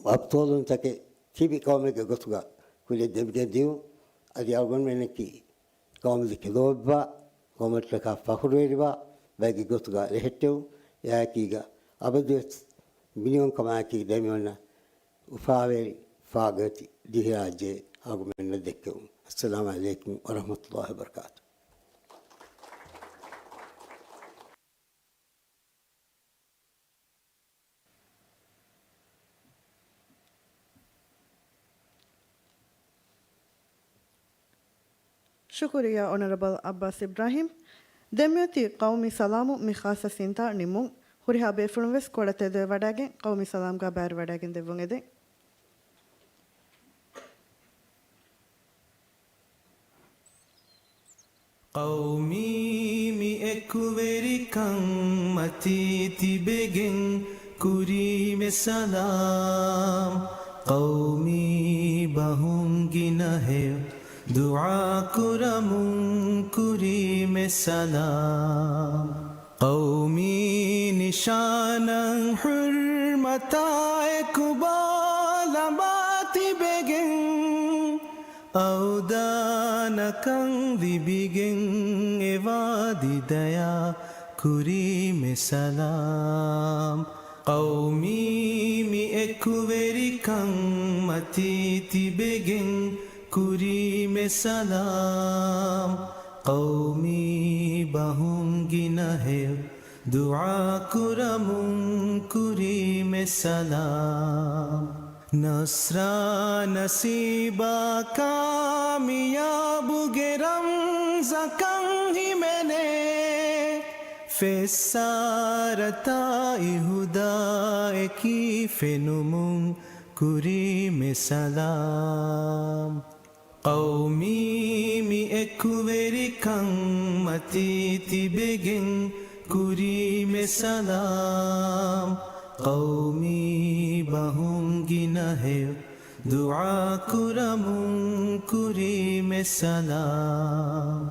އަބްޠާލުންތަކެއް ތިބި ޤައުމެއްގެ ގޮތުގަ ކުރިއަށް ދެމިގެން ދިޔުން. އަދި އަޅުގަނޑުމެންނަކީ ޤައުމުގެ ލޯބިވާ، ޤައުމަށްޓަކާ ފަޚުރުވެރިވާ ބައެއްގެ ގޮތުގަ ރެހެއްޓެވުން. އެއާއެކީގަ އަބަދުވެސް މިނިވަންކަމާއެކީ ދެމިވަންނަ އުފާވެރި ފާގަތި ދިވެހިރާއްޖެ އަޅުގަނޑުމެންނަށް ދެއްކެވުން. އައްސަލާމު ޢަލައިކުމް ވަރަޙްމަތުﷲި ވަބަރަކާތުހު. ޝުކުރިއްޔާ އޮނަރަބަލް ޢައްބާސް އިބްރާހިމް. ދެންމެއޮތީ ޤައުމީ ސަލާމު މި ޚާއްޞަ ސިންތާ ނިމުން. ހުރިހާ ބޭފުޅުން ވެސް ކޮޅަށް ތެދުވެ ވަޑައިގެން ޤައުމީ ސަލާމްގާ ބައިވެރިވަޑައިގެން ދެއްވުން އެދެން. ޤައުމީ މި އެކުވެރިކަން މަތީ ތިބެގެން ކުރީމެ ސަލާމް. ޤައުމީ ބަހުން ގިނަ ހެޔޮ ދުޢާ ކުރަމުން ކުރީމެ ސަލާމް. ޤައުމީ ނިޝާނަށް ޙުރްމަތާ އެކުބާ ލަނބާ ތިބެގެން، އަވްދާނަކަން ލިބިގެން އެވާ ދިދަޔާ ކުރީމެ ސަލާމް. ޤައުމީ މި އެކުވެރިކަން މަތީ ތިބެގެން ކުރީމެ ސަލާމް. ޤައުމީ ބަހުން ގިނަ ހެޔޮ ދުޢާ ކުރަމުން ކުރީމެ ސަލާމް. ނަޞްރާ ނަސީބާ ކާމިޔާބުގެ ރަމްޒަކަށް ހިމެނޭ، ފެއްސާރަތާ އިހުދާއެކީ ފެނުމުން ކުރީމެ ސަލާމް. ޤައުމީ މި އެކުވެރިކަން މަތީ ތިބެގެން ކުރީމެ ސަލާމް. ޤައުމީ ބަހުން ގިނަ ހެޔޮ ދުޢާ ކުރަމުން ކުރީމެ ސަލާމް.